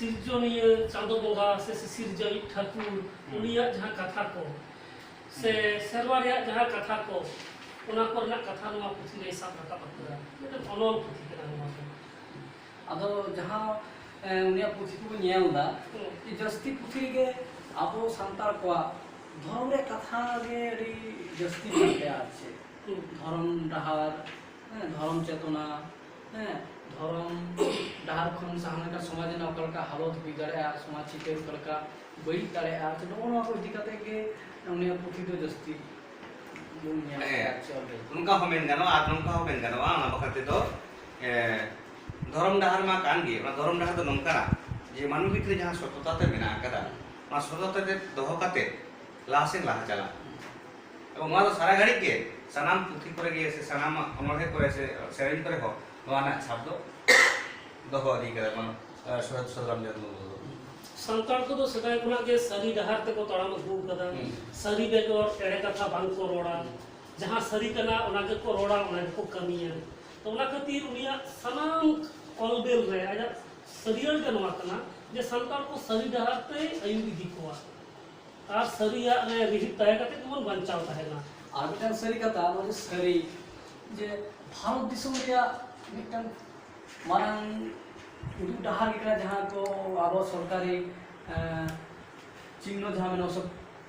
ᱥᱤᱨᱡᱚᱱᱤᱭᱟᱹ ᱪᱟᱸᱫᱚ ᱵᱚᱸᱜᱟ ᱥᱮ ᱥᱤᱥᱤᱨᱡᱟᱹᱣᱤᱡ ᱴᱷᱟᱹᱠᱩᱨ, ᱦᱩᱸ᱾ ᱩᱱᱤᱭᱟᱜ ᱡᱟᱦᱟᱸ ᱠᱟᱛᱷᱟ ᱠᱚ ᱥᱮ ᱦᱩᱸ᱾ ᱥᱮᱨᱣᱟ ᱨᱮᱭᱟᱜ ᱡᱟᱦᱟᱸ ᱠᱟᱛᱷᱟ ᱠᱚ, ᱚᱱᱟ ᱠᱚᱨᱮᱱᱟᱜ ᱠᱟᱛᱷᱟ ᱱᱚᱣᱟ ᱯᱩᱛᱷᱤ ᱨᱮᱭ ᱥᱟᱵ ᱨᱟᱠᱟᱵ ᱟᱠᱟᱫᱟ᱾ ᱢᱤᱫᱴᱮᱱ ᱚᱱᱚᱞ ᱯᱩᱛᱷᱤ ᱠᱟᱱᱟ ᱱᱚᱣᱟ ᱫᱚ᱾ ᱟᱫᱚ ᱡᱟᱦᱟᱸ, ᱮ, ᱩᱱᱤᱭᱟᱜ ᱯᱩᱛᱷᱤ ᱠᱚᱵᱚᱱ ᱧᱮᱞ ᱮᱫᱟ, ᱦᱩᱸ᱾ ᱡᱮ ᱡᱟᱹᱥᱛᱤ ᱯᱩᱛᱷᱤ ᱨᱮᱜᱮ ᱟᱵᱚ ᱥᱟᱱᱛᱟᱲ ᱠᱚᱣᱟᱜ ᱫᱷᱚᱨᱚᱢ ᱨᱮᱭᱟᱜ ᱠᱟᱛᱷᱟ ᱜᱮ ᱟᱹᱰᱤ ᱡᱟᱹᱥᱛᱤ ᱢᱮᱱᱟᱜ ᱛᱟᱭᱟ, ᱟᱨ ᱪᱮᱫ᱾ ᱦᱩᱸ᱾ ᱫᱷᱚᱨᱚᱢ ᱰᱟᱦᱟᱨ, ᱦᱮᱸ, ᱫᱷᱚᱨᱚᱢ ᱪᱮᱛᱚᱱᱟ, ᱦᱮᱸ, ᱫᱷᱚᱨᱚᱢ ᱰᱟᱦᱟᱨ ᱠᱷᱚᱱ ᱥᱟᱦᱟ ᱞᱮᱱᱠᱷᱟᱱ ᱥᱚᱢᱟᱡᱽ ᱨᱮᱱᱟᱜ ᱚᱠᱟ ᱞᱮᱠᱟ ᱦᱟᱞᱚᱛ ᱦᱩᱭ ᱫᱟᱲᱮᱭᱟᱜᱼᱟ, ᱥᱚᱢᱟᱡᱽ ᱪᱤᱛᱟᱹᱨ ᱚᱠᱟ ᱞᱮᱠᱟ ᱵᱟᱹᱲᱤᱡ ᱫᱟᱲᱮᱭᱟᱜᱼᱟ, ᱱᱚᱜᱼᱚ ᱱᱚᱣᱟ ᱠᱚ ᱤᱫᱤ ᱠᱟᱛᱮ ᱜᱮ ᱩᱱᱤᱭᱟᱜ ᱯᱩᱛᱷᱤ ᱫᱚ ᱡᱟᱹᱥᱛᱤ ᱵᱚᱱ ᱧᱮᱞ ᱦᱮᱸ, ᱟᱠᱟᱫᱟ, ᱟᱨ ᱪᱮᱫ ᱚᱞ ᱞᱮᱫᱟ᱾ ᱱᱚᱝᱠᱟ ᱦᱚᱸ ᱢᱮᱱ ᱜᱟᱱᱚᱜᱼᱟ, ᱟᱨ ᱱᱚᱝᱠᱟ ᱦᱚᱸ ᱢᱮᱱ ᱜᱟᱱᱚᱜᱼᱟ, ᱚᱱᱟ ᱵᱟᱠᱷᱨᱟ ᱛᱮᱫᱚ, ᱮ, ᱫᱷᱚᱨᱚᱢ ᱰᱟᱦᱟᱨ ᱢᱟ ᱠᱟᱱ ᱜᱮ, ᱚᱱᱟ ᱫᱷᱚᱨᱚᱢ ᱰᱟᱦᱟᱨ ᱫᱚ ᱱᱚᱝᱠᱟᱱᱟ ᱡᱮ ᱢᱟᱹᱱᱢᱤ ᱵᱷᱤᱛᱨᱤ ᱡᱟᱦᱟᱸ ᱥᱚᱛᱚᱛᱟ ᱛᱮ ᱢᱮᱱᱟᱜ ᱟᱠᱟᱫᱟ, ᱚᱱᱟ ᱥᱚᱛᱚᱛᱟ ᱛᱮ ᱫᱚᱦᱚ ᱠᱟᱛᱮ ᱞᱟᱦᱟ ᱥᱮᱫ ᱞᱟᱦᱟ ᱪᱟᱞᱟᱜ᱾ ᱮᱵᱚᱝ ᱱᱚᱣᱟ ᱫᱚ ᱥᱟᱨᱟ ᱜᱷᱟᱹᱲᱤᱡ ᱜᱮ ᱥᱟᱱᱟᱢ ᱯᱩᱛᱷᱤ ᱠᱚᱨᱮ ᱜᱮ ᱥᱮ ᱥᱟᱱᱟᱢ ᱚᱱᱚᱬᱦᱮ ᱠᱚᱨᱮ ᱥᱮ ᱥᱮᱨᱮᱧ ᱠᱚᱨᱮ ᱦᱚᱸ ᱱᱚᱣᱟ ᱨᱮᱱᱟᱜ ᱪᱷᱟᱯ ᱫᱚ ᱫᱚᱦᱚ ᱤᱫᱤ ᱠᱟᱫᱟ ᱠᱚ, ᱮ, ᱥᱚᱦᱤᱫ ᱥᱩᱫᱷᱩᱨᱟᱢ ᱪᱟᱸᱫᱽ ᱢᱩᱨᱢᱩ ᱫᱚ᱾ ᱥᱟᱱᱛᱟᱲ ᱠᱚᱫᱚ ᱥᱮᱫᱟᱭ ᱠᱷᱚᱱᱟᱜ ᱜᱮ ᱥᱟᱹᱨᱤ ᱰᱟᱦᱟᱨ ᱛᱮᱠᱚ ᱛᱟᱲᱟᱢ ᱟᱹᱜᱩ ᱟᱠᱟᱫᱟ᱾ ᱦᱩᱸ᱾ ᱥᱟᱹᱨᱤ ᱵᱮᱜᱚᱨ ᱮᱲᱮ ᱠᱟᱛᱷᱟ ᱵᱟᱝ ᱠᱚ ᱨᱚᱲᱟ᱾ ᱦᱩᱸ᱾ ᱡᱟᱦᱟᱸ ᱥᱟᱹᱨᱤ ᱠᱟᱱᱟ, ᱚᱱᱟ ᱜᱮᱠᱚ ᱨᱚᱲᱟ, ᱚᱱᱟ ᱜᱮᱠᱚ ᱠᱟᱹᱢᱤᱭᱟ᱾ ᱛᱚ, ᱚᱱᱟ ᱠᱷᱟᱹᱛᱤᱨ ᱩᱱᱤᱭᱟᱜ ᱥᱟᱱᱟᱢ ᱚᱞ ᱵᱮᱞ ᱨᱮ ᱟᱡᱟᱜ ᱥᱟᱹᱨᱭᱟᱹᱲ ᱜᱮ ᱱᱚᱣᱟ ᱠᱟᱱᱟ ᱡᱮ ᱥᱟᱱᱛᱟᱲ ᱠᱚ ᱥᱟᱹᱨᱤ ᱰᱟᱦᱟᱨ ᱛᱮᱭ ᱟᱹᱭᱩᱨ ᱤᱫᱤ ᱠᱚᱣᱟ᱾ ᱟᱨ ᱥᱟᱹᱨᱤᱭᱟᱜ ᱨᱮ ᱨᱤᱦᱤᱴ ᱛᱟᱦᱮᱸ ᱠᱟᱛᱮ ᱜᱮᱵᱚᱱ ᱵᱟᱧᱪᱟᱣ ᱛᱟᱦᱮᱱᱟ᱾ ᱟᱨ ᱢᱤᱫᱴᱟᱝ ᱥᱟᱹᱨᱤ ᱠᱟᱛᱷᱟ, ᱱᱚᱣᱟ ᱫᱚ ᱥᱟᱹᱨᱤ ᱡᱮ ᱵᱷᱟᱨᱚᱛ ᱫᱤᱥᱚᱢ ᱨᱮᱭᱟᱜ ᱢᱤᱫᱴᱟᱝ ᱢᱟᱨᱟᱝ ᱩᱫᱩᱜ ᱰᱟᱦᱟᱨ ᱜᱮ ᱠᱟᱱᱟ, ᱡᱟᱦᱟᱸ ᱠᱚ ᱟᱵᱚ ᱥᱚᱨᱠᱟᱨᱤ, ᱮᱸ, ᱪᱤᱦᱱᱚ ᱡᱟᱦᱟᱸ ᱢᱮᱱᱟᱜᱼᱟ, ᱚᱥᱳᱠ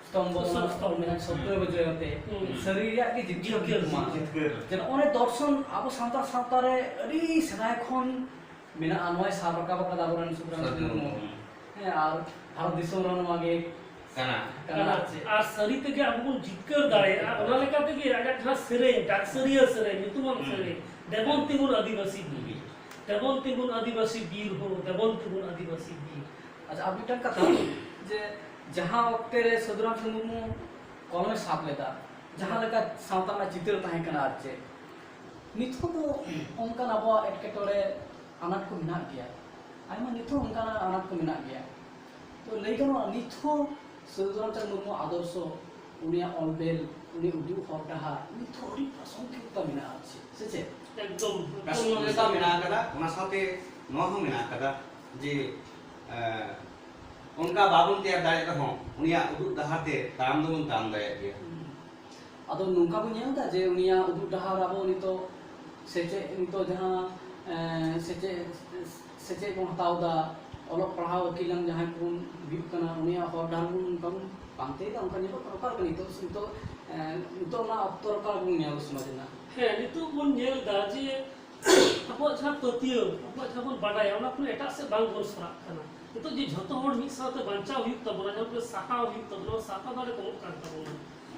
ᱥᱛᱚᱢᱵᱷᱚ, ᱚᱥᱳᱠ ᱥᱛᱚᱢᱵᱷᱚ᱾ ᱢᱮᱱᱟᱜᱼᱟ, ᱥᱚᱛᱭᱚ ᱵᱤᱡᱚᱭ ᱟᱛᱮ ᱦᱩᱸ᱾ ᱥᱟᱹᱨᱤ ᱨᱮᱭᱟᱜ ᱜᱮ ᱡᱤᱛᱠᱟᱹᱨ ᱡᱤᱛᱠᱟᱹᱨ ᱢᱟ᱾ ᱡᱤᱛᱠᱟᱹᱨ᱾ ᱡᱮ ᱱᱚᱜᱼᱚᱭ ᱫᱚᱨᱥᱚᱱ ᱟᱵᱚ ᱥᱟᱱᱛᱟᱲ ᱥᱟᱶᱛᱟ ᱨᱮ ᱟᱹᱰᱤ ᱥᱮᱫᱟᱭ ᱠᱷᱚᱱ ᱢᱮᱱᱟᱜᱼᱟ, ᱱᱚᱜᱼᱚᱭ ᱥᱟᱵ ᱨᱟᱠᱟᱵ ᱟᱠᱟᱫᱟ ᱟᱵᱚᱨᱮᱱ ᱥᱩᱫᱷᱟᱨᱟᱢ ᱥᱟᱹᱨᱤ ᱢᱩᱨᱢᱩ᱾ ᱦᱮᱸ, ᱟᱨ ᱵᱷᱟᱨᱚᱛ ᱫᱤᱥᱚᱢ ᱨᱮᱦᱚᱸ ᱱᱚᱣᱟ ᱜᱮ ᱠᱟᱱᱟ᱾ ᱠᱟᱱᱟ᱾ ᱠᱟᱱᱟ᱾ ᱟᱨ ᱥᱟᱹᱨᱤ ᱛᱮᱜᱮ ᱟᱵᱚ ᱵᱚᱱ ᱡᱤᱛᱠᱟᱹᱨ ᱫᱟᱲᱮᱭᱟᱜᱼᱟ, ᱚᱱᱟ ᱞᱮᱠᱟ ᱛᱮᱜᱮ ᱟᱡᱟᱜ ᱡᱟᱦᱟᱸ ᱥᱮᱨᱮᱧ, ᱰᱟᱠᱥᱟᱹᱨᱤᱭᱟᱹ ᱥᱮᱨᱮᱧ, ᱧᱩᱛᱩᱢᱟᱱ ᱦᱩᱸ᱾ ᱥᱮᱨᱮᱧ, ᱫᱮᱵᱚᱱ ᱛᱤᱸᱜᱩᱱ ᱟᱹᱫᱤᱵᱟᱹᱥᱤ ᱵᱤᱨ, ᱫᱮᱵᱚᱱ ᱛᱤᱸᱜᱩᱱ ᱟᱹᱫᱤᱵᱟᱹᱥᱤ ᱵᱤᱨ ᱦᱳ, ᱫᱮᱵᱚᱱ ᱛᱤᱸᱜᱩᱱ ᱟᱹᱫᱤᱵᱟᱹᱥᱤ ᱵᱤᱨ᱾ ᱟᱪᱪᱷᱟ, ᱟᱨ ᱢᱤᱫᱴᱟᱝ ᱠᱟᱛᱷᱟ, ᱡᱮ ᱡᱟᱦᱟᱸ ᱚᱠᱛᱮ ᱨᱮ ᱥᱟᱹᱫᱷᱩᱨᱟᱢ ᱢᱩᱨᱢᱩ ᱠᱚᱞᱚᱢᱮ ᱥᱟᱵ ᱞᱮᱫᱟ, ᱡᱟᱦᱟᱸ ᱞᱮᱠᱟ ᱥᱟᱶᱛᱟ ᱨᱮᱱᱟᱜ ᱪᱤᱛᱟᱹᱨ ᱛᱟᱦᱮᱸ ᱠᱟᱱᱟ, ᱟᱨ ᱪᱮᱫ ᱱᱤᱛ ᱦᱚᱸ ᱛᱚ ᱚᱱᱠᱟᱱ ᱟᱵᱚᱣᱟᱜ ᱮᱴᱠᱮᱴᱚᱬᱮ, ᱟᱱᱟᱴ ᱠᱚ ᱢᱮᱱᱟᱜ ᱜᱮᱭᱟ, ᱟᱭᱢᱟ ᱱᱤᱛ ᱦᱚᱸ ᱚᱱᱠᱟᱱᱟᱜ ᱟᱱᱟᱴ ᱠᱚ ᱢᱮᱱᱟᱜ ᱜᱮᱭᱟ᱾ ᱛᱚ ᱞᱟᱹᱭ ᱜᱟᱱᱚᱜᱼᱟ, ᱱᱤᱛ ᱦᱚᱸ ᱥᱟᱹᱫᱷᱩ ᱨᱟᱢᱪᱟᱸᱫᱽ ᱢᱩᱨᱢᱩ ᱟᱫᱚᱨᱥᱚ, ᱩᱱᱤᱭᱟᱜ ᱚᱞ ᱵᱮᱞ, ᱩᱱᱤ ᱩᱫᱩᱜ ᱦᱚᱨ ᱰᱟᱦᱟᱨ ᱱᱤᱛ ᱦᱚᱸ ᱟᱹᱰᱤ ᱯᱨᱟᱥᱚᱝᱜᱤᱠᱚᱛᱟ ᱢᱮᱱᱟᱜᱼᱟ, ᱥᱮ ᱪᱮᱫ? ᱮᱠᱫᱚᱢ᱾ ᱯᱨᱟᱥᱚᱝᱜᱤᱠᱚᱛᱟ ᱢᱮᱱᱟᱜ ᱟᱠᱟᱫᱟ᱾ ᱚᱱᱟ ᱥᱟᱶᱛᱮ ᱱᱚᱣᱟ ᱦᱚᱸ ᱢᱮᱱᱟᱜ ᱟᱠᱟᱫᱟ ᱡᱮ ᱮᱸ, ᱚᱱᱠᱟ ᱵᱟᱵᱚᱱ ᱛᱮᱭᱟᱨ ᱫᱟᱲᱮᱭᱟᱜ ᱨᱮᱦᱚᱸ, ᱩᱱᱤᱭᱟᱜ ᱩᱫᱩᱜ ᱰᱟᱦᱟᱨ ᱛᱮ ᱛᱟᱲᱟᱢ ᱫᱚᱵᱚᱱ ᱛᱟᱲᱟᱢ ᱫᱟᱲᱮᱭᱟᱜ ᱜᱮᱭᱟ᱾ ᱟᱫᱚ ᱱᱚᱝᱠᱟ ᱵᱚᱱ ᱧᱮᱞ ᱮᱫᱟ ᱡᱮ ᱩᱱᱤᱭᱟᱜ ᱩᱫᱩᱜ ᱰᱟᱦᱟᱨ ᱟᱵᱚ ᱱᱤᱛᱚᱜ ᱥᱮᱪᱮᱫ, ᱱᱤᱛᱚᱜ ᱡᱟᱦᱟᱸ, ᱮᱸ, ᱥᱮᱪᱮᱫ, ᱥᱮᱪᱮᱫ ᱵᱚᱱ ᱦᱟᱛᱟᱣ ᱮᱫᱟ, ᱚᱞᱚᱜ ᱯᱟᱲᱦᱟᱣ ᱟᱹᱠᱤᱞᱟᱱ ᱡᱟᱦᱟᱸᱭ ᱠᱚᱵᱚᱱ ᱦᱩᱭᱩᱜ ᱠᱟᱱᱟ, ᱩᱱᱤᱭᱟᱜ ᱦᱚᱨ ᱰᱟᱦᱟᱨ ᱵᱚᱱ ᱱᱚᱝᱠᱟ ᱵᱚᱱ ᱯᱟᱱᱛᱮᱭᱮᱫᱟ, ᱚᱱᱠᱟ ᱧᱮᱞᱚᱜ ᱠᱟᱱᱟ᱾ ᱚᱠᱟ ᱞᱮᱠᱟ ᱱᱤᱛᱚᱜ, ᱱᱤᱛᱚᱜ, ᱮᱸ, ᱱᱤᱛᱚᱜ ᱚᱱᱟ ᱚᱠᱛᱚ ᱨᱮ ᱚᱠᱟ ᱞᱮᱠᱟ ᱵᱚᱱ ᱧᱮᱞ ᱥᱚᱢᱟᱡᱽ ᱨᱮᱱᱟᱜ? ᱦᱮᱸ, ᱱᱤᱛᱚᱜ ᱵᱚᱱ ᱧᱮᱞ ᱮᱫᱟ ᱡᱮ ᱟᱵᱚᱣᱟᱜ ᱡᱟᱦᱟᱸ ᱯᱟᱹᱛᱭᱟᱹᱣ, ᱟᱵᱚᱣᱟᱜ ᱡᱟᱦᱟᱸ ᱵᱚᱱ ᱵᱟᱰᱟᱭᱟ, ᱚᱱᱟ ᱠᱷᱚᱱ ᱮᱴᱟᱜ ᱥᱮᱫ ᱵᱟᱝ ᱵᱚᱱ ᱥᱚᱨᱟᱜ ᱠᱟᱱᱟ᱾ ᱱᱤᱛᱚᱜ ᱡᱮ ᱡᱷᱚᱛᱚ ᱦᱚᱲ ᱢᱤᱫ ᱥᱟᱶᱛᱮ ᱵᱟᱧᱪᱟᱣ ᱦᱩᱭᱩᱜ ᱛᱟᱵᱚᱱᱟ, ᱡᱟᱦᱟᱸ ᱠᱚ ᱥᱟᱦᱟᱣ ᱦᱩᱭᱩᱜ ᱛᱟᱵᱚᱱᱟ, ᱥᱟᱦᱟᱣ ᱫᱟᱲᱮ ᱠᱚᱢᱚᱜ ᱠᱟᱱ ᱛᱟᱵᱚᱱᱟ᱾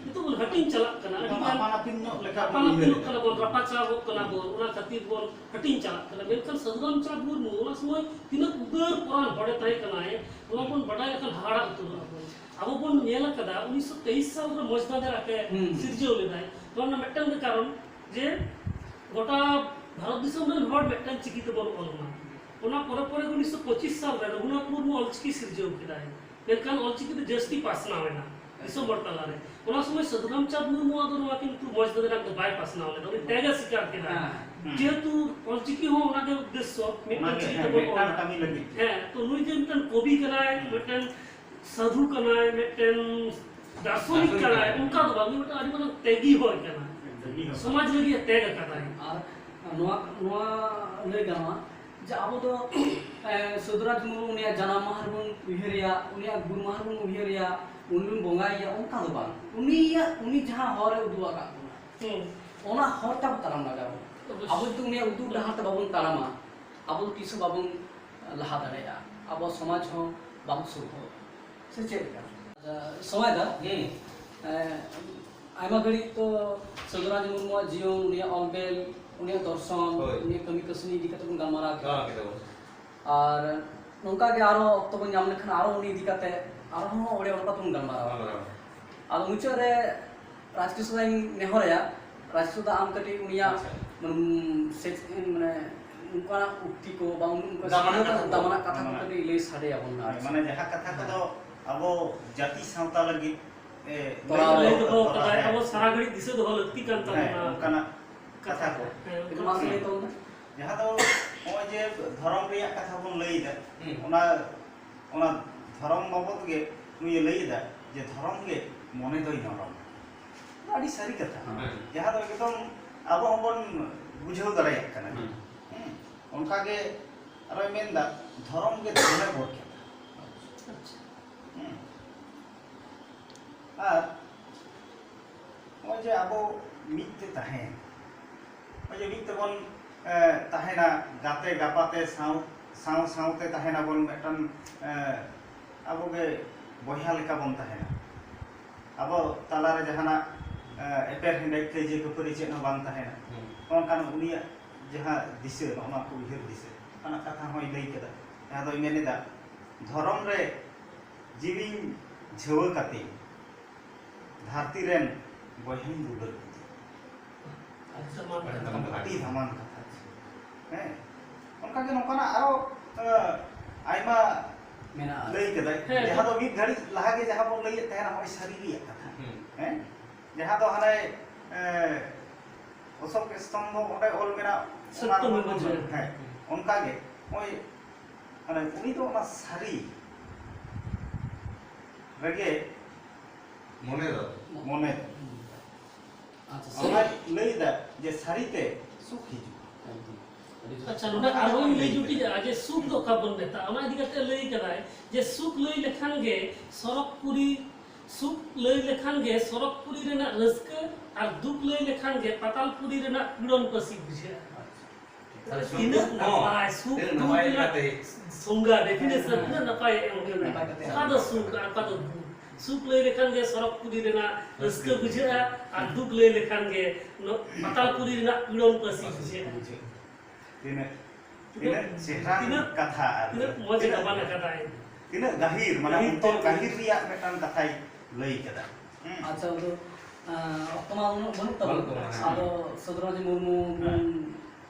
ᱱᱤᱛᱚᱜ ᱵᱚᱱ ᱦᱟᱹᱴᱤᱧ ᱪᱟᱞᱟᱜ ᱠᱟᱱᱟ, ᱟᱹᱰᱤ ᱜᱟᱱ ᱟᱯᱟᱱ ᱟᱹᱯᱤᱱ ᱧᱚᱜ ᱞᱮᱠᱟ ᱵᱚᱱ ᱟᱯᱟᱱ ᱟᱹᱯᱤᱱᱚᱜ ᱩᱭᱦᱟᱹᱨ ᱠᱟᱱᱟ ᱵᱚᱱ, ᱨᱟᱯᱟᱪᱟᱜᱚᱜ ᱠᱟᱱᱟ ᱵᱚᱱ, ᱚᱱᱟ ᱠᱷᱟᱹᱛᱤᱨ ᱵᱚᱱ ᱦᱟᱹᱴᱤᱧ ᱪᱟᱞᱟᱜ ᱠᱟᱱᱟ᱾ ᱢᱮᱱᱠᱷᱟᱱ ᱥᱟᱹᱫᱷᱩ ᱨᱟᱢᱪᱟᱸᱫᱽ ᱢᱩᱨᱢᱩ ᱚᱱᱟ ᱥᱚᱢᱚᱭ ᱛᱤᱱᱟᱹᱜ ᱩᱫᱟᱹᱨ ᱯᱚᱨᱟᱱ ᱦᱚᱲᱮ ᱛᱟᱦᱮᱸ ᱠᱟᱱᱟᱭ, ᱱᱚᱣᱟ ᱵᱚᱱ ᱵᱟᱰᱟᱭ ᱞᱮᱠᱷᱟᱱ ᱦᱟᱦᱟᱲᱟ ᱩᱛᱟᱹᱨᱚᱜ ᱟᱵᱚᱱ᱾ ᱟᱵᱚ ᱵᱚᱱ ᱧᱮᱞ ᱟᱠᱟᱫᱟ, ᱩᱱᱤᱥᱥᱚ ᱛᱮᱭᱤᱥ ᱥᱟᱞ ᱨᱮ ᱢᱚᱡᱽᱫᱟᱫᱮᱨ ᱟᱠᱮ ᱦᱩᱸ᱾ ᱥᱤᱨᱡᱟᱹᱣ ᱞᱮᱫᱟᱭ᱾ ᱱᱚᱣᱟ ᱨᱮᱱᱟᱜ ᱢᱤᱫᱴᱟᱝ ᱜᱮ ᱠᱟᱨᱚᱱ ᱡᱮ ᱜᱚᱴᱟ ᱵᱷᱟᱨᱚᱛ ᱫᱤᱥᱚᱢ ᱨᱮᱱ ᱦᱚᱲ ᱢᱤᱫᱴᱟᱝ ᱪᱤᱠᱤ ᱛᱮᱵᱚᱱ ᱚᱞ ᱢᱟ᱾ ᱚᱱᱟ ᱯᱚᱨᱮ ᱯᱚᱨᱮ ᱩᱱᱤᱥᱥᱚ ᱯᱚᱸᱪᱤᱥ ᱥᱟᱞ ᱨᱮ ᱨᱚᱜᱷᱩᱱᱟᱛᱷ ᱢᱩᱨᱢᱩ ᱚᱞᱪᱤᱠᱤ ᱥᱤᱨᱡᱟᱹᱣ ᱠᱮᱫᱟᱭ, ᱢᱮᱱᱠᱷᱟᱱ ᱚᱞᱪᱤᱠᱤ ᱫᱚ ᱡᱟᱹᱥᱛᱤ ᱯᱟᱥᱱᱟᱣ ᱮᱱᱟ ᱫᱤᱥᱚᱢ ᱦᱚᱲ ᱛᱟᱞᱟᱨᱮ᱾ ᱚᱱᱟ ᱥᱚᱢᱚᱭ ᱥᱟᱹᱫᱷᱩ ᱨᱟᱢᱪᱟᱸᱫᱽ ᱢᱩᱨᱢᱩᱣᱟᱜ ᱫᱚ ᱱᱚᱣᱟ ᱠᱤᱱᱛᱩ ᱢᱚᱡᱽᱫᱟᱫᱮᱨ ᱫᱚ ᱵᱟᱭ ᱯᱟᱥᱱᱟᱣ ᱞᱮᱫᱟ, ᱩᱱᱤ ᱛᱮᱜᱮ ᱥᱤᱠᱟᱨ ᱠᱮᱫᱟᱭ᱾ ᱦᱮᱸ᱾ ᱦᱩᱸ᱾ ᱡᱮᱦᱮᱛᱩ ᱚᱞᱪᱤᱠᱤ ᱦᱚᱸ ᱚᱱᱟᱜᱮ ᱩᱫᱽᱫᱮᱥᱥᱚ, ᱢᱤᱫᱴᱟᱝ ᱚᱱᱟᱜᱮ, ᱪᱤᱠᱤ ᱦᱮᱸ, ᱛᱮᱵᱚᱱ ᱢᱤᱫᱴᱟᱝ ᱚᱞᱟ᱾ ᱠᱟᱹᱢᱤ ᱞᱟᱹᱜᱤᱫ ᱜᱮ᱾ ᱦᱮᱸ, ᱛᱚ ᱱᱩᱭ ᱡᱮ ᱢᱤᱫᱴᱟᱝ ᱠᱚᱵᱤ ᱠᱟᱱᱟᱭ, ᱦᱩᱸ᱾ ᱢᱤᱫᱴᱟᱝ ᱥᱟᱫᱷᱩ ᱠᱟᱱᱟᱭ, ᱢᱤᱫᱴᱮᱱ ᱫᱟᱨᱥᱚᱱᱤᱠ ᱫᱟᱨᱥᱚᱱᱤᱠ ᱠᱟᱱᱟᱭ, ᱠᱟᱱᱟᱭ᱾ ᱚᱱᱠᱟ ᱫᱚ ᱵᱟᱝ, ᱩᱱᱤ ᱢᱤᱫᱴᱮᱱ ᱟᱹᱰᱤ ᱢᱟᱨᱟᱝ ᱛᱮᱜᱤ ᱦᱚᱲ ᱠᱟᱱᱟᱭ᱾ ᱛᱮᱜᱤ ᱦᱚᱲ᱾ ᱥᱚᱢᱟᱡᱽ ᱞᱟᱹᱜᱤᱫ ᱮ ᱛᱮᱜ ᱟᱠᱟᱫᱟᱭ᱾ ᱟᱨ ᱱᱚᱣᱟ, ᱱᱚᱣᱟ ᱞᱟᱹᱭ ᱜᱟᱱᱚᱜᱼᱟ ᱡᱮ ᱟᱵᱚ ᱫᱚ, ᱮ, ᱥᱟᱹᱫᱷᱩᱨᱟᱡᱽ ᱢᱩᱨᱢᱩ ᱩᱱᱤᱭᱟᱜ ᱡᱟᱱᱟᱢ ᱢᱟᱦᱟ ᱨᱮᱵᱚᱱ ᱩᱭᱦᱟᱹᱨᱮᱭᱟ, ᱩᱱᱤᱭᱟᱜ ᱜᱩᱨ ᱢᱟᱦᱟ ᱨᱮᱵᱚᱱ ᱩᱭᱦᱟᱹᱨᱮᱭᱟ, ᱩᱱᱤ ᱵᱚᱱ ᱵᱚᱸᱜᱟᱭᱮᱭᱟ, ᱚᱱᱠᱟ ᱫᱚ ᱵᱟᱝ᱾ ᱩᱱᱤᱭᱟᱜ, ᱩᱱᱤ ᱡᱟᱦᱟᱸ ᱦᱚᱨ ᱮ ᱩᱫᱩᱜ ᱟᱠᱟᱫ ᱵᱚᱱᱟ, ᱦᱩᱸ᱾ ᱚᱱᱟ ᱦᱚᱨ ᱛᱟᱵᱚ ᱛᱟᱲᱟᱢ ᱞᱟᱜᱟᱣ ᱵᱚᱱᱟ᱾ ᱚᱵᱚᱥᱥᱳᱭ᱾ ᱟᱵᱚ ᱡᱩᱫᱤ ᱩᱱᱤᱭᱟᱜ ᱩᱫᱩᱜ ᱰᱟᱦᱟᱨ ᱛᱮ ᱵᱟᱵᱚᱱ ᱛᱟᱲᱟᱢᱟ, ᱟᱵᱚ ᱫᱚ ᱛᱤᱥ ᱦᱚᱸ ᱵᱟᱵᱚᱱ ᱞᱟᱦᱟ ᱫᱟᱲᱮᱭᱟᱜᱼᱟ, ᱟᱵᱚ ᱥᱚᱢᱟᱡᱽ ᱦᱚᱸ ᱵᱟᱝ ᱥᱩᱨᱦᱚᱜ᱾ ᱥᱮ ᱪᱮᱫ ᱞᱮᱠᱟ? ᱟᱪᱪᱷᱟ, ᱥᱚᱢᱟᱭ ᱫᱟ, ᱦᱩᱸ᱾ ᱮᱸ, ᱟᱭᱢᱟ ᱜᱷᱟᱹᱲᱤᱡ ᱛᱚ ᱥᱟᱹᱫᱷᱩ ᱨᱟᱡᱽ ᱢᱩᱨᱢᱩᱣᱟᱜ ᱡᱤᱭᱚᱱ, ᱩᱱᱤᱭᱟᱜ ᱚᱞ ᱵᱮᱞ, ᱩᱱᱤᱭᱟᱜ ᱫᱚᱨᱥᱚᱱ, ᱦᱳᱭ᱾ ᱩᱱᱤᱭᱟᱜ ᱠᱟᱹᱢᱤ ᱠᱟᱹᱥᱱᱤ ᱤᱫᱤ ᱠᱟᱛᱮ ᱵᱚᱱ ᱜᱟᱞᱢᱟᱨᱟᱣ ᱠᱮᱫᱟ᱾ ᱜᱟᱞᱢᱟᱨᱟᱣ ᱠᱮᱫᱟ ᱵᱚᱱ᱾ ᱟᱨ ᱱᱚᱝᱠᱟ ᱜᱮ ᱟᱨᱚ ᱚᱠᱛᱚ ᱵᱚᱱ ᱧᱟᱢ ᱞᱮᱠᱷᱟᱱ ᱟᱨᱚ ᱩᱱᱤ ᱤᱫᱤ ᱠᱟᱛᱮ ᱟᱨᱦᱚᱸ ᱚᱲᱮ ᱚᱲᱯᱟ ᱛᱮᱵᱚᱱ ᱜᱟᱞᱢᱟᱨᱟᱣᱟ᱾ ᱜᱟᱞᱢᱟᱨᱟᱣᱟ᱾ ᱟᱫᱚ ᱢᱩᱪᱟᱹᱫ ᱨᱮ ᱨᱟᱡᱽᱠᱤᱥᱳᱨ ᱫᱟᱧ ᱱᱮᱦᱚᱨᱟᱭᱟ, ᱨᱟᱡᱽᱠᱤᱥᱳᱨ ᱫᱟ ᱟᱢ ᱠᱟᱹᱴᱤᱡ ᱩᱱᱤᱭᱟᱜ, ᱟᱪᱪᱷᱟ᱾ ᱢᱟᱱᱮ, ᱥᱮ-, ᱢᱟᱱᱮ, ᱚᱱᱠᱟᱱᱟᱜ ᱩᱠᱛᱤ ᱠᱚ ᱵᱟ ᱚᱱᱠᱟ ᱫᱟᱢᱟᱱᱟᱜ ᱥᱤᱠᱷᱱᱟᱹᱛ ᱠᱟᱛᱷᱟ ᱠᱚ᱾ ᱫᱟᱢᱟᱱᱟᱜ ᱠᱟᱛᱷᱟ ᱠᱚ ᱫᱟᱢᱟᱱᱟᱜ᱾ ᱠᱟᱹᱴᱤᱡ ᱞᱟᱹᱭ ᱥᱟᱰᱮ ᱟᱵᱚᱱ ᱢᱮ, ᱦᱮᱸ, ᱟᱨ ᱢᱟᱱᱮ ᱪᱮᱫ᱾ ᱡᱟᱦᱟᱸ ᱠᱟᱛᱷᱟ ᱦᱮᱸ᱾ ᱠᱚᱫᱚ ᱟᱵᱚ ᱡᱟᱹᱛᱤ ᱥᱟᱶᱛᱟ ᱞᱟᱹᱜᱤᱫ, ᱮ, ᱛᱚᱨᱟᱣ ᱞᱟᱹᱭ ᱞᱟᱹᱭ ᱫᱚᱦᱚ ᱫᱚᱦᱚ ᱠᱟᱫᱟᱭ, ᱦᱮᱸ᱾ ᱟᱵᱚ ᱥᱟᱨᱟ ᱜᱷᱟᱹᱲᱤᱡ ᱫᱤᱥᱟᱹ ᱫᱚᱦᱚ ᱞᱟᱹᱠᱛᱤ ᱠᱟᱱ ᱦᱮᱸ, ᱛᱟᱵᱚᱱᱟ᱾ ᱚᱱᱠᱟᱱᱟᱜ ᱠᱟᱛᱷᱟ ᱠᱚ᱾ ᱦᱮᱸ, ᱚᱱᱠᱟᱱᱟᱜ᱾ ᱢᱟᱥᱮ ᱞᱟᱹᱭ ᱛᱟᱵᱚᱱ ᱢᱮ᱾ ᱡᱟᱦᱟᱸ ᱫᱚ ᱱᱚᱜᱼᱚᱭ ᱡᱮ ᱫᱷᱚᱨᱚᱢ ᱨᱮᱭᱟᱜ ᱠᱟᱛᱷᱟ ᱵᱚᱱ ᱞᱟᱹᱭ ᱮᱫᱟ, ᱦᱩᱸ᱾ ᱚᱱᱟ, ᱚᱱᱟ ᱫᱷᱚᱨᱚᱢ ᱵᱟᱵᱚᱫ ᱜᱮ ᱱᱩᱭᱮ ᱞᱟᱹᱭ ᱮᱫᱟ ᱡᱮ ᱫᱷᱚᱨᱚᱢ ᱜᱮ ᱢᱚᱱᱮ ᱫᱚᱭ ᱱᱚᱨᱚᱢ᱾ ᱟᱹᱰᱤ ᱥᱟᱹᱨᱤ ᱠᱟᱛᱷᱟ, ᱦᱮᱸ᱾ ᱡᱟᱦᱟᱸ ᱫᱚ ᱮᱠᱫᱚᱢ ᱟᱵᱚ ᱦᱚᱸᱵᱚᱱ ᱵᱩᱡᱷᱟᱹᱣ ᱫᱟᱲᱮᱭᱟᱜ ᱠᱟᱱᱟ᱾ ᱦᱮᱸ᱾ ᱦᱮᱸ᱾ ᱚᱱᱠᱟᱜᱮ ᱟᱨᱚᱭ ᱢᱮᱱᱫᱟ, ᱫᱷᱚᱨᱚᱢ ᱜᱮ ᱫᱷᱚᱨᱢᱮ ᱵᱚᱨᱠᱮᱛᱟ᱾ ᱟᱪᱪᱷᱟ᱾ ᱦᱮᱸ᱾ ᱟᱨ ᱱᱚᱜᱼᱚᱭ ᱡᱮ ᱟᱵᱚ ᱢᱤᱫ ᱛᱮ ᱛᱟᱦᱮᱸ, ᱱᱚᱜᱼᱚᱭ ᱡᱮ ᱢᱤᱫ ᱛᱮᱵᱚᱱ, ᱮ, ᱛᱟᱦᱮᱱᱟ, ᱜᱟᱛᱮ ᱜᱟᱯᱟᱛᱮ ᱥᱟᱶ, ᱥᱟᱶ ᱥᱟᱶᱛᱮ ᱛᱟᱦᱮᱱᱟᱵᱚᱱ, ᱢᱤᱫᱴᱟᱝ, ᱮ, ᱟᱵᱚᱜᱮ ᱵᱚᱭᱦᱟ ᱞᱮᱠᱟ ᱵᱚᱱ ᱛᱟᱦᱮᱱᱟ᱾ ᱟᱵᱚ ᱛᱟᱞᱟᱨᱮ ᱡᱟᱦᱟᱱᱟᱜ, ᱮ, ᱮᱯᱮᱨ ᱦᱮᱸᱰᱮᱡ, ᱠᱟᱹᱭᱡᱟᱹ ᱠᱷᱟᱹᱯᱟᱹᱨᱤ ᱪᱮᱫ ᱦᱚᱸ ᱵᱟᱝ ᱛᱟᱦᱮᱱᱟ᱾ ᱦᱩᱸ᱾ ᱚᱱᱠᱟᱱ ᱩᱱᱤᱭᱟᱜ ᱡᱟᱦᱟᱸ ᱫᱤᱥᱟᱹ, ᱱᱚᱜᱼᱚ ᱱᱚᱣᱟ ᱠᱚ ᱩᱭᱦᱟᱹᱨ ᱫᱤᱥᱟᱹ, ᱚᱱᱟ ᱠᱟᱛᱷᱟ ᱦᱚᱸᱭ ᱞᱟᱹᱭ ᱠᱮᱫᱟ, ᱡᱟᱦᱟᱸ ᱫᱚᱭ ᱢᱮᱱ ᱮᱫᱟ, ᱫᱷᱚᱨᱚᱢ ᱨᱮ ᱡᱤᱣᱤᱧ ᱡᱷᱟᱹᱣᱟᱹ ᱠᱟᱛᱮᱧ ᱫᱷᱟᱹᱨᱛᱤ ᱨᱮᱱ ᱵᱚᱭᱦᱟᱧ ᱫᱩᱞᱟᱹᱲ ᱠᱮᱫᱮᱭᱟ᱾ ᱟᱹᱰᱤ ᱫᱟᱢᱟᱱ ᱠᱟᱛᱷᱟ᱾ ᱟᱹᱰᱤ ᱫᱟᱢᱟᱱ ᱠᱟᱛᱷᱟ᱾ ᱦᱮᱸ, ᱚᱱᱠᱟᱜᱮ ᱱᱚᱝᱠᱟᱱᱟᱜ ᱟᱨᱚ, ᱮ, ᱟᱭᱢᱟ ᱢᱮᱱᱟᱜᱼᱟ᱾ ᱞᱟᱹᱭ ᱠᱮᱫᱟᱭ, ᱦᱮᱸ᱾ ᱡᱟᱦᱟᱸ ᱫᱚ ᱢᱤᱫ ᱜᱷᱟᱹᱲᱤᱡ ᱞᱟᱦᱟ ᱜᱮ ᱡᱟᱦᱟᱸ ᱵᱚᱱ ᱞᱟᱹᱭᱮᱫ ᱛᱟᱦᱮᱱᱟ, ᱱᱚᱜᱼᱚᱭ ᱥᱟᱹᱨᱤ ᱨᱮᱭᱟᱜ ᱠᱟᱛᱷᱟ᱾ ᱦᱩᱸ᱾ ᱦᱮᱸ, ᱡᱟᱦᱟᱸ ᱫᱚ ᱦᱟᱱᱮ, ᱮ, ᱚᱥᱳᱠ ᱥᱛᱚᱢᱵᱷᱚ ᱚᱸᱰᱮ ᱚᱞ ᱢᱮᱱᱟᱜ, ᱚᱱᱟ ᱥᱚᱛᱭᱚ ᱨᱮᱦᱚᱸ ᱢᱮᱵᱚ ᱡᱚᱭᱚᱛᱮ᱾ ᱦᱮᱸ, ᱚᱱᱠᱟᱜᱮ ᱱᱚᱜᱼᱚᱭ, ᱢᱟᱱᱮ, ᱩᱱᱤ ᱫᱚ ᱚᱱᱟ ᱥᱟᱹᱨᱤ ᱨᱮᱜᱮ ᱢᱚᱱᱮ ᱫᱚ᱾ ᱢᱚᱱᱮ᱾ ᱟᱪᱪᱷᱟ, ᱚᱱᱟᱭ ᱥᱟᱹᱨᱤ᱾ ᱞᱟᱹᱭᱫᱟ ᱡᱮ ᱥᱟᱹᱨᱤᱛᱮ ᱥᱩᱠ ᱦᱤᱡᱩᱜᱼᱟ᱾ ᱮᱠᱫᱚᱢ᱾ ᱟᱹᱰᱤ ᱡᱳᱨ᱾ ᱟᱪᱪᱷᱟ, ᱱᱚᱰᱮ ᱟᱨᱦᱚᱸᱧ ᱞᱟᱹᱭ ᱡᱩᱴᱤᱡᱟ ᱡᱮ ᱥᱩᱠ ᱫᱚ ᱚᱠᱟ ᱵᱚᱱ ᱢᱮᱛᱟᱜᱼᱟ, ᱚᱱᱟ ᱤᱫᱤ ᱠᱟᱛᱮ ᱞᱟᱹᱭ ᱠᱟᱫᱟᱭ ᱡᱮ ᱥᱩᱠ ᱞᱟᱹᱭ ᱞᱮᱠᱷᱟᱱ ᱜᱮ ᱥᱚᱨᱚᱜᱽᱯᱩᱨᱤ, ᱥᱩᱠ ᱞᱟᱹᱭ ᱞᱮᱠᱷᱟᱱ ᱜᱮ ᱥᱚᱨᱚᱜᱽᱯᱩᱨᱤ ᱨᱮᱱᱟᱜ ᱨᱟᱹᱥᱠᱟᱹ ᱟᱨ ᱫᱩᱠ ᱞᱟᱹᱭ ᱞᱮᱠᱷᱟᱱ ᱜᱮ ᱯᱟᱛᱟᱞᱯᱩᱨᱤ ᱨᱮᱱᱟᱜ ᱯᱤᱲᱚᱱ ᱯᱟᱹᱥᱤ ᱵᱩᱡᱷᱟᱹᱜᱼᱟ᱾ ᱛᱟᱦᱞᱮ ᱥᱩᱠ ᱛᱤᱱᱟᱹᱜ ᱦᱚᱸ ᱱᱟᱯᱟᱭ, ᱥᱩᱠ ᱛᱤᱱᱟᱹᱜ ᱫᱩᱠ ᱱᱟᱯᱟᱭ ᱨᱮᱱᱟᱜ ᱞᱮᱠᱟᱛᱮ᱾ ᱥᱚᱝᱜᱟ, definition ᱛᱤᱱᱟᱹᱜ ᱱᱟᱯᱟᱭ ᱮᱢ ᱠᱟᱱᱟ᱾ ᱱᱟᱯᱟᱭ ᱠᱟᱛᱮ᱾ ᱚᱠᱟ ᱫᱚ ᱥᱩᱠ ᱟᱨ ᱚᱠᱟ ᱫᱚ ᱫᱩᱠ? ᱥᱩᱠ ᱞᱟᱹᱭ ᱞᱮᱠᱷᱟᱱ ᱜᱮ ᱥᱚᱨᱚᱜᱽᱯᱩᱨᱤ ᱨᱮᱱᱟᱜ ᱨᱟᱹᱥᱠᱟᱹ ᱵᱩᱡᱷᱟᱹᱜᱼᱟ, ᱟᱨ ᱫᱩᱠ ᱞᱟᱹᱭ ᱞᱮᱠᱷᱟᱱ ᱜᱮ ᱱᱚ-, ᱯᱟᱛᱟᱞᱯᱩᱨᱤ ᱨᱮᱱᱟᱜ ᱯᱤᱲᱚᱱ ᱯᱟᱹᱥᱤ ᱵᱩᱡᱷᱟᱹᱜᱼᱟ᱾ ᱛᱤᱱᱟᱹᱜ, ᱛᱤᱱᱟᱹᱜ ᱛᱤᱱᱟᱹᱜ, ᱪᱮᱦᱨᱟ ᱛᱤᱱᱟᱹᱜ, ᱠᱟᱛᱷᱟ ᱟᱨ ᱛᱤᱱᱟᱹᱜ ᱢᱚᱡᱽ ᱛᱤᱱᱟᱹᱜ, ᱜᱟᱵᱟᱱ ᱟᱠᱟᱫᱟᱭ᱾ ᱛᱤᱱᱟᱹᱜ ᱜᱟᱹᱦᱤᱨ, ᱢᱟᱱᱮ ᱜᱟᱹᱦᱤᱨ ᱚᱱᱛᱚᱨ ᱛᱮ᱾ ᱜᱟᱹᱦᱤᱨ ᱨᱮᱭᱟᱜ ᱢᱤᱫᱴᱟᱝ ᱠᱟᱛᱷᱟᱭ ᱞᱟᱹᱭ ᱠᱟᱫᱟ᱾ ᱦᱩᱸ᱾ ᱟᱪᱪᱷᱟ, ᱟᱫᱚ, ᱟᱸ, ᱚᱠᱛᱚ ᱢᱟ ᱩᱱᱟᱹᱜ ᱵᱟᱹᱱᱩᱜ ᱛᱟᱵᱚᱱ᱾ ᱵᱟᱹᱱᱩᱜ ᱛᱟᱵᱚᱱᱟ, ᱦᱮᱸ᱾ ᱟᱫᱚ ᱥᱟᱹᱫᱷᱩ ᱨᱟᱢᱪᱟᱸᱫᱽ ᱢᱩᱨᱢᱩ ᱵᱚᱱ ᱦᱮᱸ᱾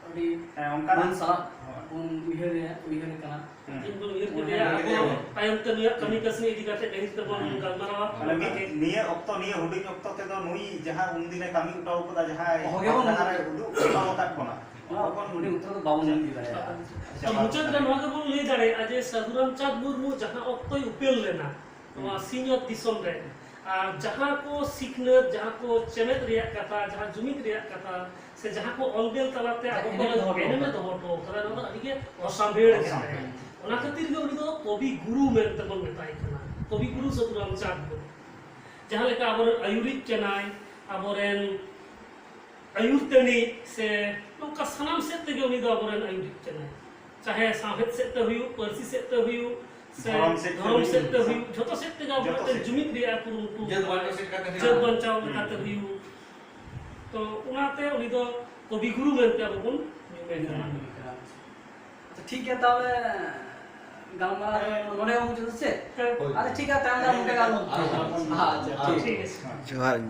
ᱟᱹᱰᱤ ᱦᱮᱸ, ᱚᱱᱠᱟᱱᱟᱜ ᱢᱟᱹᱱ ᱥᱟᱞᱟᱜ ᱦᱳᱭ᱾ ᱵᱚᱱ ᱩᱭᱦᱟᱹᱨ ᱮᱭᱟ, ᱩᱭᱦᱟᱹᱨ ᱠᱟᱱᱟ᱾ ᱦᱩᱸ᱾ ᱩᱱᱠᱤᱱ ᱵᱚᱱ ᱩᱭᱦᱟᱹᱨ ᱦᱳᱭ, ᱠᱮᱫᱮᱭᱟ, ᱦᱳᱭ, ᱟᱵᱚ ᱦᱳᱭ᱾ ᱛᱟᱭᱚᱢ ᱛᱮ ᱱᱩᱭᱟᱜ ᱠᱟᱹᱢᱤ ᱠᱟᱹᱥᱱᱤ ᱤᱫᱤ ᱠᱟᱛᱮ ᱜᱟᱹᱦᱤᱨ ᱛᱮᱵᱚᱱ ᱦᱩᱸ᱾ ᱜᱟᱞᱢᱟᱨᱟᱣᱟ᱾ ᱢᱟᱱᱮ ᱢᱤᱫ ᱚᱱᱠᱟᱜᱮ᱾ ᱱᱤᱭᱟᱹ ᱚᱠᱛᱚ, ᱱᱤᱭᱟᱹ ᱦᱩᱰᱤᱧ ᱚᱠᱛᱚ ᱛᱮᱫᱚ ᱱᱩᱭ ᱡᱟᱦᱟᱸ ᱩᱱᱫᱤᱱᱮ ᱠᱟᱹᱢᱤ ᱦᱚᱴᱚ ᱠᱟᱫᱟ, ᱡᱟᱦᱟᱸᱭ ᱚᱦᱚ ᱜᱮᱵᱚᱱ ᱰᱟᱦᱟᱨᱮ ᱩᱫᱩᱜ ᱦᱚᱴᱚ ᱟᱠᱟᱫ ᱵᱚᱱᱟ, ᱩᱱᱤ ᱩᱛᱛᱚᱨ ᱫᱚ ᱵᱟᱵᱚᱱ ᱮᱢ ᱤᱫᱤ ᱫᱟᱲᱮᱭᱟᱜᱼᱟ᱾ ᱟᱪᱪᱷᱟ, ᱟᱨ ᱢᱩᱪᱟᱹᱫ ᱨᱮ ᱱᱚᱣᱟ ᱜᱮᱵᱚᱱ ᱞᱟᱹᱭ ᱫᱟᱲᱮᱭᱟᱜᱼᱟ ᱡᱮ ᱥᱟᱹᱫᱷᱩ ᱨᱟᱢᱪᱟᱸᱫᱽ ᱢᱩᱨᱢᱩ ᱡᱟᱦᱟᱸ ᱚᱠᱛᱚᱭ ᱩᱯᱮᱞ ᱞᱮᱱᱟ ᱱᱚᱣᱟ ᱦᱩᱸ᱾ ᱥᱤᱧᱚᱛ ᱫᱤᱥᱚᱢ ᱨᱮ, ᱟᱨ ᱡᱟᱦᱟᱸ ᱠᱚ ᱥᱤᱠᱷᱱᱟᱹᱛ, ᱡᱟᱦᱟᱸ ᱠᱚ ᱪᱮᱢᱮᱫ ᱨᱮᱭᱟᱜ ᱠᱟᱛᱷᱟ, ᱡᱟᱦᱟᱸ ᱡᱩᱢᱤᱫ ᱨᱭᱟᱜ ᱠᱟᱛᱷᱟ, ᱥᱮ ᱡᱟᱦᱟᱸ ᱠᱚ ᱚᱞ ᱵᱮᱞ ᱛᱟᱞᱟᱛᱮ ᱟᱵᱚ ᱠᱚ ᱮᱱᱮᱢ ᱞᱟᱹᱜᱤᱫ ᱫᱚᱦᱚ ᱦᱚᱴᱚ ᱮᱱᱮᱢᱮ ᱠᱟᱫᱟ᱾ ᱫᱚᱦᱚ ᱦᱚᱴᱚ ᱠᱟᱫᱟ, ᱱᱚᱣᱟ ᱫᱚ ᱟᱹᱰᱤ ᱜᱮ ᱚᱥᱟᱢᱵᱷᱮᱲ ᱜᱮ ᱚᱥᱟᱢᱵᱷᱮᱲ᱾ ᱛᱟᱦᱮᱸ ᱠᱟᱱᱟ᱾ ᱚᱱᱟ ᱠᱷᱟᱹᱛᱤᱨ ᱜᱮ ᱩᱱᱤ ᱫᱚ ᱠᱚᱵᱤ ᱜᱩᱨᱩ ᱢᱮᱱᱛᱮ ᱵᱚᱱ ᱢᱮᱛᱟᱭ ᱠᱟᱱᱟ, ᱠᱚᱵᱤ ᱜᱩᱨᱩ ᱥᱟᱹᱫᱷᱩ ᱨᱟᱢᱪᱟᱸᱫᱽ ᱫᱚ᱾ ᱡᱟᱦᱟᱸ ᱞᱮᱠᱟ ᱟᱵᱚᱨᱮᱱ ᱟᱹᱭᱩᱨᱤᱡ ᱠᱟᱱᱟᱭ, ᱟᱵᱚᱨᱮᱱ ᱟᱹᱭᱩᱨ ᱛᱟᱹᱱᱤᱡ, ᱥᱮ ᱱᱚᱝᱠᱟ ᱥᱟᱱᱟᱢ ᱥᱮᱫ ᱛᱮᱜᱮ ᱩᱱᱤ ᱫᱚ ᱟᱵᱚᱨᱮᱱ ᱟᱹᱭᱩᱨᱤᱡ ᱠᱟᱱᱟᱭ᱾ ᱪᱟᱦᱮ ᱥᱟᱶᱦᱮᱫ ᱥᱮᱫ ᱛᱮ ᱦᱩᱭᱩᱜ, ᱯᱟᱹᱨᱥᱤ ᱥᱮᱫ ᱛᱮ ᱦᱩᱭᱩᱜ, ᱥᱮ ᱫᱷᱚᱨᱚᱢ ᱥᱮᱫ ᱛᱮ ᱫᱷᱚᱨᱚᱢ ᱦᱩᱭᱩᱜ, ᱥᱮᱫ ᱛᱮ ᱦᱩᱭᱩᱜ, ᱡᱷᱚᱛᱚ ᱡᱷᱚᱛᱚ ᱥᱮᱫ ᱥᱮᱫ ᱛᱮᱜᱮ ᱟᱵᱚ ᱡᱷᱚᱛᱚ ᱢᱤᱫᱴᱮᱱ ᱥᱮᱫ᱾ ᱡᱩᱢᱤᱫ ᱨᱮᱭᱟᱜ ᱠᱩᱨᱩᱢᱩᱴᱩ, ᱡᱟᱹᱛ ᱵᱟᱧᱪᱟᱣ ᱥᱮᱫ ᱠᱟᱛᱮ ᱦᱩᱭᱩᱜ᱾ ᱡᱟᱹᱛ ᱵᱟᱧᱪᱟᱣ ᱦᱩᱸ᱾ ᱞᱮᱠᱟᱛᱮ ᱦᱩᱭᱩᱜ᱾ ᱛᱚ ᱚᱱᱟᱛᱮ ᱩᱱᱤ ᱫᱚ ᱠᱚᱵᱤ ᱜᱩᱨᱩ ᱢᱮᱱᱛᱮ ᱟᱵᱚ ᱵᱚᱱ ᱧᱩᱢᱮ ᱠᱟᱱᱟ᱾ ᱟᱪᱪᱷᱟ, ᱴᱷᱤᱠ ᱜᱮᱭᱟ, ᱛᱟᱦᱚᱞᱮ ᱜᱟᱞᱢᱟᱨᱟᱣ ᱦᱮᱸ᱾ ᱱᱚᱰᱮ ᱜᱮ ᱢᱩᱪᱟᱹᱫ ᱥᱮ? ᱦᱮᱸ᱾ ᱟᱪᱪᱷᱟ, ᱴᱷᱤᱠ ᱜᱮᱭᱟ, ᱛᱟᱭᱚᱢ ᱫᱟᱨᱟᱢ ᱱᱚᱝᱠᱟ ᱜᱮ ᱟᱨᱦᱚᱸ᱾ ᱟᱪᱪᱷᱟ, ᱴᱷᱤᱠ᱾ ᱴᱷᱤᱠ ᱟᱪᱷᱮ᱾ ᱡᱚᱦᱟᱨ᱾